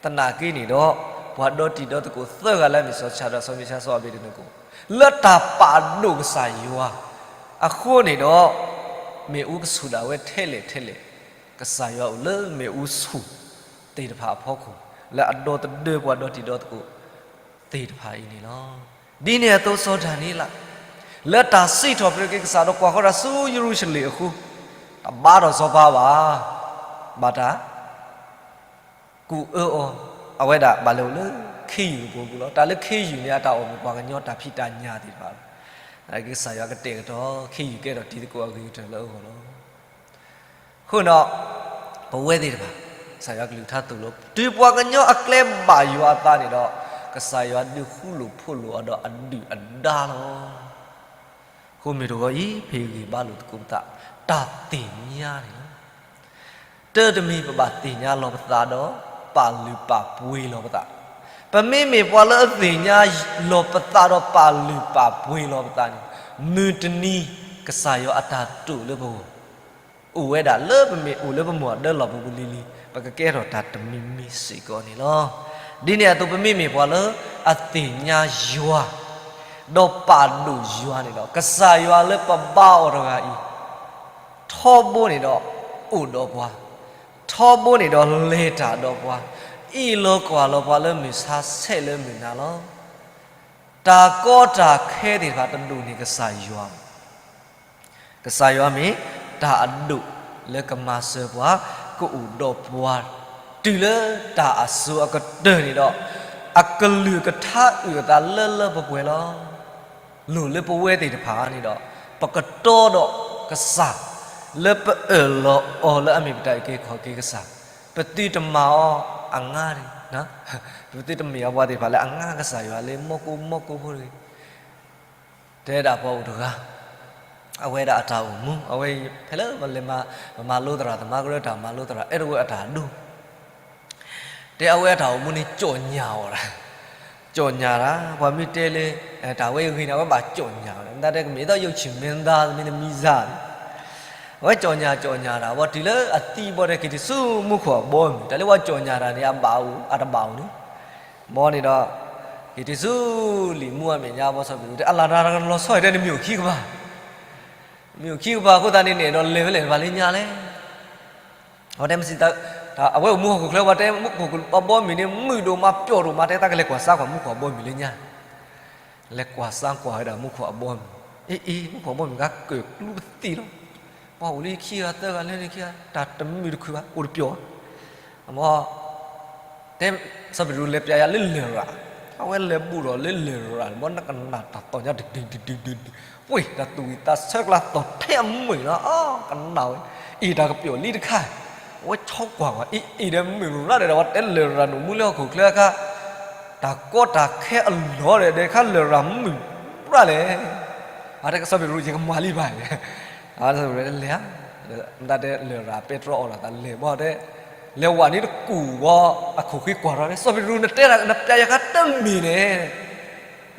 သနာ်က့န့ၣ်ဒီး ပှၤဒီတံၤဒီသကိးသၢဂၤလၢအမ့ၢ်စီၤၡၤဒြး စီၤမံၡါ စီၤအဘ့းနကိၤ လၢတၢ်ပာ်ဒိၣ်ကစၢ်ယွၤအဃိန့ၣ်ဒီး မ့ၣ်အူကဆူၣ်ဒၣ်ဝဲထဲလဲၣ်ထဲလဲၣ်, ကစၢ်ယွၤအိၣ်လၢမ့ၣ်အူဆူၣ်သ့ၣ်တဖၣ်အဖီခိၣ် လၢအဒီသဒၢပှၤဒီတံၤဒီသကိးသ့ၣ်တဖၣ်အံၤန့ၣ်လီၤ. ဒ်န့ၣ်အသိးစီၤဒၤနံးယ့လး လၢတၢ်စံးထီၣ်ပတြၢၤက့ၤကစၢ်ဒီးကွၢ်ဃီတၢ်ဆူယရူၤၡလ့ၣ်အဃိ တဘါထီၣ်စီၤပၤဘၣ်, ဘၣ်တၢ် ကူၣ်အၢအီၤ, အဝဲဒၣ်ဘၣ်လဲၤအိၣ်လၢခ့ယုၢ်အပူၤလီၤ. တၢ်လၢခ့ယုၢ်န့ၣ် အတၢ်အိၣ်မူပှၤကညီတၢ်ဖံးတၢ်ညၣ်သ့ၣ်တဖၣ်လီၤ. ကစၢ်ယွၤကတဲာ်ကတီၤခ့ယုၢ်ကဲထီၣ်တံၤသကိးအဂ့ၤကတၢၢ်လၢအဂီၢ်လီၤ. အဃိဒီး ပဝဲသ့ၣ်တဖၣ် ကစၢ်ယွၤကလုၢ်ကထါသိၣ်လိ တုၤပှၤကညီအကျဲဘၣ်ယွၤအသးန့ၣ်ဒီး ကစၢ်ယွၤဒုးဃူလိာ်ဖိးလိာ်အီၤဒီးအဒုၣ်အဒါလီၤ. အဃိမ့ၢ်တဂီၤအံၤ ပဟ့ၣ်ဂံၢ်ဘါလိာ်သကိးပသး တၢ်သ့ၣ်ညါန့ၣ်လီၤ. တၢ်တမံၤပဘၣ်သ့ၣ်ညါလီၤပသးဒီး ပာ်လုၢ်ပာ်ပှ့ၤလီၤပသး, ပမ့မ့ၢ်ပှၤလၢအသ့ၣ်ညါလီၤပသးဒီးပာ်လုၢ်ပာ်ပှ့ၤလီၤပသးန့ၣ် မုၢ်တနံၤ ကစၢ်ယွၤအတၢ်တိာ်လၢပဂီၢ် အိၣ်ဝဲဒၣ်လၢပမ့ၢ်အိၣ်လၢပမိၢ်အဒၢလီၢ်ပူၤပူၤလံၤလံၤ ပကကဲထီၣ်တၢ်တမံၤမံၤစ့ၢ်ကီးန့ၣ်လီၤ. ဒ်န့ၣ်အသိးပမ့မ့ၢ်ပှၤလၢအသ့ၣ်ညါယွၤ ဒီးပာ်ဒိၣ်ယွၤန့ၣ်ဒီး ကစၢ်ယွၤလၢပဘါအီၤတဂၤအံၤ ထီဘိန့ၣ်ဒီးအိၣ်ဒီးပှၤ, ထီဘိန့ၣ်ဒီးလဲၤတၢ်ဒီးပှၤ, အ့ၣ်လိာ်ကွၢ်လိာ်ပှၤလၢမုၢ်ဆါဆဲးလၢမုၢ်နၤလီၤ. တၢ်ကီတၢ်ခဲသ့ၣ်တဖၣ်တဒိၣ်န့ၢ်ကစၢ်ယွၤ ကစၢ်ယွၤမ့ၢ်တၢ်အဒိၣ်လၢကမၤစၢၤပှၤ ကအိၣ်ဒီးပှၤ တုၤလၢတၢ်အစိၤအကတၢၢ်န့ၣ်ဒီး အကလုၢ်ကထါအုၣ်အသးလၢလၢပှဲၤပှဲၤလီၤ. လိၣ်လၢပဝဲသ့ၣ်တဖၣ်န့ၣ်ဒီး ပကတီဒီးကစၢ် လၢပအၢၣ်လီၤအီၤလၢအမ့ၢ်ပတၢ်အုၣ်က့ၤခီၣ်က့ၤကစၢ်, ပသုတမၤအီၤအငါန့ၣ် ပသုတမ့ၢ်အပှၤသ့ၣ်တဖၣ်လၢအငါကစၢ်ယွၤလၢမီၢ်ကိၢ်မီၢ်ကိၢ်ဖိတဂ့ၤ တဲဒၣ်ပှၤအိၣ်တဂၤ, အဝဲဒၣ်အတၢ်အိၣ်မူ အဝဲဖဲလၢပလဲၤမၤ ပမၤလိသရၣ်သမါကရၢတၢ်မၤလိသရၣ် အဲၣ်ဒိးဝဲအတၢ်ဒိ တဲအဝဲအတၢ်အိၣ်မူန့ၣ် ကၠီၣ်ညၣ်အီၤဒၣ်, ကၠီၣ်ညၣ်ဒၣ် ပှၤမ့ၢ်တဲလၢ တၢ်ဝဲအဂ့ၤန့ၣ် အဝဲဘၣ်ကၠီၣ်ညၣ်အီၤဒၣ် မတၤတဲကမ့ၢ်သီယုၢ်ဆံၣ်မ့ၢ်သါ မ့တမံၤစၢ်န့ၣ် အဝဲကၠီၣ်ညၣ်ကၠီၣ်ညၣ်ဒၣ် ပှၤတုၤလၢအသံဘီတဲက့ၤတုၤဆူမူခိၣ်အဘီအမုၢ် တၢ်လၢပှၤကၠီၣ်ညၣ်တၢ်န့ၣ် အဘၣ်အိၣ် အတဘၣ်အိၣ်န့ၣ် ဘီန့ၣ်ဒီး က့ၤတုၤဆူလံာ်မူအမဲာ်ညါဘီစီၤပ့းတရူးတဲ အလၢ်တၢ်လီၤဆီတဲနမ့ၢ်အိၣ်ခံကပၤ မ့ၢ်အိၣ်ခံကပၤအဃိသတးန့ၣ်န့ၣ်ဒီးလဲၤဖဲလဲၣ်တဖၣ်လၢညါလဲၣ်. အဝဲတဲမစံး အဝဲအိၣ်မူဟီၣ်ခိၣ်ချၢ ပှၤတဲမူခိၣ်အဘီအမုၢ်န့ၣ် မုာ်ဒိၣ်မးပျီၣ်ဒိၣ်မး တဲတၢ်ကလဲၤကွၢ်စါကွၢ်မူခိၣ်အဘီအမုၢ်လၢညါ လဲၤကွၢ်စါကွၢ်ဝဲဒၣ်မူခိၣ်အဘီအမုၢ် အ့အ့ မူခိၣ်အဘီအမုၢ်ဂၤကၢၣ်ကျူပသံၣ်လီၤ. ပှၤအိၣ်လၢခံဂၤသၢဂၤလၢန့ၣ်ခံဂၤ တၢ်တမုာ်တခုဘၣ် အိၣ်တပျီၣ် အမ တဲ စီၤပ့းတရူးလဲၤပျးယၤလၢလရာ် အဝဲလဲၤဘူးဒီးလၢလရာ် ဘီနကနၣ်တၢ်သီၣ်ညါဒုးဒုးဒုးဒုးဒုး ပှ့ၤတၢ်သူၣ်ဝံၣ်သးဆၢကျါသီၣ်ထဲအမုာ်လီၤ ကနၣ်ဝဲ အ့ၣ်တၢ်ကပျီၣ်လံတခါ အဝဲဆီကွၢ်ကွၢ် အ့ၣ်အ့ၣ်ဒီးမုာ်ရၣ်ဒီး ပှၤတဲလရာ်န့ၣ်မူလၢဟီၣ်ခိၣ်ချၢအခါ တၢ်ကီတၢ်ခဲအလီၢ်ဒီး ဒဲခါလရာ်မုာ်ရၣ်လဲၣ် အတဲကစီၤပ့းတရူး ယကမၤလံဘၣ် လဲၤဧါ မတၤတဲလရာ်ပဲတြီအီၣ်ဒီးသးလဲၤဘီတဲ လဲၤဝဲနံၤတကူၣ်ဘီ အခိၣ်ဃံကွၢ်ထီၣ်တဲ စီၤပ့းတရူး နတဲဒၣ် နပျးယၤခါတမ့ၢ်န့ၣ်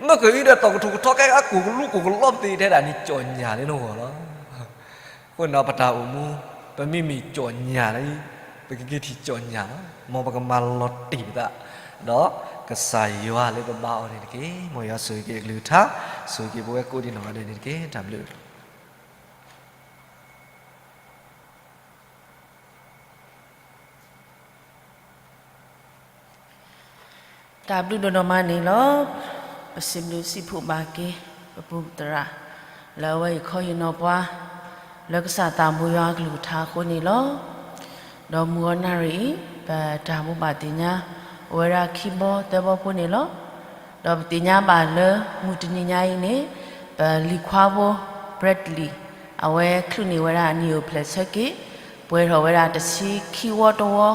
မ့ၢ်ကအံၤဒီး တီၢ်ကထူၣ်ကထီကဲအကူၣ်ကလူကူၣ်ကလီပသ့ၣ်တဲဒၣ်န့ၣ် ကၠီၣ်ညၣ်လၢနဂီၢ်လီၤ. အဃိန့ၣ်ဒီးပတၢ်အိၣ်မူ ပမ့မ့ၢ်ကၠီၣ်ညၣ်န့ၣ် ပကက့ၤထံၣ်ကၠီၣ်ညၣ်လီၤ. မ်ပကမၤလီၤတံၢ်ပသး ဒီးကစၢ်ယွၤလၢပဘါအီၤန့ၣ်တက့ၢ်. မ်ယွၤဆိၣ်ဂ့ၤက့ၤအကလုၢ်ကထါ ဆိၣ်ဂ့ၤက့ၤပဝဲကိးဒံးနီၢ်ဂၤဒဲးန့ၣ်တက့ၢ်. တၢ်ဘျုး တၢ်ဘျုးဒိၣ်ဒိၣ်မးန့ၣ်လီၤ. ပစံးဘျုးစံးဖှိၣ်ဘၣ်က့ၤ ပပူၤပသရၣ် လၢအဝဲအံၤခီဟ့ၣ်နီၤပှၤ လၢကစၢ်သးဘိယွၤအကလုၢ်ကထါအဃိန့ၣ်လီၤ. ဒီးမုၢ်ဂီၤနၣ်ရံၣ်အံၤ ပတၢ်ဘိးဘၣ်သ့ၣ်ညါ အိၣ်ဝဲဒၣ်ခံဘီသၢဘီဖိန့ၣ်လီၤ. ဒီးပသ့ၣ်ညါဘၣ်လၢမုၢ်တနံၤညါအံၤန့ၣ် ပလံၤခွါဖိ Bradley အဝဲချုးန့ၢ်ဝဲဒၣ်အနံၣ်အိၣ်ဖျဲၣ်ဆၢက့ၤ ပှဲၤထီၣ်ဝဲဒၣ်တဆံခံဝီတဝီ,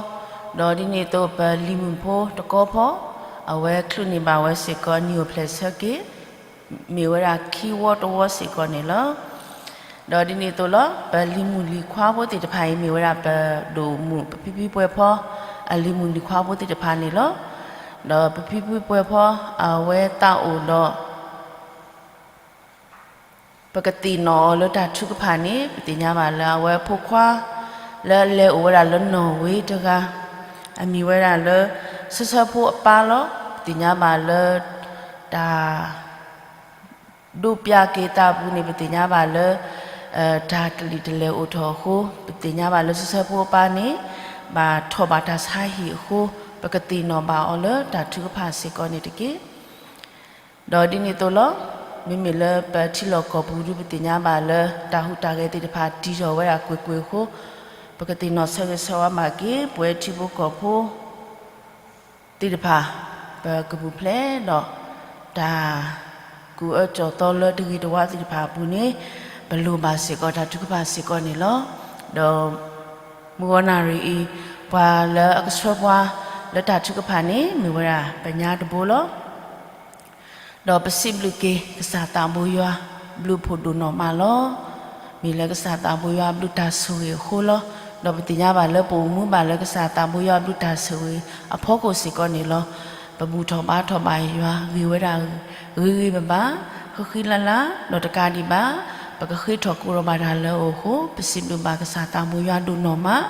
ဒီးဒ်န့ၣ်အသိးပလံၤမုၣ်ဖိတကီဖီ အဝဲချုးန့ၢ်ဘၣ်ဝဲစ့ၢ်ကီး နံၣ်အိၣ်ဖျဲၣ်ဆၢက့ၤ မ့ၢ်ဝဲဒၣ်ခံဝီတဝီစ့ၢ်ကီးန့ၣ်လီၤ. ဒီးဒ်န့ၣ်အသိးလီၤ ပလံၤမုၣ်လံၤခွါဖိသ့ၣ်တဖၣ်အံၤ မ့ၢ်ဝဲဒၣ်ပဒိၣ်မုၣ် ပဖံဖံပှဲၤဖီ အလံၤမုၣ်လံၤခွါဖိသ့ၣ်တဖၣ်န့ၣ်လီၤ. ဒီးပဖံဖံပှဲၤဖီ အဝဲသးအိၣ်ဒီး ပကသ့ၣ်နီၣ်အီၤလၢတၢ်ထုကဖၣ်န့ၣ် ပသ့ၣ်ညါဘၣ်လၢအဝဲအဖိခွါ လၢအလဲၤအိၣ်ဝဲဒၣ်လၢနီၣ်ဝ့တဂၤ အမံၤဝဲဒၣ်လၢ ဆၢဆၢဖိအပၢ်လီၤ. ပသ့ၣ်ညါဘၣ်လၢ တၢ် ဒိးပျၢ်က့ၤသးပူၤန့ၣ် ပသ့ၣ်ညါဘၣ်လၢ တၢ်တလံၣ်တလဲၤအိၣ်ထီၣ်အဃိ ပသ့ၣ်ညါဘၣ်လၢဆၢဆၢဖိအပၢ်န့ၣ် ဘၣ်ထီၣ်ဘၣ်တၢ်ဆါဟံၣ်အဃိ ပကသ့ၣ်နီၣ်ဘၣ်အီၤလၢတၢ်ထုကဖၣ်စ့ၢ်ကီးန့ၣ်တက့ၢ်. ဒီးဒ်န့ၣ်အသိးလီၤ မ့မ့ၢ်လၢပထံလီၢ်ကီၢ်ပူၤဒု ပသ့ၣ်ညါဘၣ်လၢ တၢ်ဟူးတၢ်ဂဲၤသ့ၣ်တဖၣ်တံာ်ထီၣ်ဝဲဒၣ်ကွ့ၢ်ကွ့ၢ်အဃိ ပကသ့ၣ်နီၣ်ဆၢဂ့ၤဆၢဝါဘၣ်က့ၤ ပဝဲထံဖိကီၢ်ဖိ သ့ၣ်တဖၣ် ပကပူၤဖျဲးဒီး တၢ်ကူၣ်အၢကၠီၣ်သီလၢတဂ့ၤတဝါသ့ၣ်တဖၣ်အပူၤန့ၣ် ပလိၣ်ဘၣ်စ့ၢ်ကီးတၢ်ထုကဖၣ်စ့ၢ်ကီးန့ၣ်လီၤ. ဒီး မုၢ်ဂီၤနၣ်ရံၣ်အံၤ ပှၤလၢအကဆှၢပှၤလၢတၢ်ထုကဖၣ်န့ၣ် မ့ၢ်ဝဲဒၣ်ပညါတဘိလီၤ. ဒီးပစံးဘျုးက့ၤ ကစၢ်သးဘိယွၤ ဘျုးဖှိၣ်ဒိၣ်နီၢ်မးလီၤ. မ့ၢ်လၢကစၢ်သးဘိယွၤဘျုးတၢ်ဆိၣ်ဂ့ၤအဃိလီၤ. ဒီးပသ့ၣ်ညါဘၣ်လၢပအိၣ်မူဘၣ်လၢကစၢ်သးဘိယွၤဘျုးတၢ်ဆိၣ်ဂ့ၤအဖီခိၣ်စ့ၢ်ကီးန့ၣ်လီၤ. ပဘူၣ်ထီၣ်ဘါထီၣ်ဘၣ်ယွၤဂ့ၤဝဲဒၣ်ဂ့ၤဂ့ၤဘၣ်ဘၣ် ဃံဃံလၤလၤ ဒီးတကးဒံးဘၣ် ပကဃ့ထီၣ်ကိးထီၣ်ဘၣ်တၢ်လၢအအိၣ်အဃိ ပစံးဘျုးဘၣ်ကစၢ်သးဘိယွၤဒိၣ်နီၢ်မး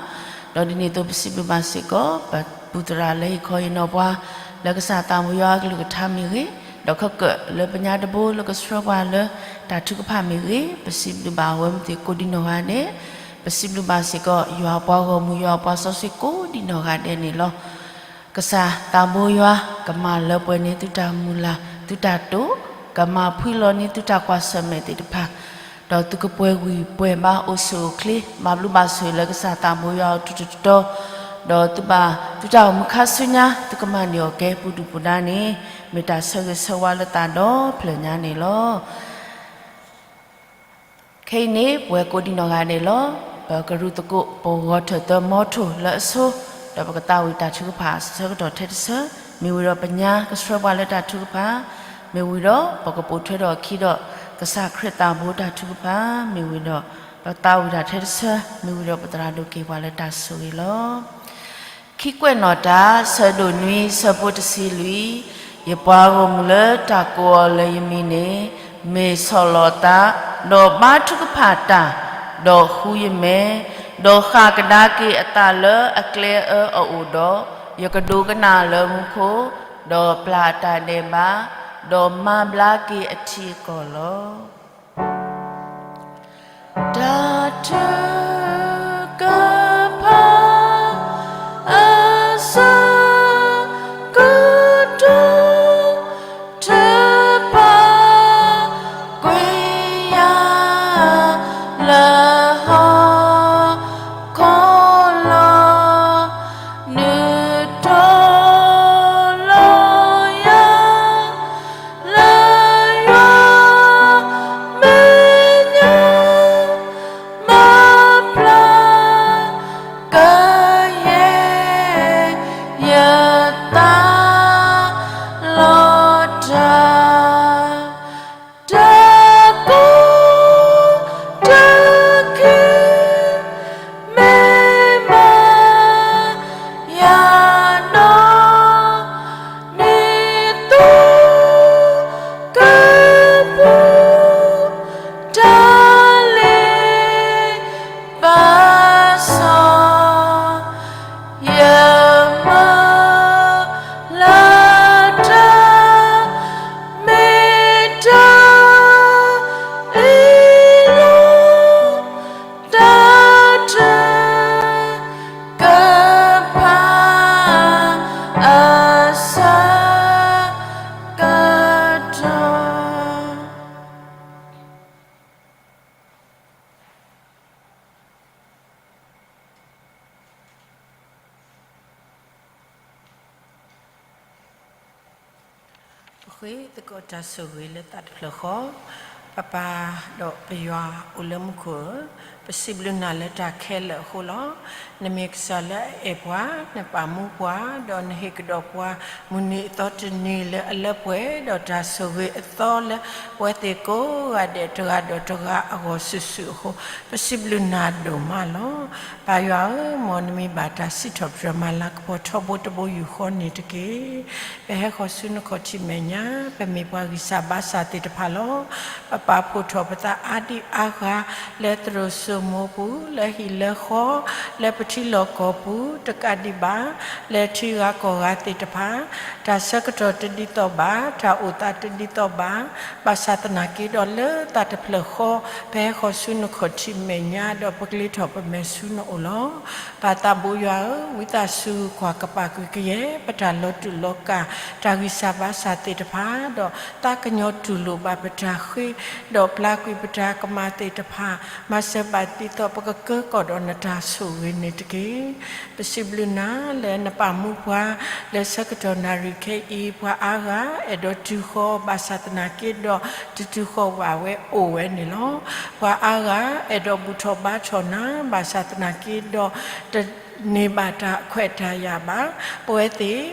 ဒီးဒ်န့ၣ်အသိးပစံးဘျုးဘၣ်စ့ၢ်ကီး ပပုၢ်သရၣ်လၢဟ့ၣ်ခီဟ့ၣ်နီၤပှၤ လၢကစၢ်သးဘိယွၤအကလုၢ်ကထါမ့ၢ်ဂ့ၤ, ဒီးခဲကၢၣ်လၢပညါတဘိလၢကဆှၢပှၤလၢတၢ်ထုကဖၣ်မ့ၢ်ဂ့ၤ, ပစံးဘျုးဘၣ်အဝဲမ့ၢ်သ့ၣ်ကိးဒံနီၢ်ဂၤဒဲး, ပစံးဘျုးဘၣ်စ့ၢ်ကီး ယွၤအပှၤဂီၢ်မုၢ် ယွၤအပှၤစီဆှံကိးဒံနီၢ်ဂၤဒဲးန့ၣ်လီၤ. ကစၢ်သးဘိယွၤ ကမၤလၢပှဲၤန့ၢ်သုတၢ်မုၢ်လၢ် သုတၢ်တိာ်, ကမၤဖှံလီၤန့ၢ်သုတၢ်ကွၢ်ဆၢၣ်မဲာ်သ့ၣ်တဖၣ်, ဒီးသုကပှဲၤဝံၤပှဲၤဘါအိၣ်ဆူၣ်အိၣ်ချ့ ဘၣ်ဘျုးဘၣ်ဆိၣ်လၢကစၢ်သးဘိယွၤအထူးတတီၤ, ဒီးသုဘၣ်သုတၢ်အိၣ်မူခါဆူညါ သုကမၤန့ၢ်အီၣ်ကဲပူၤဒုၣ်ပူၤဒါန့ၣ် မ့ၢ်တၢ်ဆၢဂ့ၤဆၢဝါလၢသးဒီဖျၢၣ်ညါန့ၣ်လီၤ. ခဲအံၤန့ၣ် ပဝဲကိးဒံနီၢ်ဂၤဒဲးလီၤ. ပကရူၢ်သကိး ပဂီၤထၢၣ်သၢမီထိၣ်လၢအဆိ, ဒီးပကသးဝံၣ်တၢ်ထုကဖၣ်အဆၢကတီၢ်ထဲတဆၢ, မ့ၢ်ဝံၤဒီးပညါကဆှၢပှၤလၢတၢ်ထုကဖၣ်, မ့ၢ်ဝံၤဒီးပကပိာ်ထွဲထီၣ်အခံဒီး ကစၢ်ခရံာ်သးဘိတၢ်ထုကဖၣ်, မ့ၢ်ဝံၤဒီး ပသးဝံၣ်တၢ်ထဲတဆၢ, မ့ၢ်ဝံၤဒီးပသရၣ်ဒိၣ်က့ၤပှၤလၢတၢ်ဆိၣ်ဂ့ၤလီၤ. ခံကွဲးနီၣ်တၢ် ဆၢဒိၣ်နွံ ဆၢဖိတဆံလွံၢ်, ယပှၤဂီၢ်မုၢ်လၢတၢ်ကိးအီၤလၢယမံၤန့ၣ် မ့ၢ်ဆီၣ်လီၤသး, ဒီးဘါထုကဖၣ်တၢ်, ဒီးဃုယမဲာ်, ဒီးဃၣ်ကဒါက့ၤအသးလၢအကျဲအၢအအိၣ်ဒီး, ယကဒိကနၣ်လၢမူခိၣ်, ဒီးပျၢ်အတၢ်ဒဲးဘး, ဒီးမၤဘျါက့ၤအထံအကီၢ်လီၤ. တၢ်ထုကဖၣ်အဆၢကတီၢ် ထုးပာ်ကွံာ်ယၤလၢဟီၣ်ခိၣ်လီၤ. နုာ်ထီၣ်လီၤယၤ လၢယွၤမဲာ်ညါ မၤဖျါကယဲၢ်ယသးလီၤတၢ် တၢ်ကိၢ်တၢ်ဂီၤ မ့ၢ်မၤယၤနီၢ် နံၤသိကပူၤ တၢ်လ့ပစီ ယမၤလၢတၢ် မ့ၢ်တၢ်အ့ၣ်လိာ် တၢ်ထုကဖၣ်အဆၢကတီၢ် ပဃ့သကိးတၢ်ဆိၣ်ဂ့ၤလၢသးတဖျၢၣ်ဃီ, ပၢ်ပၢ်ဒီးပယွၤအိၣ်လၢမူခိၣ်ဧၢ, ပစံးဘျုးနၤလၢတၢ်ခဲလၢာ်အဃိလီၤ. နမ့ၢ်ကစၢ်လၢအအဲၣ်ပှၤ, နပာ်မူပှၤ, ဒီးနဟ့ၣ်ကဒီးပှၤ မုၢ်နံၤအသီတနံၤလၢအလၢပှဲၤ, ဒီးတၢ်ဆိၣ်ဂ့ၤအသီလၢ ပဝဲသ့ၣ်ကိးဂၤဒဲးတဂၤဒီးတဂၤအဂီၢ်စုာ်စုာ်အဃိ, ပစံးဘျုးနၤဒိၣ်မးလီၤ. ပၢ်ယွၤဧၢ, မ်နမံၤဘၣ်တၢ်စံးထီၣ်ပတြၢၤမၤလၤကပီၤထီဘိတဘိယူၢ်ဃီန့ၣ်တက့ၢ်. ပဟဲဃီၤဆူနခီၣ်ထံးမဲာ်ညါ, ပမ့ၢ်ပှၤဂံၢ်စၢ်ဘါစၢ်သ့ၣ်တဖၣ်လီၤ. ပပာ်ဖှိၣ်ထီၣ်ပသးအါဒံအါဂၤ လၢသရိာ်စိမိၤပူၤ, လၢဟံၣ်လၢဃီ, လၢပထံလီၢ်ကီၢ်ပူၤ, တကးဒံးဘၣ် လၢထံဂၤကီၢ်ဂၤသ့ၣ်တဖၣ်, တၢ်ဆၢကတီၢ်တဒ်သိးဘၣ်, တၢ်အိၣ်သးတဒ်သိးဘၣ်, ဘၣ်ဆၣ်သနာ်က့ဒီးလၢသးတဖျၢၣ်ဃီ, ပဟဲဃီၤဆူနခီၣ်ထံးမဲာ်ညါ ဒီးပကလ့ၤထီၣ်ပမဲာ်ဆူနအိၣ်လီၤ. ပၢ်သးဘိယွၤဧၢ, ဝံသးစူၤကွၢ်ကပာ်ကဟုကယာ် ပတၢ်လီၤတူာ်လီၤကာ်, တၢ်ဂံၢ်စၢ်ဘါစၢ်သ့ၣ်တဖၣ်, ဒီးသးကညီၤတူၢ်လိာ်ဘၣ်ပတၢ်ဃ့, ဒီးပျၢ်ကွံာ်ပတၢ်ကမၣ်သ့ၣ်တဖၣ်, မၤစၢၤဘၣ်ဒ်သိးပကကၢကီၢ်ဒီးနတၢ်ဆိၣ်ဂ့ၤန့ၣ်တက့ၢ်. ပစံးဘျုးနၤလၢနပာ်မူပှၤ လၢဆၢကတီၢ်နၣ်ရံၣ်ခဲအံၤ, ပှၤအါဂၤအဲၣ်ဒိးတုၤဃီၤ, ဘၣ်ဆၣ်သနာ်က့ဒီး တတုၤဃီၤဘၣ်ဝဲအိၣ်ဝဲန့ၣ်လီၤ. ပှၤအါဂၤအဲၣ်ဒိးဘူၣ်ထီၣ်ဘါထီၣ်နၤ, ဘၣ်ဆၣ်သနာ်က့ဒီး တန့ၢ်ဘၣ်တၢ်ခွဲးတၢ်ယာ်ဘၣ်. ပဝဲသ့ၣ်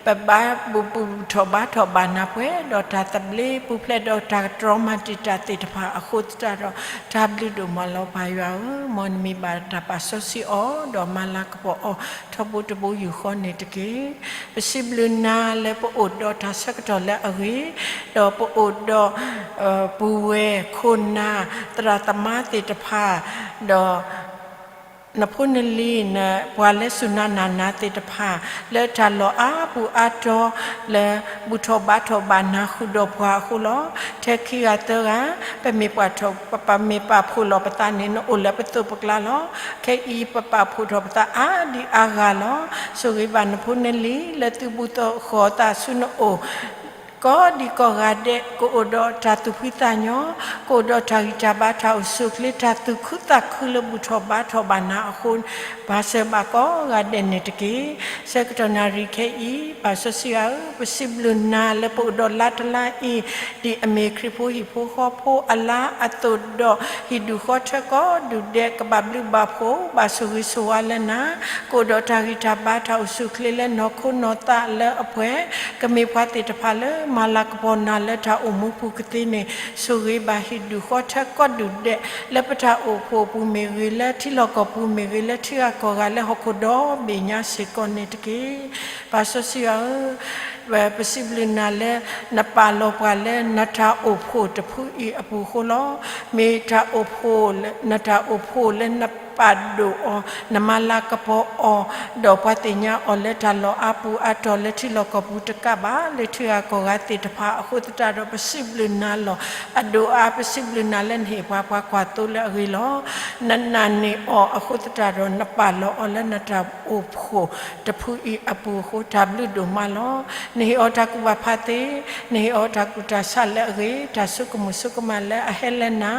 ပဘၣ်ဘူၣ်ထီၣ်ဘါထီၣ်ဘၣ်နၤပှဲၤဒီးတၢ်သဘျ့ပူၤဖျဲး ဒီးတၢ်တြီမၤတံာ်တာ်သ့ၣ်တဖၣ်အဃိသတးဒီး တၢ်ဘျုးဒိၣ်မးလီၤ. ပၢ်ယွၤဧၢ, မ်နမံၤဘၣ်တၢ်ပာ်စီဆှံအီၤ, ဒီးမၤလၤကပီၤအီၤ ထီဘိတဘိယူၢ်ဃီန့ၣ်တက့ၢ်. ပစံးဘျုးနၤလၢပအိၣ်ဒီးတၢ်ဆၢကတီၢ်လၢအဂ့ၤ, ဒီးပအိၣ်ဒီး ပုၢ်ဝဲၢ်ခိၣ်နၢ် သရၣ်သမါသ့ၣ်တဖၣ်, ဒီး နဖိနလံၤ ပှၤလၢစူၢ်နၤနာ်နၤသ့ၣ်တဖၣ် လၢတၢ်လီၢ်အါပူၤအါတီၤ လၢဘူၣ်ထီၣ်ဘါထီၣ်ဘၣ်နၤဃုာ်ဒီးပှၤအဃိလီၤ. ထဲခံဂၤသၢဂၤ ပမ့ၢ်ပာ်ထီၣ် ပမ့ၢ်ပာ်ဖှိၣ်လီၤပသးန့ၣ် နအိၣ်လၢပသိးပကျါလီၤ. ခဲအံၤပပာ်ဖှိၣ်ထီၣ်ပသးအါဒံအါဂၤလီၤ. ဆိၣ်ဂ့ၤဘၣ်နဖိနလံၤ လၢသုဘူၣ်သီၣ်ဃီၤသးဆူနအိၣ် ကိးဒံကိးဂၤဒဲး ကအိၣ်ဒီးတၢ်သူၣ်ဖှံသးညီ, ကအိၣ်ဒီးတၢ်ဂံၢ်တၢ်ဘါတၢ်အိၣ်ဆူၣ်အိၣ်ချ့ တၢ်သူၣ်ခုသးခုလၢဘူၣ်ထီၣ်ဘါထီၣ်ဘၣ်နၤအဃိ, မၤစၢၤဘၣ်ကိးဂၤဒဲးန့ၣ်တက့ၢ်. ဆၢကတီၢ်နၣ်ရံၣ်ခဲအံၤ ပၢ်စီဆှံယွၤဧၢ, ပစံးဘျုးနၤလၢပအိၣ်ဒီးလါတလါအံၤ ဒ်အမ့ၢ်ခရံာ်ဖိဟံၣ်ဖိဃီဖိအလါအသိးဒီး ဟံၣ်ဒူၣ်ဃီထၢကိးဒူၣ်ဒဲး ကဘၣ်ဘျုးဘၣ်ဖှိၣ် ဘၣ်ဆိၣ်ဂ့ၤဆိၣ်ဝါလၢနၤ, ကအိၣ်ဒီးတၢ်ဂံၢ်တၢ်ဘါတၢ်အိၣ်ဆူၣ်အိၣ်ချ့လၢနီၢ်ခိနီၢ်သးလၢအပှဲၤ, ကမ့ၢ်ပှၤသ့ၣ်တဖၣ်လၢမၤလၤကပီၤနၤလၢတၢ်အိၣ်မူပူၤကသ့န့ၣ် ဆိၣ်ဂ့ၤဘၣ်ဟံၣ်ဒူၣ်ဃီထၢကိးဒူၣ်ဒဲး လၢပတၢ်အိၣ်ဖှိၣ်အပူၤမ့ၢ်ဂ့ၤ, လၢထံလီၢ်ကီၢ်ပူၤမ့ၢ်ဂ့ၤ, လၢထံဂၤကီၢ်ဂၤလၢဟီၣ်ခိၣ်ဒီဘ့ၣ်ညါစ့ၢ်ကီးန့ၣ်တက့ၢ်. ပၢ်စီဆှံယွၤဧၢ, ပစံးဘျုးနၤလၢ နပာ်လီၤပှၤလၢနတၢ်အိၣ်ဖှိၣ်တဖုအံၤအပူၤအဃိလီၤ. မ့ၢ်တၢ်အိၣ်ဖှိၣ်, နတၢ်အိၣ်ဖှိၣ်လၢနပာ်ဒိၣ်အီၤ, နမၤလၤကပီၤအီၤ, ဒီးပှၤသ့ၣ်ညါအီၤလၢတၢ်လီၢ်အါပူၤအါတီၤလၢထံလီၢ်ကီၢ်ပူၤတကးဘၣ်, လၢထံဂၤကီၢ်ဂၤသ့ၣ်တဖၣ်အဃိသတးဒီး ပစံးဘျုးနၤလီၤ. အဒိၣ်အါ ပစံးဘျုးနၤလၢနဟ့ၣ်ပှၤပှၤကွၢ်သိလၢအဂ့ၤလီၤ. နနာ်န့ၢ်အီၤအဃိသတးဒီး နပာ်လီၤအီၤလၢနတၢ်အိၣ်ဖှိၣ်တဖုအံၤအပူၤအဃိ တၢ်ဘျုးဒိၣ်မးလီၤ. နဟ့ၣ်အီၤတၢ်ကူၣ်ဘၣ်ဖးသ့, နဟ့ၣ်အီၤတၢ်ကူၣ်တၢ်ဆးလၢအဂ့ၤ, တၢ်ဆိကမိၣ်ဆိကမးလၢအဟဲလၢနၤ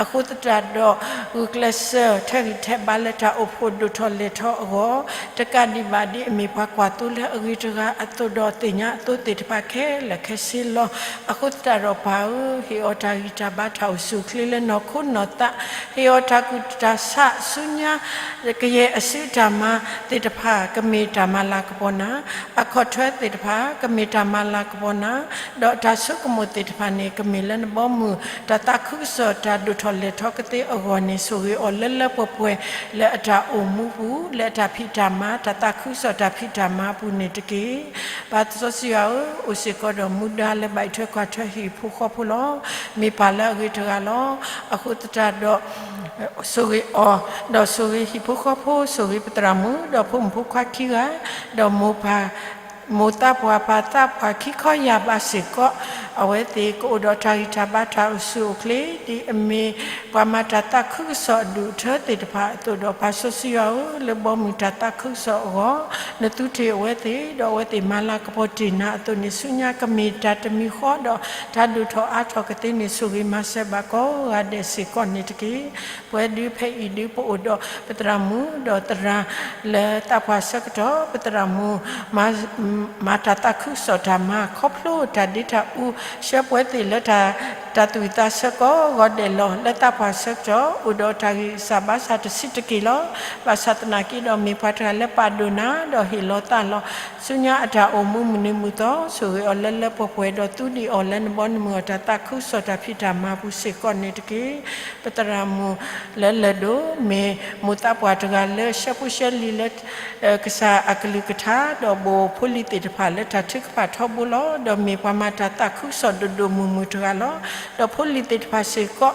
အဃိသတးဒီး ဂုာ်ကျဲးစၢးထဲးဂံၢ်ထဲးဘါလၢတၢ်အိၣ်ဖှိၣ်ဒိၣ်ထီၣ်လဲၢ်ထီၣ်အဂီၢ်, တကးဒံးဘၣ် ဒ်အမ့ၢ်ပှၤကွၢ်သိလၢအဂ့ၤတဂၤအသိးဒီး သ့ၣ်ညါအသိသ့ၣ်တဖၣ်ခဲလၢာ်ခဲဆ့လီၤ. အဃိသတးဒီးပၢ်ဧၢ, ဟ့ၣ်အီၤတၢ်ဂံၢ်တၢ်ဘါတၢ်အိၣ်ဆူၣ်အိၣ်ချ့လၢနီၢ်ခိနီၢ်သး, ဟ့ၣ်အီၤတၢ်ကူၣ်တၢ်ဆးဆူညါ ကယဲၢ်အစုအတၢ်မၤသ့ၣ်တဖၣ် ကမ့ၢ်တၢ်မၤလၤကပီၤနၤ, အခီၣ်ထွဲသ့ၣ်တဖၣ် ကမ့ၢ်တၢ်မၤလၤကပီၤနၤ, ဒီးတၢ်ဆိကမိၣ်သ့ၣ်တဖၣ်န့ၣ် ကမ့ၢ်လၢနဘီမုၢ်တၢ်သးခုကစီၣ်တၢ်ဒိၣ်ထီၣ်လဲၢ်ထီၣ်ကသ့အဂီၢ်န့ၣ် ဆိၣ်ဂ့ၤအီၤလၢလၢပှဲၤပှဲၤ လၢအတၢ်အိၣ်မူပူၤ လၢအတၢ်ဖံးတၢ်မၤ တၢ်သးခုကစီၣ်တၢ်ဖံးတၢ်မၤအပူၤန့ၣ်တက့ၢ်. ပၢ်စီဆှံယွၤဧၢ, အိၣ်စ့ၢ်ကီးဒီးမူဒါလၢဘၣ်အံးထွဲကွၢ်ထွဲဟံၣ်ဖိဃီဖိလီၤ. မ့ၢ်ပၢ်လၢအဂ့ၤတဂၤလီၤ. အဃိသတးဒီး ဆိၣ်ဂ့ၤအီၤ, ဒီးဆိၣ်ဂ့ၤဟံၣ်ဖိဃီဖိ, ဆိၣ်ဂ့ၤပသရၣ်မုၣ်, ဒီးဖိမုၣ်ဖိခွါခံဂၤ, ဒီးမိၢ်ပၢ်, မိၢ်သးပှၢ်ပၢ်သးပှၢ်ခံခီယာ်ဘးစ့ၢ်ကီး, အဝဲသ့ၣ်ကအိၣ်ဒီးတၢ်ဂံၢ်တၢ်ဘါတၢ်အိၣ်ဆူၣ်အိၣ်ချ့ ဒ်အမ့ၢ်ပှၤမၤတၢ်သးခုကစီၣ်အဒူၣ်အထၢသ့ၣ်တဖၣ်အသိးဒီး ပၢ်စီဆှံယွၤဧၢ, လၢဘီမုၢ်တၢ်သးခုကစီၣ်အဂီၢ် နသူတ့ၢ်အဝဲသ့ၣ်, ဒီးအဝဲသ့ၣ်မၤလၤကပီၤတ့ၢ်နၤအသိးန့ၣ် ဆူညါကမ့ၢ်တၢ်တမံၤဃီဒီး တၢ်ဒိၣ်ထီၣ်အါထီၣ်ကသ့န့ၣ် ဆိၣ်ဂ့ၤမၤစၢၤဘၣ်ကိးဂၤဒဲးစ့ၢ်ကီးန့ၣ်တက့ၢ်. ပဝဲဒုးဖဲအံၤဒုး ပအိၣ်ဒီးပသရၣ်မုၣ်ဒီးသရၣ်လၢသးပှၢ်ဆၢကတီၢ် ပသရၣ်မုၣ်မၤ မၤတၢ်သးခုကစီၣ်တၢ်မၤ ခီဖျိတၢ်ဒ့တၢ်အူ ဆှၢပှဲၤသ့ၣ်လၢတၢ် တၢ်သူၣ်ဝံၣ်သးဆၢကိးဂီၤဒဲးလီၤ. လၢသးပှၢ်ဆၢကတီၢ် အိၣ်ဒီးတၢ်ဂံၢ်စၢ်ဘါစၢ်တဆံးတက့ၢ်လီၤ. ဘၣ်ဆၣ်သနာ်က့ဒီး မ့ၢ်ပှၤတဂၤလၢပာ်ဒိၣ်နၤ ဒီးဟ့ၣ်လီၤသးလီၤ. ဆူညါအတၢ်အိၣ်မူမုၢ်နံၤမုၢ်သီ ဆိၣ်ဂ့ၤအီၤလၢလၢပှဲၤပှဲၤ ဒီးသူဒံးအီၤလၢနဘီနမုၢ်အတၢ် သးခုကစီၣ်တၢ်ဖံးတၢ်မၤပူၤစ့ၢ်ကီးန့ၣ်တက့ၢ်. ပသရၣ်မုၣ်လၢလၢၢ်ဒိၣ် မ့ၢ်မိၢ်သးပှၢ်တဂၤလၢဆှၢဖိဆှၢလံာ်လၢ ကစၢ်အကလုၢ်ကထါ ဒီးဘိၣ်ဖိလံၤသ့ၣ်တဖၣ်လၢတၢ်ထုကဖၣ်ထီဘိလီၤ. ဒီးမ့ၢ်ပှၤမၤတၢ်သးခုကစီၣ်ဒိၣ်ဒိၣ်မုၢ်မုၢ်တဂၤလီၤ. ဒီးဖိလံၤသ့ၣ်တဖၣ်စ့ၢ်ကီး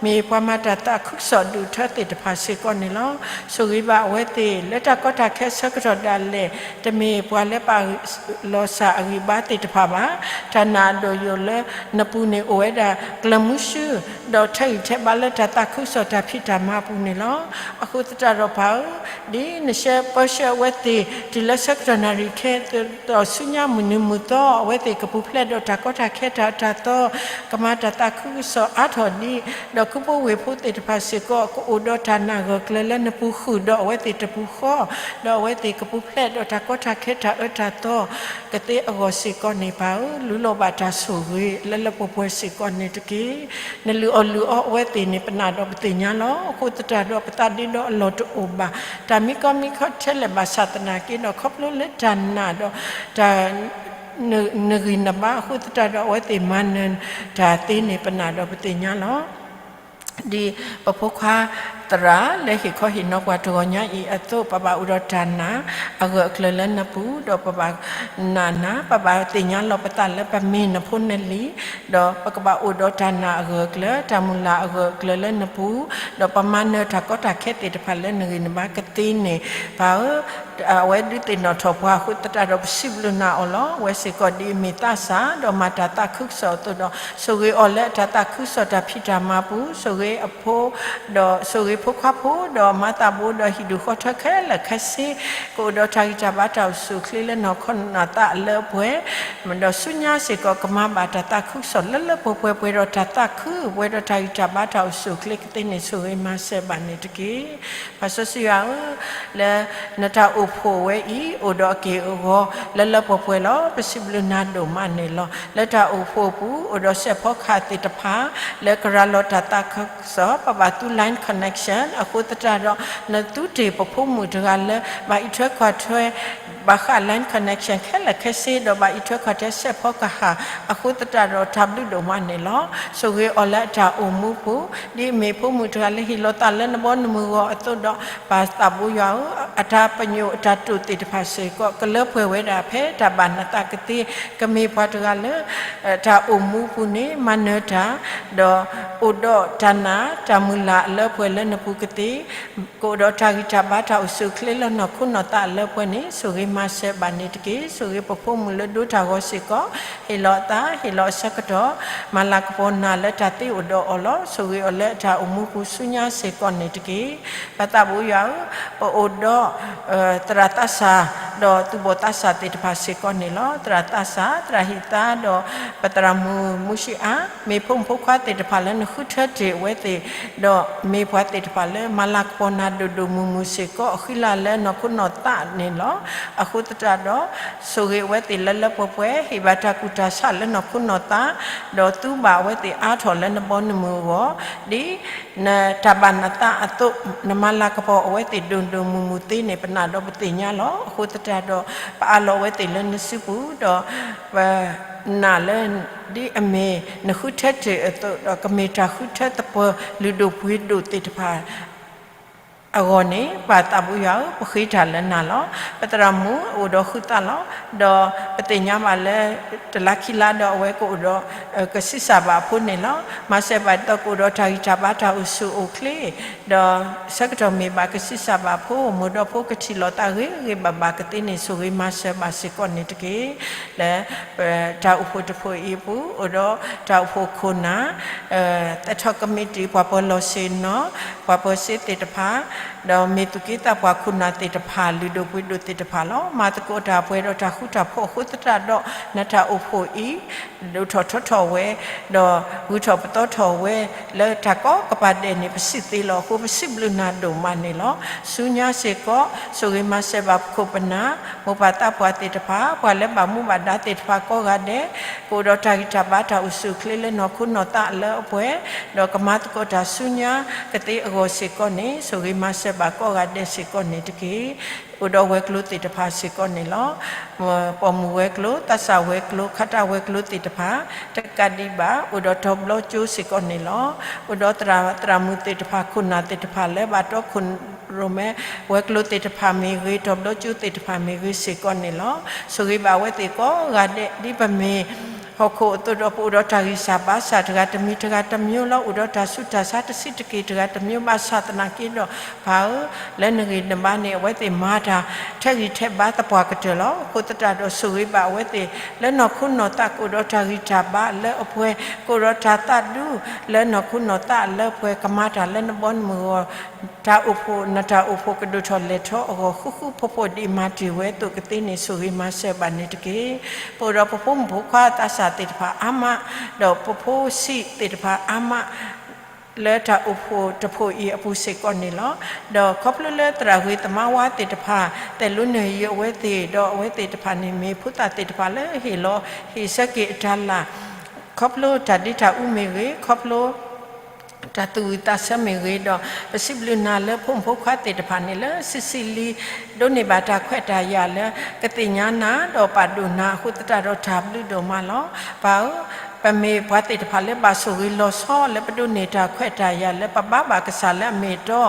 မ့ၢ်ပှၤမၤတၢ်သးခုကစီၣ်ဒုးထၢသ့ၣ်တဖၣ်စ့ၢ်ကီးန့ၣ်လီၤ. ဆိၣ်ဂ့ၤဘၣ်အဝဲသ့ၣ် လၢတၢ်ကီတၢ်ခဲဆၢကတီၢ်ဒၣ်လဲာ် တမ့ၢ်ပှၤလၢပာ်လီၤစၢ်အဂံၢ်ဘါသ့ၣ်တဖၣ်ဘၣ်. တၢ်နာ်အဒိၣ်ယိာ်လၢနပူၤန့ၣ် အိၣ်ဝဲဒၣ်ကျၢၤမုဆူ ဒီးထဲးဂံၢ်ထဲးဘါလၢတၢ်သးခုကစီၣ်တၢ်ဖံးတၢ်မၤအပူၤန့ၣ်လီၤ. အဃိသတးဒီးပၢ်ဧၢ, ဒ်နဆှၢပၢဆှၢအဝဲသ့ၣ် တုၤလၢဆၢကတီၢ်နၣ်ရံၣ်ခဲ ဒီးဆူညါမုၢ်နံၤမုၢ်သီ အဝဲသ့ၣ်ကပူၤဖျဲးဒီးတၢ်ကီတၢ်ခဲတၢ်အၢတၢ်သီ, ကမၤတၢ်သးခုကစီၣ်အါထီၣ်ဒံး, ဒီးခူဖိဝ့ၢ်ဖိသ့ၣ်တဖၣ်စ့ၢ်ကီး ကအိၣ်ဒီးတၢ်နာ်ဂၢၢ်ကျၢၤလၢနပူၤဃုာ်ဒီးအဝဲသ့ၣ်တပူၤဃီ, ဒီးအဝဲသ့ၣ်ကပူၤဖျဲးဒီးတၢ်ကီတၢ်ခဲတၢ်အၢတၢ်သီ ကသ့အဂီၢ်စ့ၢ်ကီးန့ၣ် ပၢ်ဧၢ, လူလီၤဘၣ်တၢ်ဆိၣ်ဂ့ၤလၢလၢပှဲၤပှဲၤစ့ၢ်ကီးန့ၣ်တက့ၢ်. နလုၢ်အီၣ်လုၢ်အီအဝဲသ့ၣ်န့ၣ် ပနာ်ဒီးပသ့ၣ်ညါလီၤ. အဃိသတးဒီးပသးဒ့ဒီအလီၢ်တအိၣ်ဘၣ်. တၢ်မံကီမံခီထဲလဲၣ်ဘၣ်ဆၣ်သနာ်က့ဒီး ခီဖျိလၢတၢ်နာ်ဒီးတၢ် နဂံၢ်နဘါအဃိသတးဒီး အဝဲသ့ၣ်မၤနၢၤတၢ်သ့န့ၣ် ပနာ်ဒီးပသ့ၣ်ညါလီၤ. ဒ်ပဖိခွါသရၣ် လၢဟ့ၣ်ခီဟ့ၣ်နီၤပှၤတဂီၤညါအံၤအသိး, ပဘၣ်အိၣ်ဒီးတၢ်နာ်အဂၢၢ်အကျၢၤလၢနပူၤ, ဒီးပဘၣ်နာ်နၤ, ပဘၣ်သ့ၣ်ညါလီၤပသးလၢပမ့ၢ်နဖိနလံၤ, ဒီးပကဘၣ်အိၣ်ဒီးတၢ်နာ်အဂၢၢ်အကျၢၤ, တၢ်မုၢ်လၢ်အဂၢၢ်အကျၢၤလၢနပူၤ, ဒီးပမၤနၢၤတၢ်ကီတၢ်ခဲသ့ၣ်တဖၣ်လၢနဂံၢ်နဘါကသ့န့ၣ်, ပၢ်ဧၢ, အဝဲဒုးသ့ၣ်နီၣ်ထီၣ်ပှၤအဃိသတးဒီး ပစံးဘျုးနၤအီၤလီၤ. အဝဲစ့ၢ်ကီးဒ်အမ့ၢ်သးစၢ် ဒီးမၤတၢ်သးခုကစီၣ်အသိးဒီး ဆိၣ်ဂ့ၤအီၤလၢအတၢ်သးခုကစီၣ်တၢ်ဖံးတၢ်မၤပူၤ, ဆိၣ်ဂ့ၤအဖိ ဒီးဆိၣ်ဂ့ၤဖိခွါဖိ ဒီးမါသးဘိ ဒီးဟံၣ်ဒူၣ်ဃီထၢခဲလၢာ်ခဲဆ့, ကအိၣ်ဒီးတၢ်ဂံၢ်တၢ်ဘါတၢ်အိၣ်ဆူၣ်အိၣ်ချ့လၢနီၢ်ခိနီၢ်သးအလၢအပှဲၤ, ဒီးဆူညါစ့ၢ်ကီး ကမၤဘၣ်တၢ်သးခုကစီၣ်လၢလၢပှဲၤပှဲၤ ပှဲၤဒီးတၢ်သးခု, ပှဲၤဒီးတၢ်ဂံၢ်တၢ်ဘါတၢ်အိၣ်ဆူၣ်အိၣ်ချ့ကသ့န့ၣ် ဆိၣ်ဂ့ၤမၤစၢၤဘၣ်န့ၣ်တက့ၢ်. ပၢ်စီဆှံယွၤဧၢ, လၢနတၢ်အိၣ်ဖှိၣ်ဝဲအံၤ အိၣ်ဒီးအက့ၢ်အဂီၤလၢလၢပှဲၤပှဲၤလီၤ. ပစံးဘျုးနၤဒိၣ်မးန့ၣ်လီၤ. လၢတၢ်အိၣ်ဖှိၣ်အပူၤ အိၣ်ဒီးစဲးဖီကဟၣ်သ့ၣ်တဖၣ် လၢကရၤလီၤတၢ်သးခုကစီၣ် ပဘၣ်သူ line connection အဃိသတးဒီး နသူတ့ၢ်ပဖိမုၣ်တဂၤလၢ ဘၣ်အံးထွဲကွၢ်ထွဲ ဘၣ်ဃး line connection ခဲလၢာ်ခဲဆ့ ဒီးဘၣ်အံးထွဲကွၢ်ထွဲစဲးဖီကဟၣ် အဃိသတးဒီးတၢ်ဘျုးဒိၣ်မးန့ၣ်လီၤ. ဆိၣ်ဂ့ၤအီၤလၢအတၢ်အိၣ်မူပူၤ, ဒ်အမ့ၢ်ဖိမုၣ်တဂၤလၢဟ့ၣ်လီၤသးလၢနဘီနမုၢ်ဂီၤအသိးဒီး ပၢ်သးဘိယွၤဧၢ, အတၢ်ပညိၣ်အတၢ်တိာ်သ့ၣ်တဖၣ်စ့ၢ်ကီး ကလၢပှဲၤဝဲဒၣ်ဖဲတၢ်ဘၣ်နသးကသ့, ကမ့ၢ်ပှၤတဂၤလၢ တၢ်အိၣ်မူပူၤန့ၣ် မၤနၢၤတၢ်, ဒီးအိၣ်ဒီးတၢ်နာ် တၢ်မုၢ်လၢ်အလၢပှဲၤလၢနပူၤကသ့, ကအိၣ်ဒီးတၢ်ဂံၢ်တၢ်ဘါတၢ်အိၣ်ဆူၣ်အိၣ်ချ့လၢနီၢ်ခိနီၢ်သးအလၢပှဲၤန့ၣ် ဆိၣ်ဂ့ၤမၤစၢၤဘၣ်န့ၣ်တက့ၢ်. ဆိၣ်ဂ့ၤပဖိမုၣ်လၢဒိတၢ်ဂီၤစ့ၢ်ကီး ဟ့ၣ်လီၤအသး ဟ့ၣ်လီၤအဆၢကတီၢ် မၤလၤကပီၤနၤလၢတၢ်သ့အိၣ်ဒီးအီၤလီၤ. ဆိၣ်ဂ့ၤအီၤလၢအတၢ်အိၣ်မူပူၤဆူညါစ့ၢ်ကီးန့ၣ်တက့ၢ်. ပၢ်သးဘိယွၤဧၢ, ပအိၣ်ဒီး သရၣ်သးစၢ် ဒီးသူၣ်ဘီၣ်သးစၢ်သ့ၣ်တဖၣ်စ့ၢ်ကီးန့ၣ်လီၤ. သရၣ်သးစၢ် သရၣ်ဟံၣ်သါ ဒီးပသရၣ်မုၣ်မူၡံအါ မ့ၢ်ဖိမုၣ်ဖိခွါသ့ၣ်တဖၣ်လၢနဃုထၢတ့ၢ်အဝဲသ့ၣ်, ဒီးမ့ၢ်ပှၤသ့ၣ်တဖၣ်လၢမၤလၤကပီၤနၤဒိၣ်ဒိၣ်မုၢ်မုၢ်စ့ၢ်ကီး အဃံလၤလၢနီၢ်ခိနီၢ်သးန့ၣ်လီၤ. အဃိသတးဒီး ဆိၣ်ဂ့ၤအဝဲသ့ၣ်လၢလၢပှဲၤပှဲၤ ဟ့ၣ်ဘၣ်တၢ်ကူၣ်တၢ်ဆးလၢနီၢ်ခိနီၢ်သး, ဒီးသူဘၣ်အဝဲသ့ၣ်အါထီၣ်လၢနဘီနမုၢ်အဂီၢ်, ဒ် နတၢ်ဘၣ်နသးအသိး နမၤလၤကပီၤအဝဲသ့ၣ်ဒိၣ်ဒိၣ်မုၢ်မုၢ်သ့န့ၣ် ပနာ်ဒီးပသ့ၣ်ညါလီၤ. အဃိသတးဒီး ပအးလီၤအဝဲသ့ၣ်လၢနစုပူၤ, ဒီးပနာ်လၢ ဒ်အမ့ၢ်နဃုထၢတ့ၢ်အသိး ဒီးကမ့ၢ်တၢ်ဃုထၢသပှၢ်လုၢ်ဒိၣ်ပှ့ၤဒိၣ်သ့ၣ်တဖၣ် အဂီၢ်န့ၣ် ပၢ်သးဘိယွၤဧၢ, ပဃ့တၢ်လၢနၤလီၤ. ပသရၣ်မုၣ်အိၣ်ဒီးဃုသးလီၤ. ဒီးပသ့ၣ်ညါဘၣ်လၢ တလါခံလါဒီးအဝဲကအိၣ်ဒီး ကဆံးစၢ်ဘၣ်အဖိန့ၣ်လီၤ. မၤစၢၤဘၣ်ဒ်သိးကအိၣ်ဒီးတၢ်ဂံၢ်တၢ်ဘါတၢ်အိၣ်ဆူၣ်အိၣ်ချ့, ဒီးဆၢကတီၢ်မ့ၢ်ဘၣ်ကဆံးစၢ်ဘၣ်ဖိ မိၢ်ဒီးဖိကထံၣ်လိာ်သးဂ့ၤဂ့ၤဘၣ်ဘၣ်ကသ့န့ၣ် ဆိၣ်ဂ့ၤမၤစၢၤဘၣ်စ့ၢ်ကီးန့ၣ်တက့ၢ်. လၢ တၢ်အိၣ်ဖှိၣ်တဖှိၣ်အံၤအပူၤ အိၣ်ဒီးတၢ်အိၣ်ဖှိၣ်ခိၣ်နၢ် သဲထီၣ်ကမံးတံာ် ပှၤပၢၤလီၢ်ဆ့ၣ်နီၤ ပှၤပၢၤစ့သ့ၣ်တဖၣ် ဒီးမ့ၢ်သူၣ်က့သးပှၢ်ခိၣ်နၢ်သ့ၣ်တဖၣ် လုၢ်ဒိၣ်ပှ့ၤဒိၣ်သ့ၣ်တဖၣ်လီၤ. မၤသကိးတၢ်ပှဲၤဒီးတၢ်ဃူတၢ်ဖိးအဃိသတးဒီး နတၢ်အိၣ်ဖှိၣ်အံၤ ဒိၣ်ထီၣ်ထီထီၣ်ဝဲ, ဒီးဂုၤထီၣ်ပသီထီၣ်ဝဲ လၢတၢ်ကိးကပၤဒဲးန့ၣ် ပစံးသ့လီၤအဃိ ပစံးဘျုးနၤဒိၣ်မးန့ၣ်လီၤ. ဆူညါစ့ၢ်ကီး ဆိၣ်ဂ့ၤမၤစၢၤဘၣ်ပခိၣ်ပနၢ် မိၢ်ပၢ်သးပှၢ်သ့ၣ်တဖၣ်, ပှၤလၢဘၣ်မူဘၣ်ဒါသ့ၣ်တဖၣ်ကိးဂၤဒဲး, ကအိၣ်ဒီးတၢ်ဂံၢ်တၢ်ဘါတၢ်အိၣ်ဆူၣ်အိၣ်ချ့လၢနီၢ်ခိနီၢ်သးအလၢအပှဲၤ, ဒီးကမၤသကိးတၢ်ဆူညါကသ့အဂီၢ်စ့ၢ်ကီးန့ၣ် ဆိၣ်ဂ့ၤမၤစၢၤဘၣ်ကိးဂၤဒဲးစ့ၢ်ကီးန့ၣ်တက့ၢ်. အိၣ်ဒီးဝဲၤကျိၤသ့ၣ်တဖၣ်စ့ၢ်ကီးန့ၣ်လီၤ. ပိာ်မုၣ်ဝဲၤကျိၤ, သးစၢ်ဝဲၤကျိၤ, ခးတၢ်ဝဲၤကျိၤသ့ၣ်တဖၣ် တကးဒံးဘၣ် အိၣ်ဒီးတီၤဘျီကၠိစ့ၢ်ကီးန့ၣ်လီၤ. အိၣ်ဒီးသရၣ်မုၣ်သ့ၣ်တဖၣ် ခိၣ်နၢ်သ့ၣ်တဖၣ်လၢဘၣ်တီခိၣ်ရိၣ်မဲ ဝဲၤကျိၤသ့ၣ်တဖၣ်မ့ၢ်ဂ့ၤ, တီၤဘျီကၠိသ့ၣ်တဖၣ်မ့ၢ်ဂ့ၤစ့ၢ်ကီးန့ၣ်လီၤ. ဆိၣ်ဂ့ၤဘၣ်အဝဲသ့ၣ်ကိးဂၤဒဲး ဒ်ပမ့ၢ်ဟီၣ်ခိၣ်အသိးဒီး ပအိၣ်ဒီးတၢ်ဂံၢ်စၢ်ဘါစၢ်တဂၤတမံၤတဂၤတမံၤလီၤ. အိၣ်ဒီးတၢ်ဆူးတၢ်ဆါတဆံးတက့ၢ်တဂၤတမံၤ ဘၣ်ဆၣ်သနာ်က့ဒီး ပၢ်ဧၢ, လၢနဂံၢ်နဘါန့ၣ် အဝဲသ့ၣ်မၤတၢ်ထဲးဂံၢ်ထဲးဘါသပှၢ်ကတၢၢ်လီၤ. အဃိသတးဒီး ဆိၣ်ဂ့ၤဘၣ်အဝဲသ့ၣ် လၢနီၢ်ခိနီၢ်သး ကအိၣ်ဒီးတၢ်ဂံၢ်တၢ်ဘါလၢအပှဲၤ, ကအိၣ်ဒီးတၢ်သးဒူ လၢနီၢ်ခိနီၢ်သးအလၢအပှဲၤ, ကမၤတၢ်လၢနဘီနမုၢ်အဂီၢ်, တၢ်အိၣ်ဖှိၣ် နတၢ်အိၣ်ဖှိၣ်ကဒိၣ်ထီၣ်လဲၢ်ထီၣ်အဂီၢ် ဃူဃူဖိးဖိးဒ်မၤတ့ၢ်ဝဲအသိးကသ့န့ၣ် ဆိၣ်ဂ့ၤမၤစၢၤဘၣ်န့ၣ်တက့ၢ်. ပအိၣ်ဒီးပဖိမုၣ်ဖိခွါသးစၢ်သ့ၣ်တဖၣ်အါမး, ဒီးပဖိဆံးသ့ၣ်တဖၣ်အါမး လၢတၢ်အိၣ်ဖှိၣ်တဖှိၣ်အံၤအပူၤစ့ၢ်ကီးန့ၣ်လီၤ. ဒီးခီဖျိလၢသရၣ်ဂ့ၤသမါဝါသ့ၣ်တဖၣ် သဲးလိနဲၣ်ယံၤအဝဲသ့ၣ် ဒီးအဝဲသ့ၣ်တဖၣ်န့ၣ် မ့ၢ်ဖိသၣ်သ့ၣ်တဖၣ်လၢဟ့ၣ်လီၤ ဟ့ၣ်ဆၢက့ၤအတၢ်လၢ် ခီဖျိတၢ်ဒ့တၢ်အူမ့ၢ်ဂ့ၤ, ခီဖျိ တၢ်သူၣ်ဝံၣ်သးဆၢမ့ၢ်ဂ့ၤဒီး ပစံးဘျုးနၤလၢဖိမုၣ်ဖိခွါသ့ၣ်တဖၣ်န့ၣ် လၢဆံးဆံးလံ ဒိးန့ၢ်ဘၣ်တၢ်ခွဲးတၢ်ယာ်လၢ ကသ့ၣ်ညါနၤ ဒီးပာ်ဒိၣ်နၤအဃိသတးဒီး တၢ်ဘျုးဒိၣ်မးလီၤ. ပၢ်ဧၢ, ပမ့ၢ်ပှၤသ့ၣ်တဖၣ်လၢဘၣ်ဆိၣ်ဂ့ၤလီၤဆီ လၢပဒိးန့ၢ်တၢ်ခွဲးတၢ်ယာ်လၢပဘါဘၣ်ကစၢ်လၢအမ့ၢ်အတီ,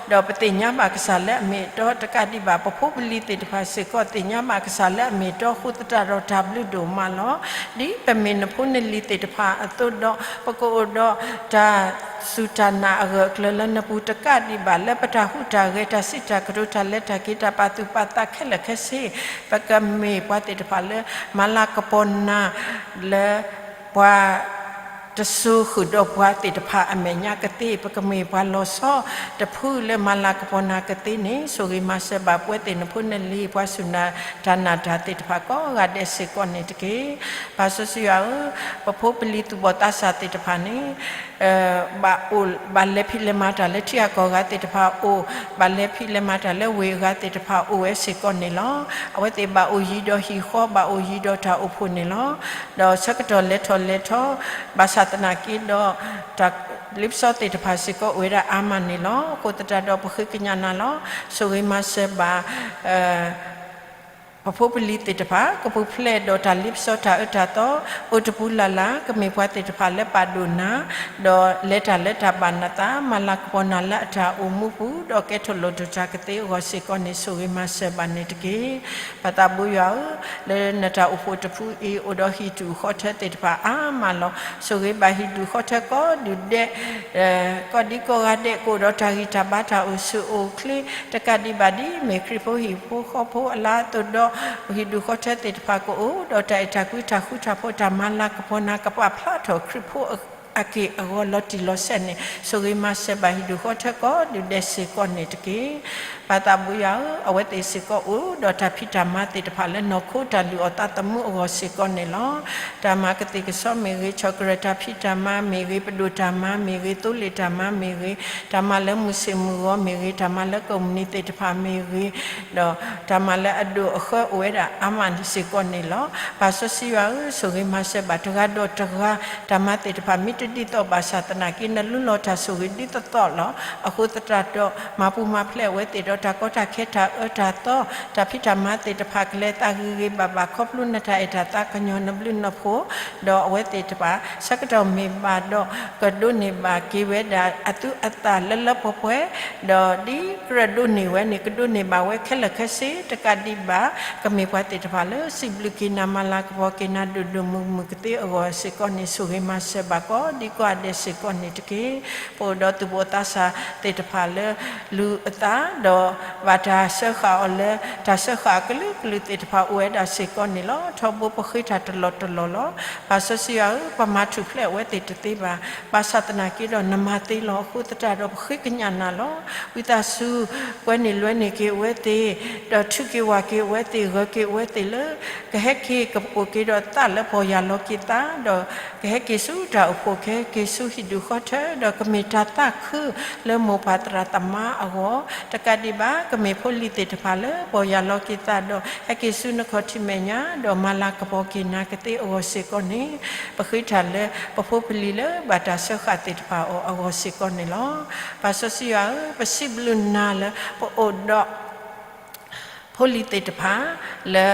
ဒီးပသ့ၣ်ညါဘၣ်ကစၢ်လၢအမ့ၢ်အတီ တကးဒံးဘၣ် ပဖိပလံၤသ့ၣ်တဖၣ်စ့ၢ်ကီး သ့ၣ်ညါဘၣ်ကစၢ်လၢအမ့ၢ်အတီအဃိသတးဒီး တၢ်ဘျုးဒိၣ်မးလီၤ. ဒ်ပမ့ၢ်နဖိနလံၤသ့ၣ်တဖၣ်အသိးဒီး ပကအိၣ်ဒီးတၢ်စူၢ်တၢ်နာ်အဂၢၢ်အကျၢၤလၢနပူၤ တကးဒံးဘၣ် လၢပတၢ်ဟူးတၢ်ဂဲၤ တၢ်စံးတၢ်ကတိၤ တၢ်လဲၤတၢ်က့ၤ တၢ်ပာ်သူၣ်ပာ်သးခဲလၢာ်ခဲဆ့ ပကမ့ၢ်ပှၤသ့ၣ်တဖၣ်လၢ မၤလၤကပီၤနၤ လၢပှၤ တစိၤဃုာ်ဒီးပှၤသ့ၣ်တဖၣ်အမဲာ်ညါကသ့, ပကမ့ၢ်ပှၤလီၤဆီတဖုလၢမၤလၤကပီၤနၤကသ့န့ၣ် ဆိၣ်ဂ့ၤမၤစၢၤဘၣ်ပဝဲသ့ၣ်နဖိနလံၤ ပှၤစူၢ်တၢ်နာ်တၢ်သ့ၣ်တဖၣ်ကိးဂၤဒဲးစ့ၢ်ကီးန့ၣ်တက့ၢ်. ပၢ်စီဆှံယွၤဧၢ, ပဖိပလံၤသူၣ်ဘီၣ်သးစၢ်သ့ၣ်တဖၣ်န့ၣ် ဘၣ်အိၣ် ဘၣ်လဲၤဖံးလဲၤမၤတၢ်လၢထံအကီၢ်အဂၤသ့ၣ်တဖၣ်အိၣ်, ဘၣ်လဲၤဖံးလဲၤမၤတၢ်လၢဝ့ၢ်အဂၤသ့ၣ်တဖၣ်အိၣ်ဝဲစ့ၢ်ကီးန့ၣ်လီၤ. အဝဲသ့ၣ်ဘၣ်အိၣ်ယံၤဒီးဟံၣ်ဃီ ဘၣ်အိၣ်ယံၤဒီးတၢ်အိၣ်ဖှိၣ်န့ၣ်လီၤ. ဒီးဆၢကတီၢ်လဲၤထီၣ်လဲၤထီ ဘၣ်ဆၣ်သနာ်က့ဒီး တၢ်လ့ပစီသ့ၣ်တဖၣ်စ့ၢ်ကီးအိၣ်ဝဲဒၣ်အါမးန့ၣ်လီၤ. အဃိသတးဒီးပဃ့ကညးနၤလီၤ. ဆိၣ်ဂ့ၤမၤစၢၤဘၣ် ပဖိပလံၤသ့ၣ်တဖၣ် ကပူၤဖျဲးဒီးတၢ်လ့ပစီတၢ်အၢတၢ်သီ အိၣ်တပူၤလၢ်လၢ် ကမ့ၢ်ပှၤသ့ၣ်တဖၣ်လၢပာ်ဒိၣ်နၤ, ဒီးလဲၤတၢ်လၢတၢ်ဘၣ်နသး မၤလၤကပီၤနၤလၢအတၢ်အိၣ်မူပူၤ ဒီးကဲထီၣ်လိၣ်ထီၣ်တၢ်ကသ့အဂီၢ်စ့ၢ်ကီးန့ၣ် ဆိၣ်ဂ့ၤမၤစၢၤဘၣ်န့ၣ်တက့ၢ်. ပၢ်သးဘိယွၤဧၢ, လၢနတၢ်အိၣ်ဖှိၣ်တဖုအံၤ အိၣ်ဒီးဟံၣ်ဒူၣ်ဃီထၢသ့ၣ်တဖၣ်အါမးလီၤ. ဆိၣ်ဂ့ၤဘၣ်ဟံၣ်ဒူၣ်ဃီထၢကိးဒူၣ်ဒဲး ကိးဒံကိးဂၤဒဲး ကအိၣ်ဒီးတၢ်ဂံၢ်တၢ်ဘါတၢ်အိၣ်ဆူၣ်အိၣ်ချ့ တကးဒံးဘၣ်ဒ်မ့ၢ်ခရံာ်ဖိဟံၣ်ဖိဃီဖိအလါအသိးဒီး ဟံၣ်ဒူၣ်ဃီထၢသ့ၣ်တဖၣ်ကအိၣ်ဒီးတၢ်အဲၣ်တၢ်ကွံတၢ်ဃူတၢ်ဖိး တၢ်မၤလၤကပီၤနၤကပာ်ဖျါထီၣ်ခရံာ်ဖိအက့ၢ်အဂီၤလီၤတံၢ်လီၤဆဲးန့ၣ် ဆိၣ်ဂ့ၤမၤစၢၤဘၣ်ဟံၣ်ဒူၣ်ဃီထၢကိးဒူၣ်ဒဲးစ့ၢ်ကီးန့ၣ်တက့ၢ်. ပၢ်သးဘိယွၤဧၢ, အဝဲသ့ၣ်စ့ၢ်ကီးအိၣ်ဒီးတၢ်ဖံးတၢ်မၤသ့ၣ်တဖၣ်လၢနီၢ်ခိတၢ်လုၢ်အီၣ်သးသမူအဂီၢ်စ့ၢ်ကီးန့ၣ်လီၤ. တၢ်မၤကသ့ၣ်ကစီမ့ၢ်ဂ့ၤ, ဆီၣ်ကရၢၢ်တၢ်ဖံးတၢ်မၤမ့ၢ်ဂ့ၤ, ပဒိၣ်တၢ်မၤမ့ၢ်ဂ့ၤ, သိလ့ၣ်တၢ်မၤမ့ၢ်ဂ့ၤ, တၢ်မၤလၢမုၢ်ဆ့ၣ်မုၢ်ဂီၤမ့ၢ်ဂ့ၤ, တၢ်မၤလၢကုမ္ပဏီသ့ၣ်တဖၣ်မ့ၢ်ဂ့ၤ, ဒီးတၢ်မၤလၢအဒိၣ်အဃၢအိၣ်ဝဲဒၣ်အါမးစ့ၢ်ကီးန့ၣ်လီၤ. ပၢ်စီဆှံယွၤဧၢ, ဆိၣ်ဂ့ၤမၤစၢၤဘၣ်တဂၤဒီးတဂၤ တၢ်မၤသ့ၣ်တဖၣ်မ့ၢ်တဒ်သိးဘၣ်ဆၣ်သနာ်က့ နလူလီၤတၢ်ဆိၣ်ဂ့ၤဒ်သိးသိးလီၤ. အဃိသတးဒီး မၤပူၤမၤဖျဲးအဝဲသ့ၣ်ဒီးတၢ်ကီတၢ်ခဲတၢ်အၢတၢ်သီ တၢ်ဖံးတၢ်မၤသ့ၣ်တဖၣ် ကလဲၤသးဂ့ၤဂ့ၤဘၣ်ဘၣ် ခီဖျိနတၢ်အဲၣ်တၢ်သးကညီၤနဘျုးနဖှိၣ် ဒီးအဝဲသ့ၣ်တဖၣ် ဆၢကတီၢ်မ့ၢ်ဘၣ်ဒီး ကဒိးန့ၢ်ဘၣ်က့ၤဝဲဒၣ်အသူအသၣ်လၢလၢပှဲၤပှဲၤ ဒီးဒ်ကြၢးဒိးန့ၢ်ဝဲန့ၣ် ကဒိးန့ၢ်ဘၣ်ဝဲခဲလၢာ်ခဲဆ့ တကးဒံးဘၣ် ကမ့ၢ်ပှၤသ့ၣ်တဖၣ်လၢ စံးဘျုးက့ၤနၤ မၤလၤကပီၤက့ၤနၤ ဒိၣ်ဒိၣ်မုၢ်မုၢ်ကသ့အဂီၢ်စ့ၢ်ကီးန့ၣ် ဆိၣ်ဂ့ၤမၤစၢၤဘၣ်ကိး ဒ်ကိးဂၤဒဲးစ့ၢ်ကီးန့ၣ်တက့ၢ်. ပအိၣ်ဒီးသူၣ်ဘီၣ်သးစၢ်သ့ၣ်တဖၣ်လၢ လူၤအသးဒီး ဘၣ်တၢ်စၢဃာ်အီၤလၢ တၢ်စၢဃာ်အကလုာ်ကလုာ်သ့ၣ်တဖၣ်အိၣ်ဝဲဒၣ်စ့ၢ်ကီးန့ၣ်လီၤ. ထီဘိပဃ့တၢ်တလီၢ်တလီၢ်လီၤ. ပၢ်စီဆှံယွၤဧၢ, ပမၤထူၣ်ဖျဲးအဝဲသ့ၣ်တသ့ဘၣ်. ဘၣ်ဆၣ်သနာ်က့ဒီးနမၤသ့လီၤ. အဃိသတးဒီးပဃ့ကညးနၤလီၤ. ဝံသးစူၤ ကွဲန့ၢ်လွဲန့ၢ်က့ၤအဝဲသ့ၣ်, ဒီးထုးက့ၤဝၢ်က့ၤအဝဲသ့ၣ်, ဂၢၤက့ၤအဝဲသ့ၣ်လၢ ကဟဲက့ၤကအိၣ်က့ၤဒီးသးလၢပီၢ်ယၢ်လီၤက့ၤသး, ဒီးကဟဲက့ၤဆူတၢ်အိၣ်ဖှိၣ်, ကဟဲက့ၤဆူဟံၣ်ဒူၣ်ဃီထၢ, ဒီးကမ့ၢ်တၢ်သးခုလၢမိၢ်ပၢ်သရၣ်သမါအဂီၢ်, တကးဒံးဘၣ် ကမ့ၢ်ဖိလံၤသ့ၣ်တဖၣ်လၢပီၢ်ယၢ်လီၤက့ၤသးဒီး ဟဲက့ၤဆူနခီၣ်ထံးမဲာ်ညါ, ဒီးမၤလၤကပီၤက့ၤနၤကသ့အဂီၢ်စ့ၢ်ကီးန့ၣ်, ပဃ့တၢ်လၢပဖိပလံၤလၢဘၣ်တၢ်စၢဃာ်သ့ၣ်တဖၣ်အီၤအဂီၢ်စ့ၢ်ကီးန့ၣ်လီၤ. ပၢ်စီဆှံယွၤဧၢ, ပစံးဘျုးနၤလၢပအိၣ်ဒီး ဖိလံၤသ့ၣ်တဖၣ် လၢ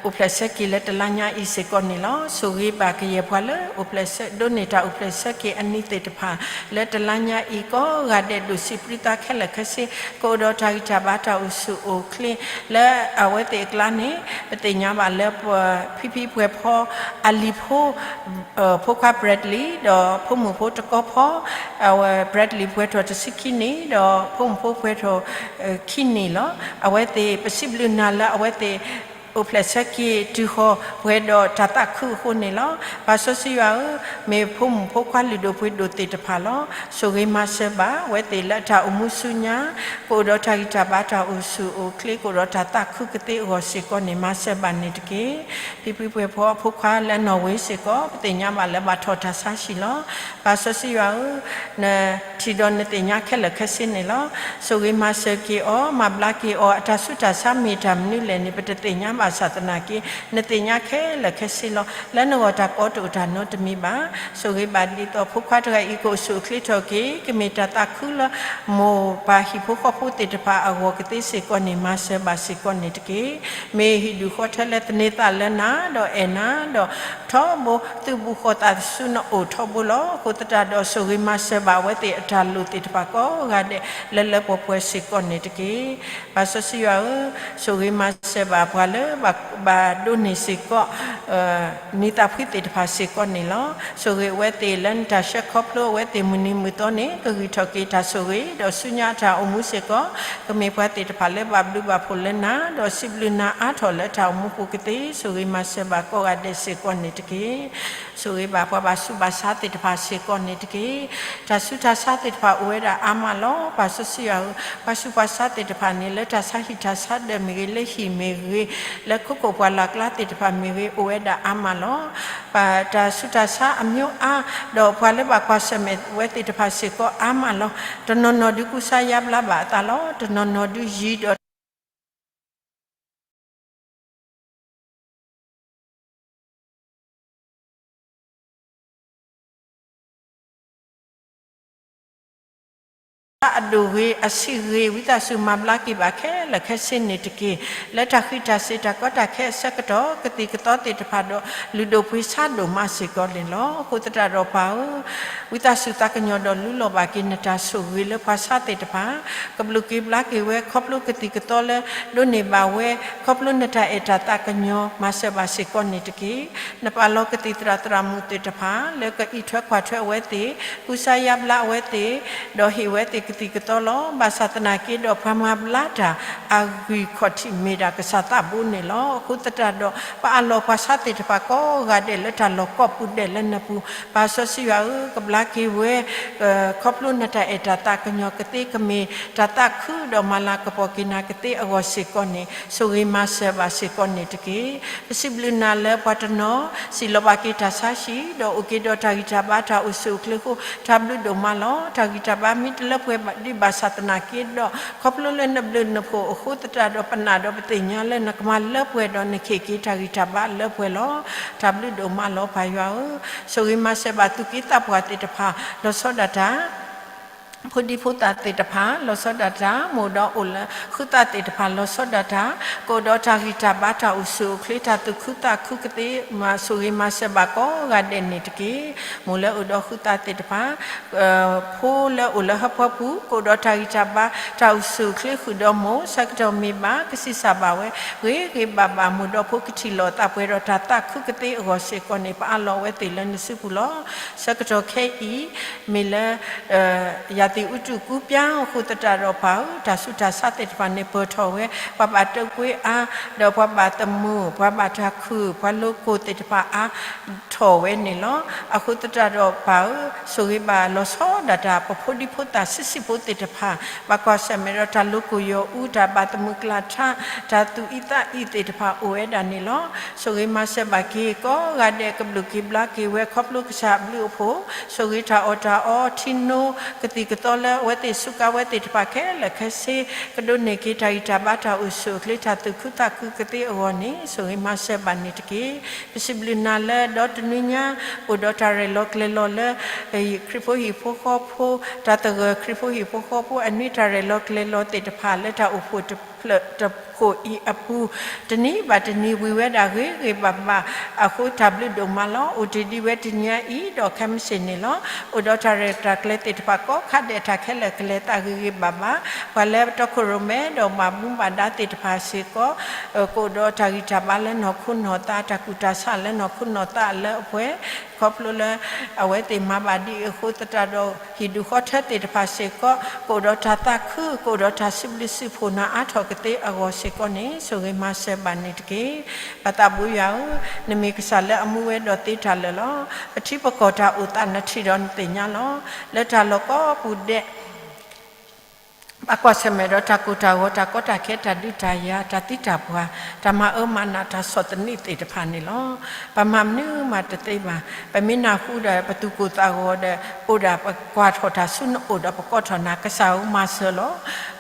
အိၣ်ဖျဲၣ်ဆၢက့ၤလၢတလါညါအံၤစ့ၢ်ကီးန့ၣ်လီၤ. ဆိၣ်ဂ့ၤဘၣ်ကယဲၢ်ပှၤလၢအိၣ်ဖျဲၣ်ဆၢ, ဒိးန့ၢ်တၢ်အိၣ်ဖျဲၣ်ဆၢက့ၤအနံၤသ့ၣ်တဖၣ် လၢတလါညါအံၤ ကိးဂၤဒဲးဒိၣ်ဆံးပြံသးခဲလၢာ်ခဲဆ့, ကအိၣ်ဒီးတၢ်ဂံၢ်တၢ်ဘါတၢ်အိၣ်ဆူၣ်အိၣ်ချ့ လၢအဝဲသ့ၣ်အကျါန့ၣ်, ပသ့ၣ်ညါဘၣ်လၢ ဖံဖံပှဲၤဖီ အလံၤဖိ ဖိခွါ Bradley ဒီးဖိမုၣ်ဖိတကီဖီ အဝဲ Bradley ပှဲၤထီၣ်တဆံခံနံၣ် ဒီးဖိမုၣ်ဖိပှဲၤထီၣ် ခံနံၣ်လီၤ. အဝဲသ့ၣ် ပစံးဘျုးနၤလၢအဝဲသ့ၣ် အိၣ်ဖျဲၣ်ဆၢက့ၤတုၤဃီၤပှဲၤဒီးတၢ်သးခုအဃိန့ၣ်လီၤ. ပၢ်စီဆှံယွၤဧၢ, မ့ၢ်ဖိမုၣ်ဖိခွါလုၢ်ဒိၣ်ပှ့ၤဒိၣ်သ့ၣ်တဖၣ်လီၤ. ဆိၣ်ဂ့ၤမၤစၢၤဘၣ်အဝဲသ့ၣ်လၢအတၢ်အိၣ်မူဆူညါ, ကအိၣ်ဒီးတၢ်ဂံၢ်တၢ်ဘါတၢ်အိၣ်ဆူၣ်အိၣ်ချ့, ကအိၣ်ဒီးတၢ်သးခုကသ့အဂီၢ်စ့ၢ်ကီးန့ၣ် မၤစၢၤဘၣ်န့ၣ်တက့ၢ်. ဖံဖံပှဲၤဖီအဖိခွါလၢနီၣ်ဝ့စ့ၢ်ကီး ပသ့ၣ်ညါဘၣ်လၢဘၣ်ထီၣ်တၢ်ဆါဟံၣ်လီၤ. ပၢ်စီဆှံယွၤဧၢ, နထံၣ်ဒီးနသ့ၣ်ညါခဲလၢာ်ခဲဆ့န့ၣ်လီၤ. ဆိၣ်ဂ့ၤမၤစၢၤက့ၤအီၤ, မၤဘျါက့ၤအီၤ, အတၢ်ဆူးတၢ်ဆါမ့ၢ်တၢ်မနုၤလဲၣ်န့ၣ် ပတသ့ၣ်ညါဘၣ်ဆၣ်သနာ်က့ နသ့ၣ်ညါခဲလၢာ်ခဲဆ့လီၤ. လၢနဂီၢ်တၢ်ကိးတအိၣ်တၢ်နီတမံၤဘၣ်. ဆိၣ်ဂ့ၤဘၣ်ဒ်သိးဖိခွါတဂၤအံၤ ကအိၣ်ဆူၣ်အိၣ်ချ့ထီၣ်က့ၤ, ကမ့ၢ်တၢ်သးခုလၢ မိၢ်ပၢ်ဟံၣ်ဖိဃီဖိသ့ၣ်တဖၣ်အဂီၢ်ကသ့စ့ၢ်ကီးန့ၣ် မၤစၢၤဘၣ်စ့ၢ်ကီးန့ၣ်တက့ၢ်. မ့ၢ်ဟံၣ်ဒူၣ်ဃီထၢလၢသန့ၤသးလၢနၤ ဒီးအဲၣ်နၤ, ဒီးထီဘိသုးဘူးဃီၤသးဆူနအိၣ်ထီဘိလီၤ. အဃိသတးဒီး ဆိၣ်ဂ့ၤမၤစၢၤဘၣ်အဝဲသ့ၣ်အတၢ်လိၣ်သ့ၣ်တဖၣ်ကိးဂၤဒဲး လၢလၢပှဲၤပှဲၤစ့ၢ်ကီးန့ၣ်တက့ၢ်. ပၢ်စီဆှံယွၤဧၢ, ဆိၣ်ဂ့ၤမၤစၢၤဘၣ်ပှၤလၢ ဘၣ်ဒိးန့ၢ်စ့ၢ်ကီး နံၤသးဖှံသ့ၣ်တဖၣ်စ့ၢ်ကီးန့ၣ်လီၤ. ဆိၣ်ဂ့ၤအဝဲသ့ၣ်လၢနတၢ်ဆှၢခီဖျိအဝဲသ့ၣ်မုၢ်နံၤမုၢ်သီန့ၣ် ကဂံၢ်ထီၣ်က့ၤတၢ်ဆိၣ်ဂ့ၤ ဒီးဆူညါအတၢ်အိၣ်မူစ့ၢ်ကီး, ကမ့ၢ်ပှၤသ့ၣ်တဖၣ်လၢဘၣ်ဘျုးဘၣ်ဖှိၣ်လၢနၤ, ဒီးစံးဘျုးနၤအါထီၣ်လၢတၢ်အိၣ်မူပူၤကသ့, ဆိၣ်ဂ့ၤမၤစၢၤဘၣ်ကိးဂၤဒဲးစ့ၢ်ကီးန့ၣ်တက့ၢ်. ဆိၣ်ဂ့ၤဘၣ်ပှၤဘၣ်ဆူးဘၣ်ဆါသ့ၣ်တဖၣ်စ့ၢ်ကီးန့ၣ်တက့ၢ်. တၢ်ဆူးတၢ်ဆါသ့ၣ်တဖၣ်အိၣ်ဝဲဒၣ်အါမးလီၤ. ပၢ်စီဆှံယွၤဧၢ, ပှၤဆူးပှၤဆါသ့ၣ်တဖၣ်န့ၣ် လၢတၢ်ဆါဟံၣ်တၢ်ဆါဒၢးမ့ၢ်ဂ့ၤ, လၢဟံၣ်မ့ၢ်ဂ့ၤ, လၢခိခိၣ်ပှၢ်လၢ်ကျါသ့ၣ်တဖၣ်မ့ၢ်ဂ့ၤ, အိၣ်ဝဲဒၣ်အါမးလီၤ. ပတၢ်ဆူးတၢ်ဆါအမျိုးအါ, ဒီးပှၤလၢဘၣ်ကွၢ်ဆၢၣ်မဲာ်ဝဲသ့ၣ်တဖၣ်စ့ၢ်ကီးအါမးလီၤ. တနီၤနီၤဒုးကူစါယါဘျါဘၣ်အသးလီၤ. တနီၤနီၤဒုးယံၤဒီး အဒိၣ်ဂ့ၤ, အဆံးဂ့ၤ, ဝံသးစူၤမၤဘျါက့ၤဘၣ်ခဲလၢာ်ခဲဆ့န့ၣ်တက့ၢ်. လၢတၢ်ဃံးတၢ်စ့ၤတၢ်ကီတၢ်ခဲအဆၢကတီၢ် ကသံၣ်ကသီသ့ၣ်တဖၣ်ဒီး လုၢ်ဒိၣ်ပှ့ၤဆါဒိၣ်မးစ့ၢ်ကီးန့ၣ်လီၤ. အဃိသတးဒီးပၢ်ဧၢ, ဝံသးစူၤသးကညီၤဒီးလူလီၤဘၣ်က့ၤနတၢ်ဆိၣ်ဂ့ၤလၢပှၤဆါသ့ၣ်တဖၣ်, ကဘျုးက့ၤဘျါက့ၤဝဲ ခီဖျိကသံၣ်ကသီလၢ ဒိးန့ၢ်ဘၣ်ဝဲ, ခီဖျိနတၢ်အဲၣ်တၢ်သးကညီၤ မၤစၢၤဘၣ်စ့ၢ်ကီးန့ၣ်တက့ၢ်. နပာ်လီၤကသံၣ်သရၣ်သရၣ်မုၣ်သ့ၣ်တဖၣ် လၢကအံးထွဲကွၢ်ထွဲအဝဲသ့ၣ်, ကူစါယါဘျါအဝဲသ့ၣ်, ဒီးဟ့ၣ်ဝဲသ့ၣ်ကသံၣ်ကသီလီၤ. ဘၣ်ဆၣ်သနာ်က့ဒီး ပှၤမၤဘျါတၢ်အဂံၢ်ခီၣ်ထံးမ့ၢ်ဒၣ်ကစၢ်သးဘိန့ၣ်လီၤ. အဃိသတးဒီး ပအးလီၤပှၤဆါသ့ၣ်တဖၣ်ကိးဂၤဒဲးလၢတၢ်လီၢ်ကိးပူၤဒဲးလၢနပူၤ, ပၢ်စီဆှံယွၤဧၢ, ကဘျါက့ၤဝဲ ခီဖျိနတၢ်အဲၣ်တၢ်သးကညီၤကသ့, ကမ့ၢ်တၢ်သးခုဒီးမၤလၤကပီၤက့ၤနၤကသ့အဂီၢ်စ့ၢ်ကီးန့ၣ် ဆိၣ်ဂ့ၤမၤစၢၤဘၣ်စ့ၢ်ကီးန့ၣ်တက့ၢ်. ပစံးဘျုးနၤလၢပှၤတနီၤ စံၣ်လီၤဘၣ်က့ၤတၢ်ဆါဟံၣ်, ဒီးအိၣ်က့ၤဒီးတၢ်ဂံၢ်တၢ်ဘါတၢ်အိၣ်ဆူၣ်အိၣ်ချ့အဃိ တၢ်ဘျုးဒိၣ်မးလီၤ. တၢ်ဂံၢ်တၢ်ဘါမ့ၢ်တလၢပှဲၤဒံးဘၣ်ဆၣ်သနာ်က့ဒီး ခီဖျိလၢနဘျုးနဖှိၣ်အဃိသတးဒီး ပနာ်ဒီးပသ့ၣ်ညါလၢနကမၤလၢပှဲၤဒီးနခ့ၣ်က့ၤတၢ်ဂံၢ်တၢ်ဘါလၢပှဲၤလီၤ. တၢ်ဘျုးဒိၣ်မးလီၤပၢ်ယွၤဧၢ, ဆိၣ်ဂ့ၤမၤစၢၤဘၣ်သူၣ်က့သးပှၢ်သ့ၣ်တဖၣ် လီၤဆီဒၣ်တၢ် ဖိဒံဖိသၣ်သ့ၣ်တဖၣ် လီၤဆီဒၣ်တၢ်, မိၢ်ဒီးအိၣ်လၢဃုသးသ့ၣ်တဖၣ် လီၤဆီဒၣ်တၢ်, ကအိၣ်ဒီးတၢ်ဂံၢ်တၢ်ဘါ တၢ်အိၣ်ဆူၣ်အိၣ်ချ့ တၢ်သူၣ်ခုသးခုကသ့, မၤဆိၣ်ဂ့ၤမၤစၢၤဘၣ်ကိးဂၤဒဲးန့ၣ်တက့ၢ်. မိၢ်လၢအိၣ်ဒီးဃုသးသ့ၣ်တဖၣ် ဖိလၢအိၣ်လၢဟၢဖၢပူၤ ကအိၣ်ဒီးတၢ်ဂံၢ်တၢ်ဘါ တၢ်အိၣ်ဆူၣ်အိၣ်ချ့ဃုာ်ဒီးမိၢ် ဆၢကတီၢ်မ့ၢ်ဘၣ် ကဆံးစၢ်ဘၣ်ဝဲ ဂ့ၤဂ့ၤဘၣ်ဘၣ် မိၢ်ဒီးဖိကထံၣ်လိာ်သးပှဲၤဒီးတၢ်သးခုကသ့အဂီၢ်စ့ၢ်ကီးန့ၣ် ပအးလီၤအဝဲသ့ၣ်လၢနစုပူၤလီၤ. ဆၢကတီၢ်ခဲအံၤ မ့ၢ်လၢ ရာသီဥတုကူးပြောင်း အဃိသတးဒီးပၢ်ဧၢ, တၢ်ဆူးတၢ်ဆါသ့ၣ်တဖၣ်န့ၣ် ပၢၢ်ထီၣ်ဝဲ ပှၤဘၣ်တၢ်ကွ့အါ, ဒီးပှၤဘၣ်သမူ, ပှၤဘၣ်တၢ်ခုၣ်, ပှၤလိၤကိၢ်သ့ၣ်တဖၣ်အါ ထီၣ်ဝဲန့ၣ်လီၤ. အဃိသတးဒီးပၢ်ဧၢ, ဆိၣ်ဂ့ၤဘၣ်လီၤဆီဒၣ်တၢ် ပဖိဒံဖိသၣ်ဆံးဆံးဖိသ့ၣ်တဖၣ် ဘၣ်ကွၢ်ဆၢၣ်မဲာ်ဒီးတၢ်လိၤကိၢ်ယီၤအူ, တၢ်ဘၣ်သမူကျးထါ, တၢ်သူၣ်အံသးအံသ့ၣ်တဖၣ်အိၣ်ဝဲဒၣ်န့ၣ်လီၤ. ဆိၣ်ဂ့ၤမၤစၢၤဘၣ်က့ၤ ကိးဂၤဒဲးကဘျုးက့ၤဘျါက့ၤဝဲ ခီဖျိကစၢ်အဘျုးအဖှိၣ်, ဆိၣ်ဂ့ၤတၢ်အီၣ်တၢ်အီ ထံနိကသံၣ်ကသီလၢအဝဲသ့ၣ်စူးကါဝဲသ့ၣ်တဖၣ်ခဲလၢာ်ခဲဆ့ ကဒိးန့ၢ်က့ၤတၢ်ဂံၢ်တၢ်ဘါ တၢ်အိၣ်ဆူၣ်အိၣ်ချ့ တၢ်သူၣ်ခုသးခုကသ့အဂီၢ်န့ၣ် ဆိၣ်ဂ့ၤမၤစၢၤဘၣ်န့ၣ်တက့ၢ်. ပစံးဘျုးနၤလၢဒီတနွံညါ အိၣ်ဒီးတၢ်ရဲၣ်လီၤကျဲၤလီၤလၢ ခရံာ်ဖိဟံၣ်ဖိဃီဖိ, တၢ်သဂၢၢ်ခရံာ်ဖိဟံၣ်ဖိဃီဖိ အနွံတၢ်ရဲၣ်လီၤကျဲၤလီၤသ့ၣ်တဖၣ် လၢတၢ်အိၣ်ဖှိၣ်တဖျၢၣ်တဖှိၣ်အံၤအပူၤ တနံၤဘၣ်တနံၤဝံၤဝဲဒၣ်ဂ့ၤဂ့ၤဘၣ်ဘၣ်အဃိ တၢ်ဘျုးဒိၣ်မးလီၤ. အိၣ်တ့ၢ်ဒံးဝဲတနံၤအံၤဒီးခဲမုၢ်ဆ့ၣ်န့ၣ်လီၤ. အိၣ်ဒီးတၢ်ရဲၣ်တၢ်ကျဲၤသ့ၣ်တဖၣ်ကိးခါဒဲး တၢ်ခဲလၢာ်ကလဲၤသးဂ့ၤဂ့ၤဘၣ်ဘၣ်, ပှၤလၢပတီခိၣ်ရိၣ်မဲဒီးဘၣ်မူဘၣ်ဒါသ့ၣ်တဖၣ်စ့ၢ်ကီး ကအိၣ်ဒီးတၢ်ဂံၢ်တၢ်ဘါလၢနီၢ်ခိနီၢ်သး တၢ်ကူၣ်တၢ်ဆးလၢနီၢ်ခိနီၢ်သးလၢအပှဲၤ ခီဖျိလၢ အဝဲသ့ၣ်မၤဘၣ်ဒ်အံၤအဃိသတးဒီး ဟံၣ်ဒူၣ်ဃီထၢသ့ၣ်တဖၣ်စ့ၢ်ကီး ကအိၣ်ဒီးတၢ်သးခု ကအိၣ်ဒီးတၢ်စံးဘျုးစံးဖှိၣ်နၤအါထီၣ်ကသ့အဂီၢ်စ့ၢ်ကီးန့ၣ် ဆိၣ်ဂ့ၤမၤစၢၤဘၣ်န့ၣ်တက့ၢ်. ပၢ်သးဘိယွၤဧၢ, နမ့ၢ်ကစၢ်လၢအမူဝဲဒီးသ့တၢ်လၢာ်လီၤ. ပထံပကီၢ်တၢ်အိၣ်သးနထံၣ်ဒီးနသ့ၣ်ညါလီၤ. လၢတၢ်လီၢ်ကိးပူၤဒဲး ဘၣ်ကွၢ်ဆၢၣ်မဲာ်ဒီးတၢ်ကိၢ်တၢ်ဂီၤ တၢ်ကီတၢ်ခဲ တၢ်ဒုးတၢ်ယၤ တၢ်သံတၢ်ပှၢ် တၢ်မၤအၢမၤနး တၢ်ဆီၣ်သနံးသ့ၣ်တဖၣ်န့ၣ်လီၤ. ပမၤမနုၤမးတသ့ဘၣ်. ပမ့ၢ်နၢ်ဟူဒီး ပသူၣ်ကိၢ်သးဂီၤဒီး အိၣ်ဒၣ်ပကွၢ်ထီၣ်တၢ်ဆူနအိၣ်ဒီး ပကိးထီၣ်နၤ ကစၢ်ဧၢ မၤစၢၤလီၤ.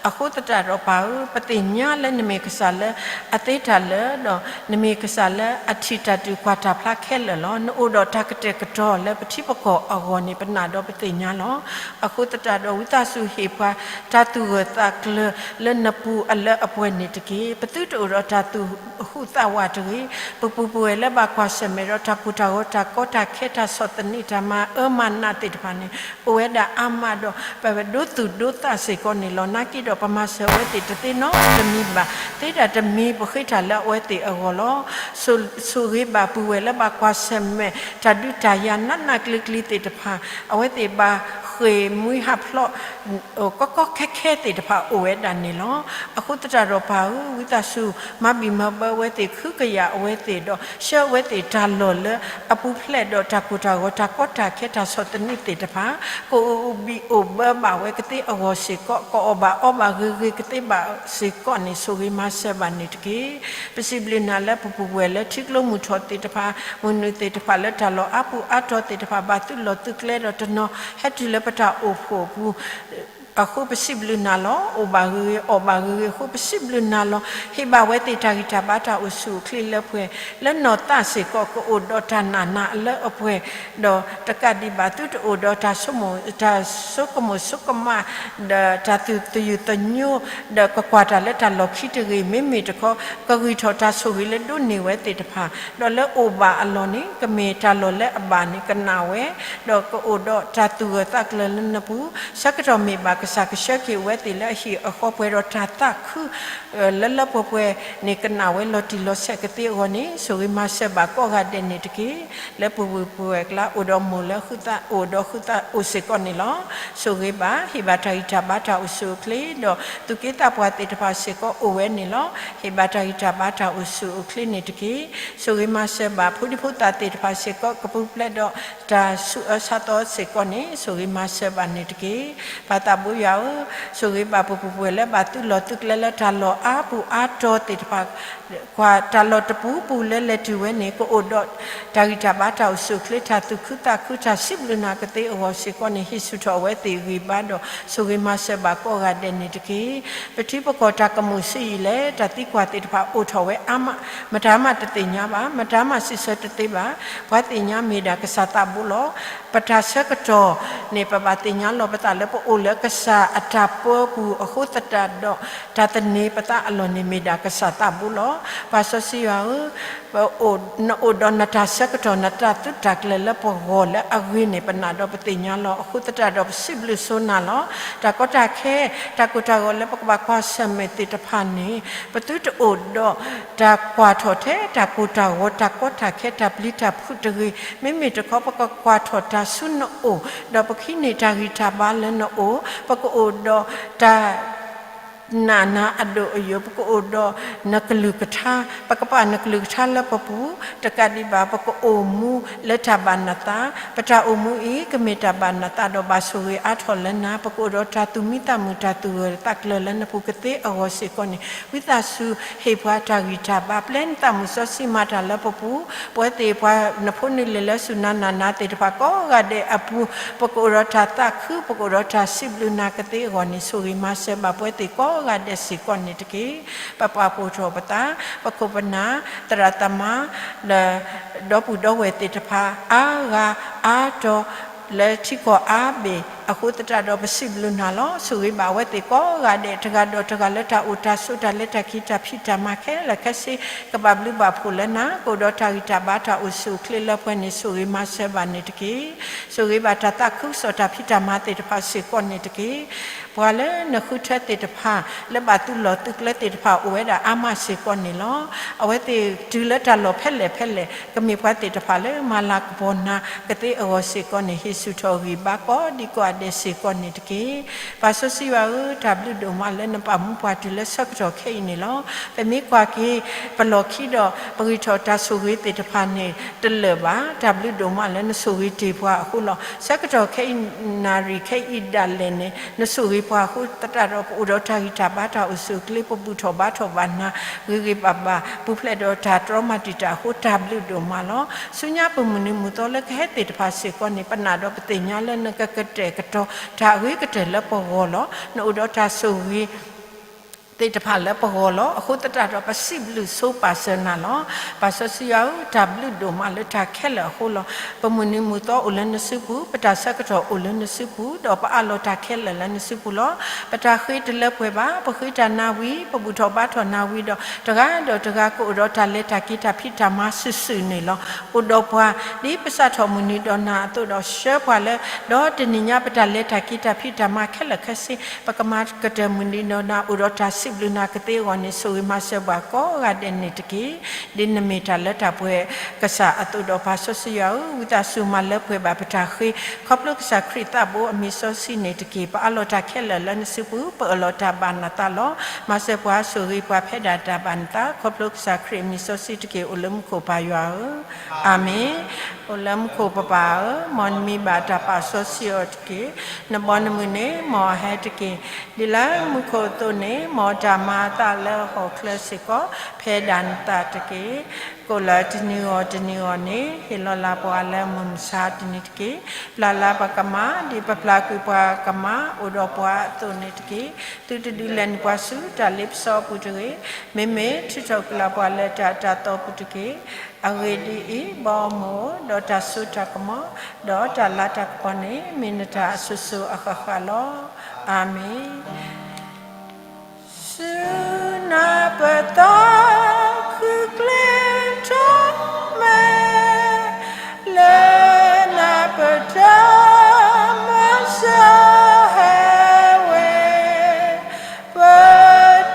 အဃိသတးဒီးပၢ်ဧၢ, ပသ့ၣ်ညါလၢနမ့ၢ်ကစၢ်လၢအသ့တၢ်လၢာ်ဒီး နမ့ၢ်ကစၢ်လၢအထံၣ်တၢ်ဒုးကွၢ်တၢ်ဖျါခဲလၢာ်လီၤ. နအိၣ်ဒီးတၢ်ကတဲာ်ကတီၤလၢပထံပကီၢ်အဂီၢ်န့ၣ် ပနာ်ဒီးပသ့ၣ်ညါလီၤ. အဃိသတးဒီး ဝံသးစူၤဟ့ၣ်ပှၤ တၢ်သူၣ်ဂၢၢ်သးကျၢၤလၢနပူၤအလၢအပှဲၤန့ၣ်တက့ၢ်. ပသုတအိၣ်ဒီးတၢ်သူၣ်ဟူးသးဝးတဂ့ၤ. ပပူၤပှဲၤလၢဘၣ်ကွၢ်ဆၢၣ်မဲာ်ဒီးတၢ်ကိၢ်တၢ်ဂီၤ တၢ်ကီတၢ်ခဲ တၢ်ဆီၣ်သနံး တၢ်မၤအၢမၤနးသ့ၣ်တဖၣ်န့ၣ် အိၣ်ဝဲဒၣ်အါမးဒီး ပဒိသူၣ်ဒိသးစ့ၢ်ကီးန့ၣ်လီၤ. နာ်က့ဒီးပမၤစၢၤအဝဲသ့ၣ်တသ့နီတမံၤဘၣ်. သ့တၢ်တမံၤ ပဃ့တၢ်လၢအဝဲသ့ၣ်အဂီၢ်လီၤ. ဆိၣ်ဂ့ၤဘၣ်ပုၢ်ဝဲၢ်လၢဘၣ်ကွၢ်ဆၢၣ်မဲာ် တၢ်ဒုးတၢ်ယၤနးနးကျံၤကျံၤသ့ၣ်တဖၣ် အဝဲသ့ၣ်ဘၣ်ဃ့ၢ်မှံဟးဖျိး ကီကီခဲခဲသ့ၣ်တဖၣ်အိၣ်ဝဲဒၣ်န့ၣ်လီၤ. အဃိသတးဒီးပၢ်ဧၢ, ဝံသးစူၤ မၤဘံၣ်မၤဘၢအဝဲသ့ၣ် ခုကယာ်အဝဲသ့ၣ်ဒီး ဆှၢအဝဲသ့ၣ်တၢ်လီၢ်လၢအပူၤဖျဲးဒီးတၢ်ကိၢ်တၢ်ဂီၤ တၢ်ကီတၢ်ခဲ တၢ်ဆီၣ်သနံးသ့ၣ်တဖၣ် ကအိၣ်ဘံၣ်အိၣ်ဘၢဘၣ်ဝဲကသ့အဂီၢ်စ့ၢ်ကီး, ကအီၣ်ဘၣ်အီဘၣ်ဂ့ၤဂ့ၤကသ့ဘၣ်စ့ၢ်ကီးန့ၣ် ဆိၣ်ဂ့ၤမၤစၢၤဘၣ်န့ၣ်တက့ၢ်. ပစံးဘျုးနၤလၢပပူၤပှဲၤလၢထံကျိမုၢ်ထီၣ်သ့ၣ်တဖၣ်, မုၢ်နုာ်သ့ၣ်တဖၣ်လၢတၢ်လီၢ်အါပူၤအါတီၤသ့ၣ်တဖၣ် ဘၣ်သုးလီၢ်သုးကျဲဒီးတနီၤ ဟဲတုၤလၢပတၢ်အိၣ်ဖှိၣ်အပူၤ အဃိပစံးဘျုးနၤလီၤ. အိၣ်ဘၣ်ဂ့ၤဂ့ၤ အီၣ်ဘၣ်ဂ့ၤဂ့ၤအဃိ ပစံးဘျုးနၤလီၤ. ဟ့ၣ်ဘၣ်ဝဲသ့ၣ်တၢ်ဂံၢ်တၢ်ဘါ တၢ်အိၣ်ဆူၣ်အိၣ်ချ့လၢပှဲၤ လၢနီၢ်သးစ့ၢ်ကီး ကအိၣ်ဒီးတၢ်နာ်နးအလၢအပှဲၤ, ဒီးတကးဒံးဘၣ် သုတအိၣ်ဒီးတၢ်ဆိကမိၣ် တၢ်ဆိကမိၣ်ဆိကမး ဒီးတၢ်သူၣ်သယုၢ်သညိ ဒီးကကွၢ်တၢ်လၢတၢ်လီၢ်ခံတဂ့ၤ. မ့မ့ၢ်တခီ ကဂံၢ်ထီၣ်တၢ်ဆိၣ်ဂ့ၤလၢဒိးန့ၢ်ဝဲသ့ၣ်တဖၣ်, ဒီးလၢအိၣ်ဘၣ်အလီၢ်န့ၣ် ကမ့ၢ်တၢ်လီၢ်လၢအဘၣ်န့ၣ် ကနာ်ဝဲ, ဒီးကအိၣ်ဒီးတၢ်သူၣ်ဂၢၢ်သးကျၢၤလၢနပူၤ, ဆၢကတီၢ်မ့ၢ်ဘၣ်ကစၢ်ကဆှၢက့ၤဝဲသ့ၣ်လၢအဟံၣ်အဃီပှဲၤဒီးတၢ်သးခု လၢလၢပှဲၤပှဲၤန့ၣ် ကနာ်ဝဲလီၤတံၢ်လီၤဆဲးကသ့အဂီၢ်န့ၣ် ဆိၣ်ဂ့ၤမၤစၢၤဘၣ်ကိးဂၤဒဲးန့ၣ်တက့ၢ်. လၢပူၤပူၤပဝဲၢ်ကျါ အိၣ်ဒီးမိၢ်လၢဃုသး အိၣ်ဒီးဃုသးအိၣ်စ့ၢ်ကီးန့ၣ်လီၤ. ဆိၣ်ဂ့ၤဘၣ် ဟ့ၣ်ဘၣ်တၢ်ဂံၢ်တၢ်ဘါ တၢ်အိၣ်ဆူၣ်အိၣ်ချ့ ဒီးသူၣ်က့သးပှၢ်သ့ၣ်တဖၣ်စ့ၢ်ကီးအိၣ်ဝဲန့ၣ်လီၤ. ဟ့ၣ်ဘၣ်တၢ်ဂံၢ်တၢ်ဘါ တၢ်အိၣ်ဆူၣ်အိၣ်ချ့န့ၣ်တက့ၢ်. ဆိၣ်ဂ့ၤမၤစၢၤဘၣ် ဖိဒံဖိသၣ်သ့ၣ်တဖၣ်စ့ၢ်ကီး ကပူၤဖျဲးဒီးတၢ်ဆူးအၢဆါသီစ့ၢ်ကီးန့ၣ် ဆိၣ်ဂ့ၤမၤစၢၤဘၣ်န့ၣ်တက့ၢ်. ပၢ်သးဘိယွၤဧၢ, ဆိၣ်ဂ့ၤဘၣ်ပပူၤပဝဲၢ်လၢဘၣ်သုးလီၢ်သုးကျဲလၢတၢ်လီၢ်အါပူၤအါတီၤသ့ၣ်တဖၣ် ကွၢ်တၢ်လီၢ်တပူၤပူၤလၢလဲၤတုၤဝဲန့ၣ် ကအိၣ်ဒီးတၢ်ဂံၢ်တၢ်ဘါ တၢ်အိၣ်ဆူၣ်အိၣ်ချ့ တၢ်သူၣ်ခုသးခု တၢ်စံးဘျုးနၤကသ့အဂီၢ်စ့ၢ်ကီးန့ၣ် ဟ့ၣ်ဆူၣ်ထီၣ်အဝဲသ့ၣ်ဂံၢ်ဘါဒီး ဆိၣ်ဂ့ၤမၤစၢၤဘၣ်ကိးဂၤဒဲးန့ၣ်တက့ၢ်. ပထံပကီၢ်တၢ်ကမူၣ်ဆူၣ်အံၤလဲၣ် တၢ်သံကွၢ်သ့ၣ်တဖၣ်အိၣ်ထီၣ်ဝဲအါမး, မတၤမးတသ့ၣ်ညါဘၣ်, မတၤမးစံးဆၢတသ့ဘၣ်. ပှၤသ့ၣ်ညါမ့ၢ်ဒၣ်ကစၢ်သးဘိလီၤ. ပတၢ်ဆၢကတီၢ်န့ၣ် ပဘၣ်သ့ၣ်ညါလီၤပသးလၢပအိၣ်လၢ ကစၢ်အတၢ်ပၢပူၤအဃိသတးဒီး တၢ်သန့ၤပသးအလီၢ်န့ၣ်မ့ၢ်ဒၣ်ကစၢ်သးဘိလီၤ. ပၢ်စီဆှံယွၤဧၢ, နအိၣ်ဒီးနတၢ်ဆၢကတီၢ် နတၢ်သုးတၢ်ကျဲၤလၢပဂီၢ်လၢအဂ့ၤန့ၣ် ပနာ်ဒီးပသ့ၣ်ညါလီၤ. အဃိသတးဒီးပစံးဘျုးစိၤနၤလီၤ. တၢ်ကီတၢ်ခဲ, တၢ်ကိၢ်တၢ်ဂီၤလၢပကဘၣ်ကွၢ်ဆၢၣ်မဲာ်သ့ၣ်တဖၣ်န့ၣ် ပသုတအိၣ်ဒီး တၢ်ကွၢ်ထီၣ်ထဲ တၢ်ကိၢ်တၢ်ဂီၤ တၢ်ကီတၢ်ခဲ တၢ်ပျံၤတၢ်ဖုးတဂ့ၤ. မ့မ့ၢ်တခီ ပကကွၢ်ထီၣ်တၢ်ဆူနအိၣ်, ဒီးပကဟံးန့ၢ်တၢ်ဂံၢ်တၢ်ဘါလၢနအိၣ်, ပကအိၣ်ဒီးတၢ် နာ်နၤအဒိၣ်အယိာ်, ပကအိၣ်ဒီးနကလုၢ်ကထါ, ပကပာ်နကလုၢ်ကထါလၢပပူၤ, တကးဒံးဘၣ် ပကအိၣ်မူလၢတၢ်ဘၣ်နသး, ပတၢ်အိၣ်မူအံၤ ကမ့ၢ်တၢ်ဘၣ်နသးဒီးဘၣ်ဆိၣ်ဂ့ၤအါထီၣ်လၢနၤ, ပကအိၣ်ဒီးတၢ်သူၣ်မံသးမုာ် တၢ်သူၣ်ဂၢၢ်သးကျၢၤလၢနပူၤကသ့အဂီၢ်စ့ၢ်ကီးန့ၣ် ဝံသးစူၤဟ့ၣ်ပှၤတၢ်ဂံၢ်တၢ်ဘါ ပျဲနသးမုာ်စီဆှံမၤတၢ်လၢပပူၤ, ပဝဲသ့ၣ်ပှၤနဖိနလံၤလၢစူၢ်နၤနာ်နၤသ့ၣ်တဖၣ်ကိးဂၤဒဲးအပူၤ, ပကအိၣ်ဒီးတၢ်သးခု, ပကအိၣ်ဒီးတၢ်စံးဘျုးနၤကသ့အဂီၢ်န့ၣ် ဆိၣ်ဂ့ၤမၤစၢၤဘၣ်ပဝဲသ့ၣ်ကိးဂၤဒဲးစ့ၢ်ကီးန့ၣ်တက့ၢ်. ပပာ်ဖှိၣ်ထီၣ်ပသး, ပခိၣ်ပနၢ်, သရၣ်သမါ, ဒီပုၢ်ဒီဝဲၢ်သ့ၣ်တဖၣ် အါဂၤအါတီၤ လၢထံကီၢ်အါဘ့ၣ်အဃိသတးဒီး ပစံးဘျုးနၤလီၤ. ဆိၣ်ဂ့ၤဘၣ်အဝဲသ့ၣ်ကိးဂၤဒဲး တဂၤဒီးတဂၤလၢတၢ်အိၣ်တၢ်ဆိး တၢ်လဲၤတၢ်က့ၤတၢ်ဖံးတၢ်မၤခဲလၢာ်ခဲဆ့ ကဘၣ်ဘျုးဘၣ်ဖှိၣ်လၢနၤ, ကအိၣ်ဒီးတၢ်ဂံၢ်တၢ်ဘါ တၢ်အိၣ်ဆူၣ်အိၣ်ချ့လၢပှဲၤန့ၣ် ဆိၣ်ဂ့ၤမၤစၢၤဘၣ်န့ၣ်တက့ၢ်. ဆိၣ်ဂ့ၤဘၣ်တၢ်သးခုကစီၣ်တၢ်ဖံးတၢ်မၤသ့ၣ်တဖၣ်စ့ၢ်ကီးန့ၣ်တက့ၢ်. ပှၤလၢနဃုထၢသ့ၣ်တဖၣ် လၢဘၣ်သုးလီၢ်သုးကျဲသ့ၣ်တဖၣ်အိၣ်ဝဲဒၣ်အါမးစ့ၢ်ကီးန့ၣ်လီၤ. အဝဲသ့ၣ်တုၤလၢတၢ်လီၢ်ဖဲလဲၣ်ဖဲလဲၣ် ကမ့ၢ်ပှၤသ့ၣ်တဖၣ်လၢမၤလၤကပီၤနၤကသ့အဂီၢ်စ့ၢ်ကီးန့ၣ် ဟ့ၣ်ဆူၣ်ထီၣ်ဂံၢ်ဘါကိးဒံကိးဂၤဒဲးစ့ၢ်ကီးန့ၣ်တက့ၢ်. ပၢ်စီဆှံယွၤဧၢ, တၢ်ဘျုးဒိၣ်မးလၢနပာ်မူပှၤတုၤလၢဆၢကတီၢ်ခဲအံၤန့ၣ်လီၤ. ပမ့ၢ်ကွၢ်က့ၤ ပလီၢ်ခံဒီး ပဂံၢ်ထီၣ်တၢ်ဆိၣ်ဂ့ၤသ့ၣ်တဖၣ်န့ၣ် တလၢာ်ဘၣ်. တၢ်ဘျုးဒိၣ်မးလၢနဆိၣ်ဂ့ၤတ့ၢ်ပှၤအဃိလီၤ. ဆၢကတီၢ်ခဲအံၤ နၣ်ရံၣ်ခဲအံၤဒၣ်လဲာ်န့ၣ် နဆိၣ်ဂ့ၤပှၤအဃိသတးဒီး ပအိၣ်ဒီးတၢ်ဂံၢ်တၢ်ဘါ တၢ်အိၣ်ဆူၣ်အိၣ်ချ့ ပဘူၣ်ထီၣ်ဘါထီၣ်ဘၣ်နၤ ဂ့ၤဂ့ၤဘၣ်ဘၣ် ပူၤဖျဲးဒီးတၢ်တြီမၤတံာ်တာ်အဃိ တၢ်ဘျုးဒိၣ်မးလီၤ. ဆူညါပမုၢ်နံၤမုၢ်သီလၢကဟဲသ့ၣ်တဖၣ်စ့ၢ်ကီးန့ၣ် ပနာ်ဒီးပသ့ၣ်ညါလၢနကကတဲာ်ကတီၤတၢ်အဂ့ၤကတၢၢ်လၢပဂီၢ်လီၤ. နအိၣ်ဒီးတၢ်ဆိၣ်ဂ့ၤ သ့ၣ်တဖၣ်လၢပဂီၢ်လီၤ. အဃိသတးဒီး ပစံးဘျုးဆိပာ်စၢၤနၤလီၤ. ပၢ်စီဆှံယွၤဧၢ, တၢ်ဘျုးဒိၣ်မးလၢတၢ်ခဲလၢာ်အဃိလီၤ. ပမုၢ်နံၤမုၢ်သီအိၣ်လၢနစုပူၤ, ပတၢ်ဆၢကတီၢ်အိၣ်လၢနစုပူၤ, ဒီးပအးလီၤတၢ်ခဲလၢာ်လၢနစုပူၤလီၤ. ပတၢ်ဃ့တလၢပှဲၤဘၣ်, ပဃ့တၢ်နၤဝံၤ, ပဘူၣ်ထီၣ်ဘါထီၣ်နၤဝံၤဒီး တဂၤဒီးတဂၤကအိၣ်ဒီးတၢ်လဲၤတၢ်က့ၤတၢ်ဖံးတၢ်မၤစုာ်စုာ်န့ၣ်လီၤ. အိၣ်ဒီးပှၤ ဒ်ပစးထီၣ်မုၢ်နံၤဒီးနၤအသိးဒီး ဆှၢပှၤလၢ ဒီးတနံၤညါပတၢ်လဲၤတၢ်က့ၤတၢ်ဖံးတၢ်မၤခဲလၢာ်ခဲဆ့ ပကမၤကတၢၢ်မုၢ်နံၤဒီးနၤ အိၣ်ဒီးတၢ်စံးဘျုးနၤကသ့အဂီၢ်န့ၣ် ဆိၣ်ဂ့ၤမၤစၢၤပှၤကိးဂၤဒဲးန့ၣ်တက့ၢ်. ဒ်နမ့ၢ်တၢ်လၢတၢ်ပှဲၤကစၢ်အသိးဒီး ပၢ်စီဆှံယွၤဧၢ, ဝံသးစူၤမၤလၢပှဲၤဘၣ်ပတၢ်ဃ့ ခီဖျိကစၢ်ခရံာ်သးဘိအမံၤစီဆှံန့ၣ်တက့ၢ်. ပအးလီၤတၢ်ခဲလၢာ်လၢနစုပူၤ, ပအၢၣ်လီၤတၢ်ဘၣ်နသးလီၤ. မၤစၢၤပှၤဆိၣ်ဂ့ၤပှၤဖဲဒၣ်တၢ်ဘၣ်နသး ခီဖျိကစၢ်ခရံာ်အမံၤစီဆှံတက့ၢ်. အိၣ်လၢမူခိၣ်ပၢ်ယွၤဧၢ, အၤမ့ၣ်. အိၣ်လၢမူခိၣ်ပပၢ်ဧၢ, မ်နမံၤဘၣ်တၢ်ပာ်စီဆှံအီၤတက့ၢ်. နဘီနမုၢ်န့ၣ် မ်အဟဲတက့ၢ်. ဒ်လၢမူခိၣ်အသိးန့ၣ် မ်တၢ်မၤအသးလၢဟီၣ်ချၢစ့ၢ်ကီး ဖဲဒၣ်နသးတက့ၢ်. ကိၣ်လၢတနံၤဂီၢ်တနံၤဂီၢ်န့ၣ် ဟ့ၣ်လီၤလၢပှၤလၢမုၢ်မဆါတနံၤတက့ၢ်. ပျၢ်လၢပကမၢ် ဒ်ပပျၢ်ကွံာ်ပှၤကမၢ် အိၣ်ဒီးပှၤအသိးန့ၣ်တက့ၢ်. သုတဒုးလဲၤနုာ်ပှၤဆူတၢ်လ့ပစီအပူၤတဂ့ၤ. မ့မ့ၢ်ထုးထီၣ်ကွံာ်လၢပှၤလၢတၢ်အတၢ်သီပူၤတက့ၢ်. အဂ့ၢ်ဒ်အံၤ, ဘီမုၢ်ဒီးတၢ်စိတၢ်ကမီၤ ဒီးတၢ်လၤတၢ်ကပီၤန့ၣ် မ့ၢ်နတၢ်အစိၤစိၤအဃၣ်ဃၣ်လီၤ. အၤမ့ၣ်. ဆူနၤပသးခုကျ့ထီၣ်မဲာ် လၢနၤပတၢ်မၤစၢၤဟဲ ဝဲ ပ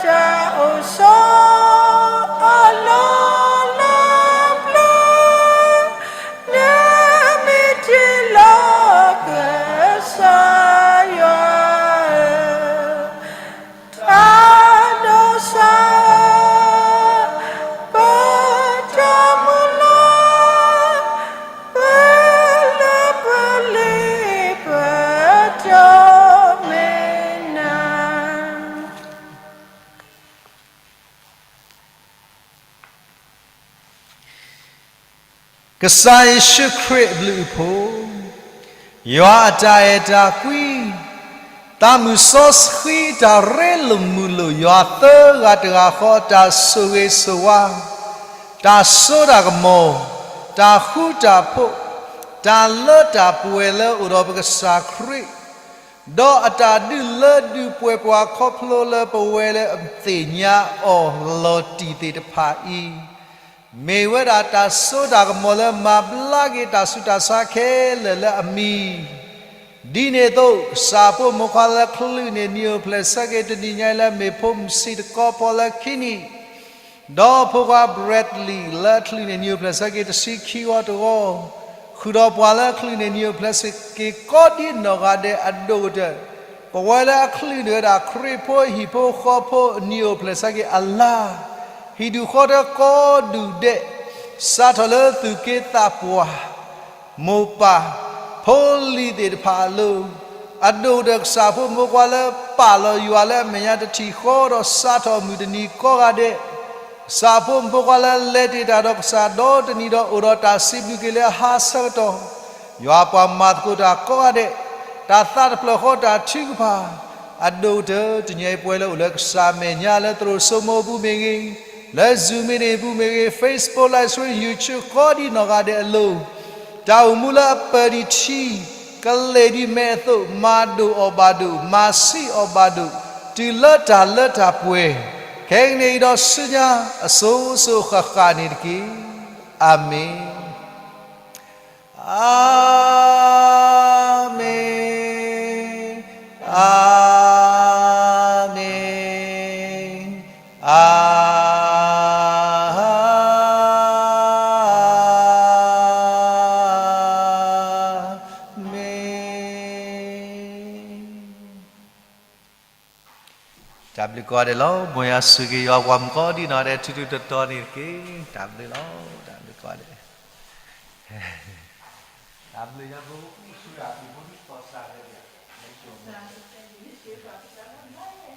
တၢ်အိၣ်ဆိးအလီၢ်လၢပျၢၤ နမ့ၢ်တ့လီၤကစၢ်ယွၤဧၢ, တၢ်ဒိးစၢ်ဧၢ, ပတၢ်မုၢ်လၢ် ပလၢပလ့ပ ပတၢ်မ့ၢ်နၤ ကစၢ်ယ့ၣ်ၡူးခရံာ်အဘျုးအဖှိၣ်, ယွၤအတၢ်အဲၣ်တၢ်ကွံ, သးမုၣ်စီဆှံတၢ်ရ့လိာ်မုာ်လိာ် ယွၤသၢဂၤတဂၤဃီ တၢ်ဆိၣ်ဂ့ၤဆိၣ်ဝါ, တၢ်စိတၢ်ကမီၤ, တၢ်ဃူတၢ်ဖိး, တၢ်လၢတၢ်ပှဲၤလၢအိၣ်ဒီးပကစၢ်ခရံာ် ဒီးအတၢ်ဒုးလၢဒုးပှဲၤပှၤခီဖျိလၢပဝဲလၢအသ့ၣ်ညါအီၤလီၤတံၢ်သ့ၣ်တဖၣ်အံၤ, မ့ၢ်ဝဲဒၣ်တၢ်စိတၢ်ကမီၤလၢမၤဘျါက့ၤတၢ်ဆူးတၢ်ဆါခဲလၢာ်လၢအမံၤ ဒ်န့ၣ်အသိး ကစၢ်ဖိမုၣ်ခွါလၢချုးန့ၢ်နံၤအိၣ်ဖျဲၣ်ဆၢက့ၤတနံၤညါအံၤလၢ မ့ၢ်ဖိမုၣ်ဆံးတကီဖီလၢခံနံၣ်, ဒီးဖိခွါ Bradley လၢအချုးန့ၢ်နံၤအိၣ်ဖျဲၣ်ဆၢက့ၤတဆံခံဝီတဝီ, ဃုာ်ဒီးပှၤလၢအချုးန့ၢ်နံၤအိၣ်ဖျဲၣ်ဆၢက့ၤကိးဒ်နီၢ်ဂၤဒဲး အဒိၣ်ကတၢၢ် ပဝဲလၢအချုးန့ၢ်ဝဲဒၣ်ခရံာ်ဖိဟံၣ်ဖိဃီဖိအနံၤအိၣ်ဖျဲၣ်ဆၢက့ၤအလါ, ဟံၣ်ဒူၣ်ဃီထၢကိးဒူၣ်ဒဲး, စးထီၣ်လၢသူၣ်က့သးပှၢ် မိၢ်ပၢ် ဖိလံၤသ့ၣ်တဖၣ်အလိၤ, အဒိၣ်ကတၢၢ်ကစၢ်ဖိမုၣ်ဖိခွါလၢပာ်လီၤယွၤလၢအမဲာ်ညါတထံၣ်ဃီဒီးစးထီၣ်မုၢ်တနံၤကိးဂၤဒဲး, ကစၢ်ဖိမုၣ်ဖိခွါလၢလဲၤတ့ၢ်တၢ်ဒီးကစၢ်ဒီတနံၤဒီးအိၣ်ဒီးတၢ်စံးဘျုးက့ၤလၢအဟါဆၢကတီၢ်, ယွၤပှၤမၤသကိးတၢ်ကိးဂၤဒဲး, တၢ်သးတဖျၢၣ်ဃီတၢ်ထုကဖၣ်, အဒိၣ်ကတၢၢ်တနံၤအံၤပဝဲလၢအိၣ်လၢကစၢ်မဲာ်ညါလၢသရိာ်စိမိပူၤမ့ၢ်ဂ့ၤ, လၢ Zoom meeting ပူၤမ့ၢ်ဂ့ၤ, Facebook Live Stream, YouTube ကိးဒ်နီၢ်ဂၤဒဲးအလိၤ တၢ်အိၣ်မူလၢအပၢၢ်ဒံးထံ, ကလ့ၢ်ဒံးမဲးအသိး, မၤဒိၣ်အီၤဘၣ်ဒိၣ်, မၤဆံးအီၤဘၣ်ဒိၣ်, တုၤလၢတၢ်လၢတၢ်ပှဲၤ, ခဲကနံၣ်အံၤဒီးဆူညါ အစိၤစိၤဃၣ်ဃၣ်န့ၣ်တက့ၢ်. အၤမ့ၣ်. အၤမ့ၣ်, အၤမ့ၣ်, အၤ မ့ၣ်. တၢ်ဘျုးကိးဂၤဒဲးလီၤ. မ်ယွၤဆိၣ်ဂ့ၤယွၤပှၤမုၣ်ကိးဒ်နီၢ်ဂၤဒဲး ထူထူတီတီန့ၣ်တက့ၢ်. တၢ်ဘျုးလီၤ. တၢ်ဘျုးကိးဂၤဒဲး. တၢ်ဘျုးယွၤဖိ ဆူယွၤသံဖိသီၣ်စၢ်ဂ့ၤဒံး.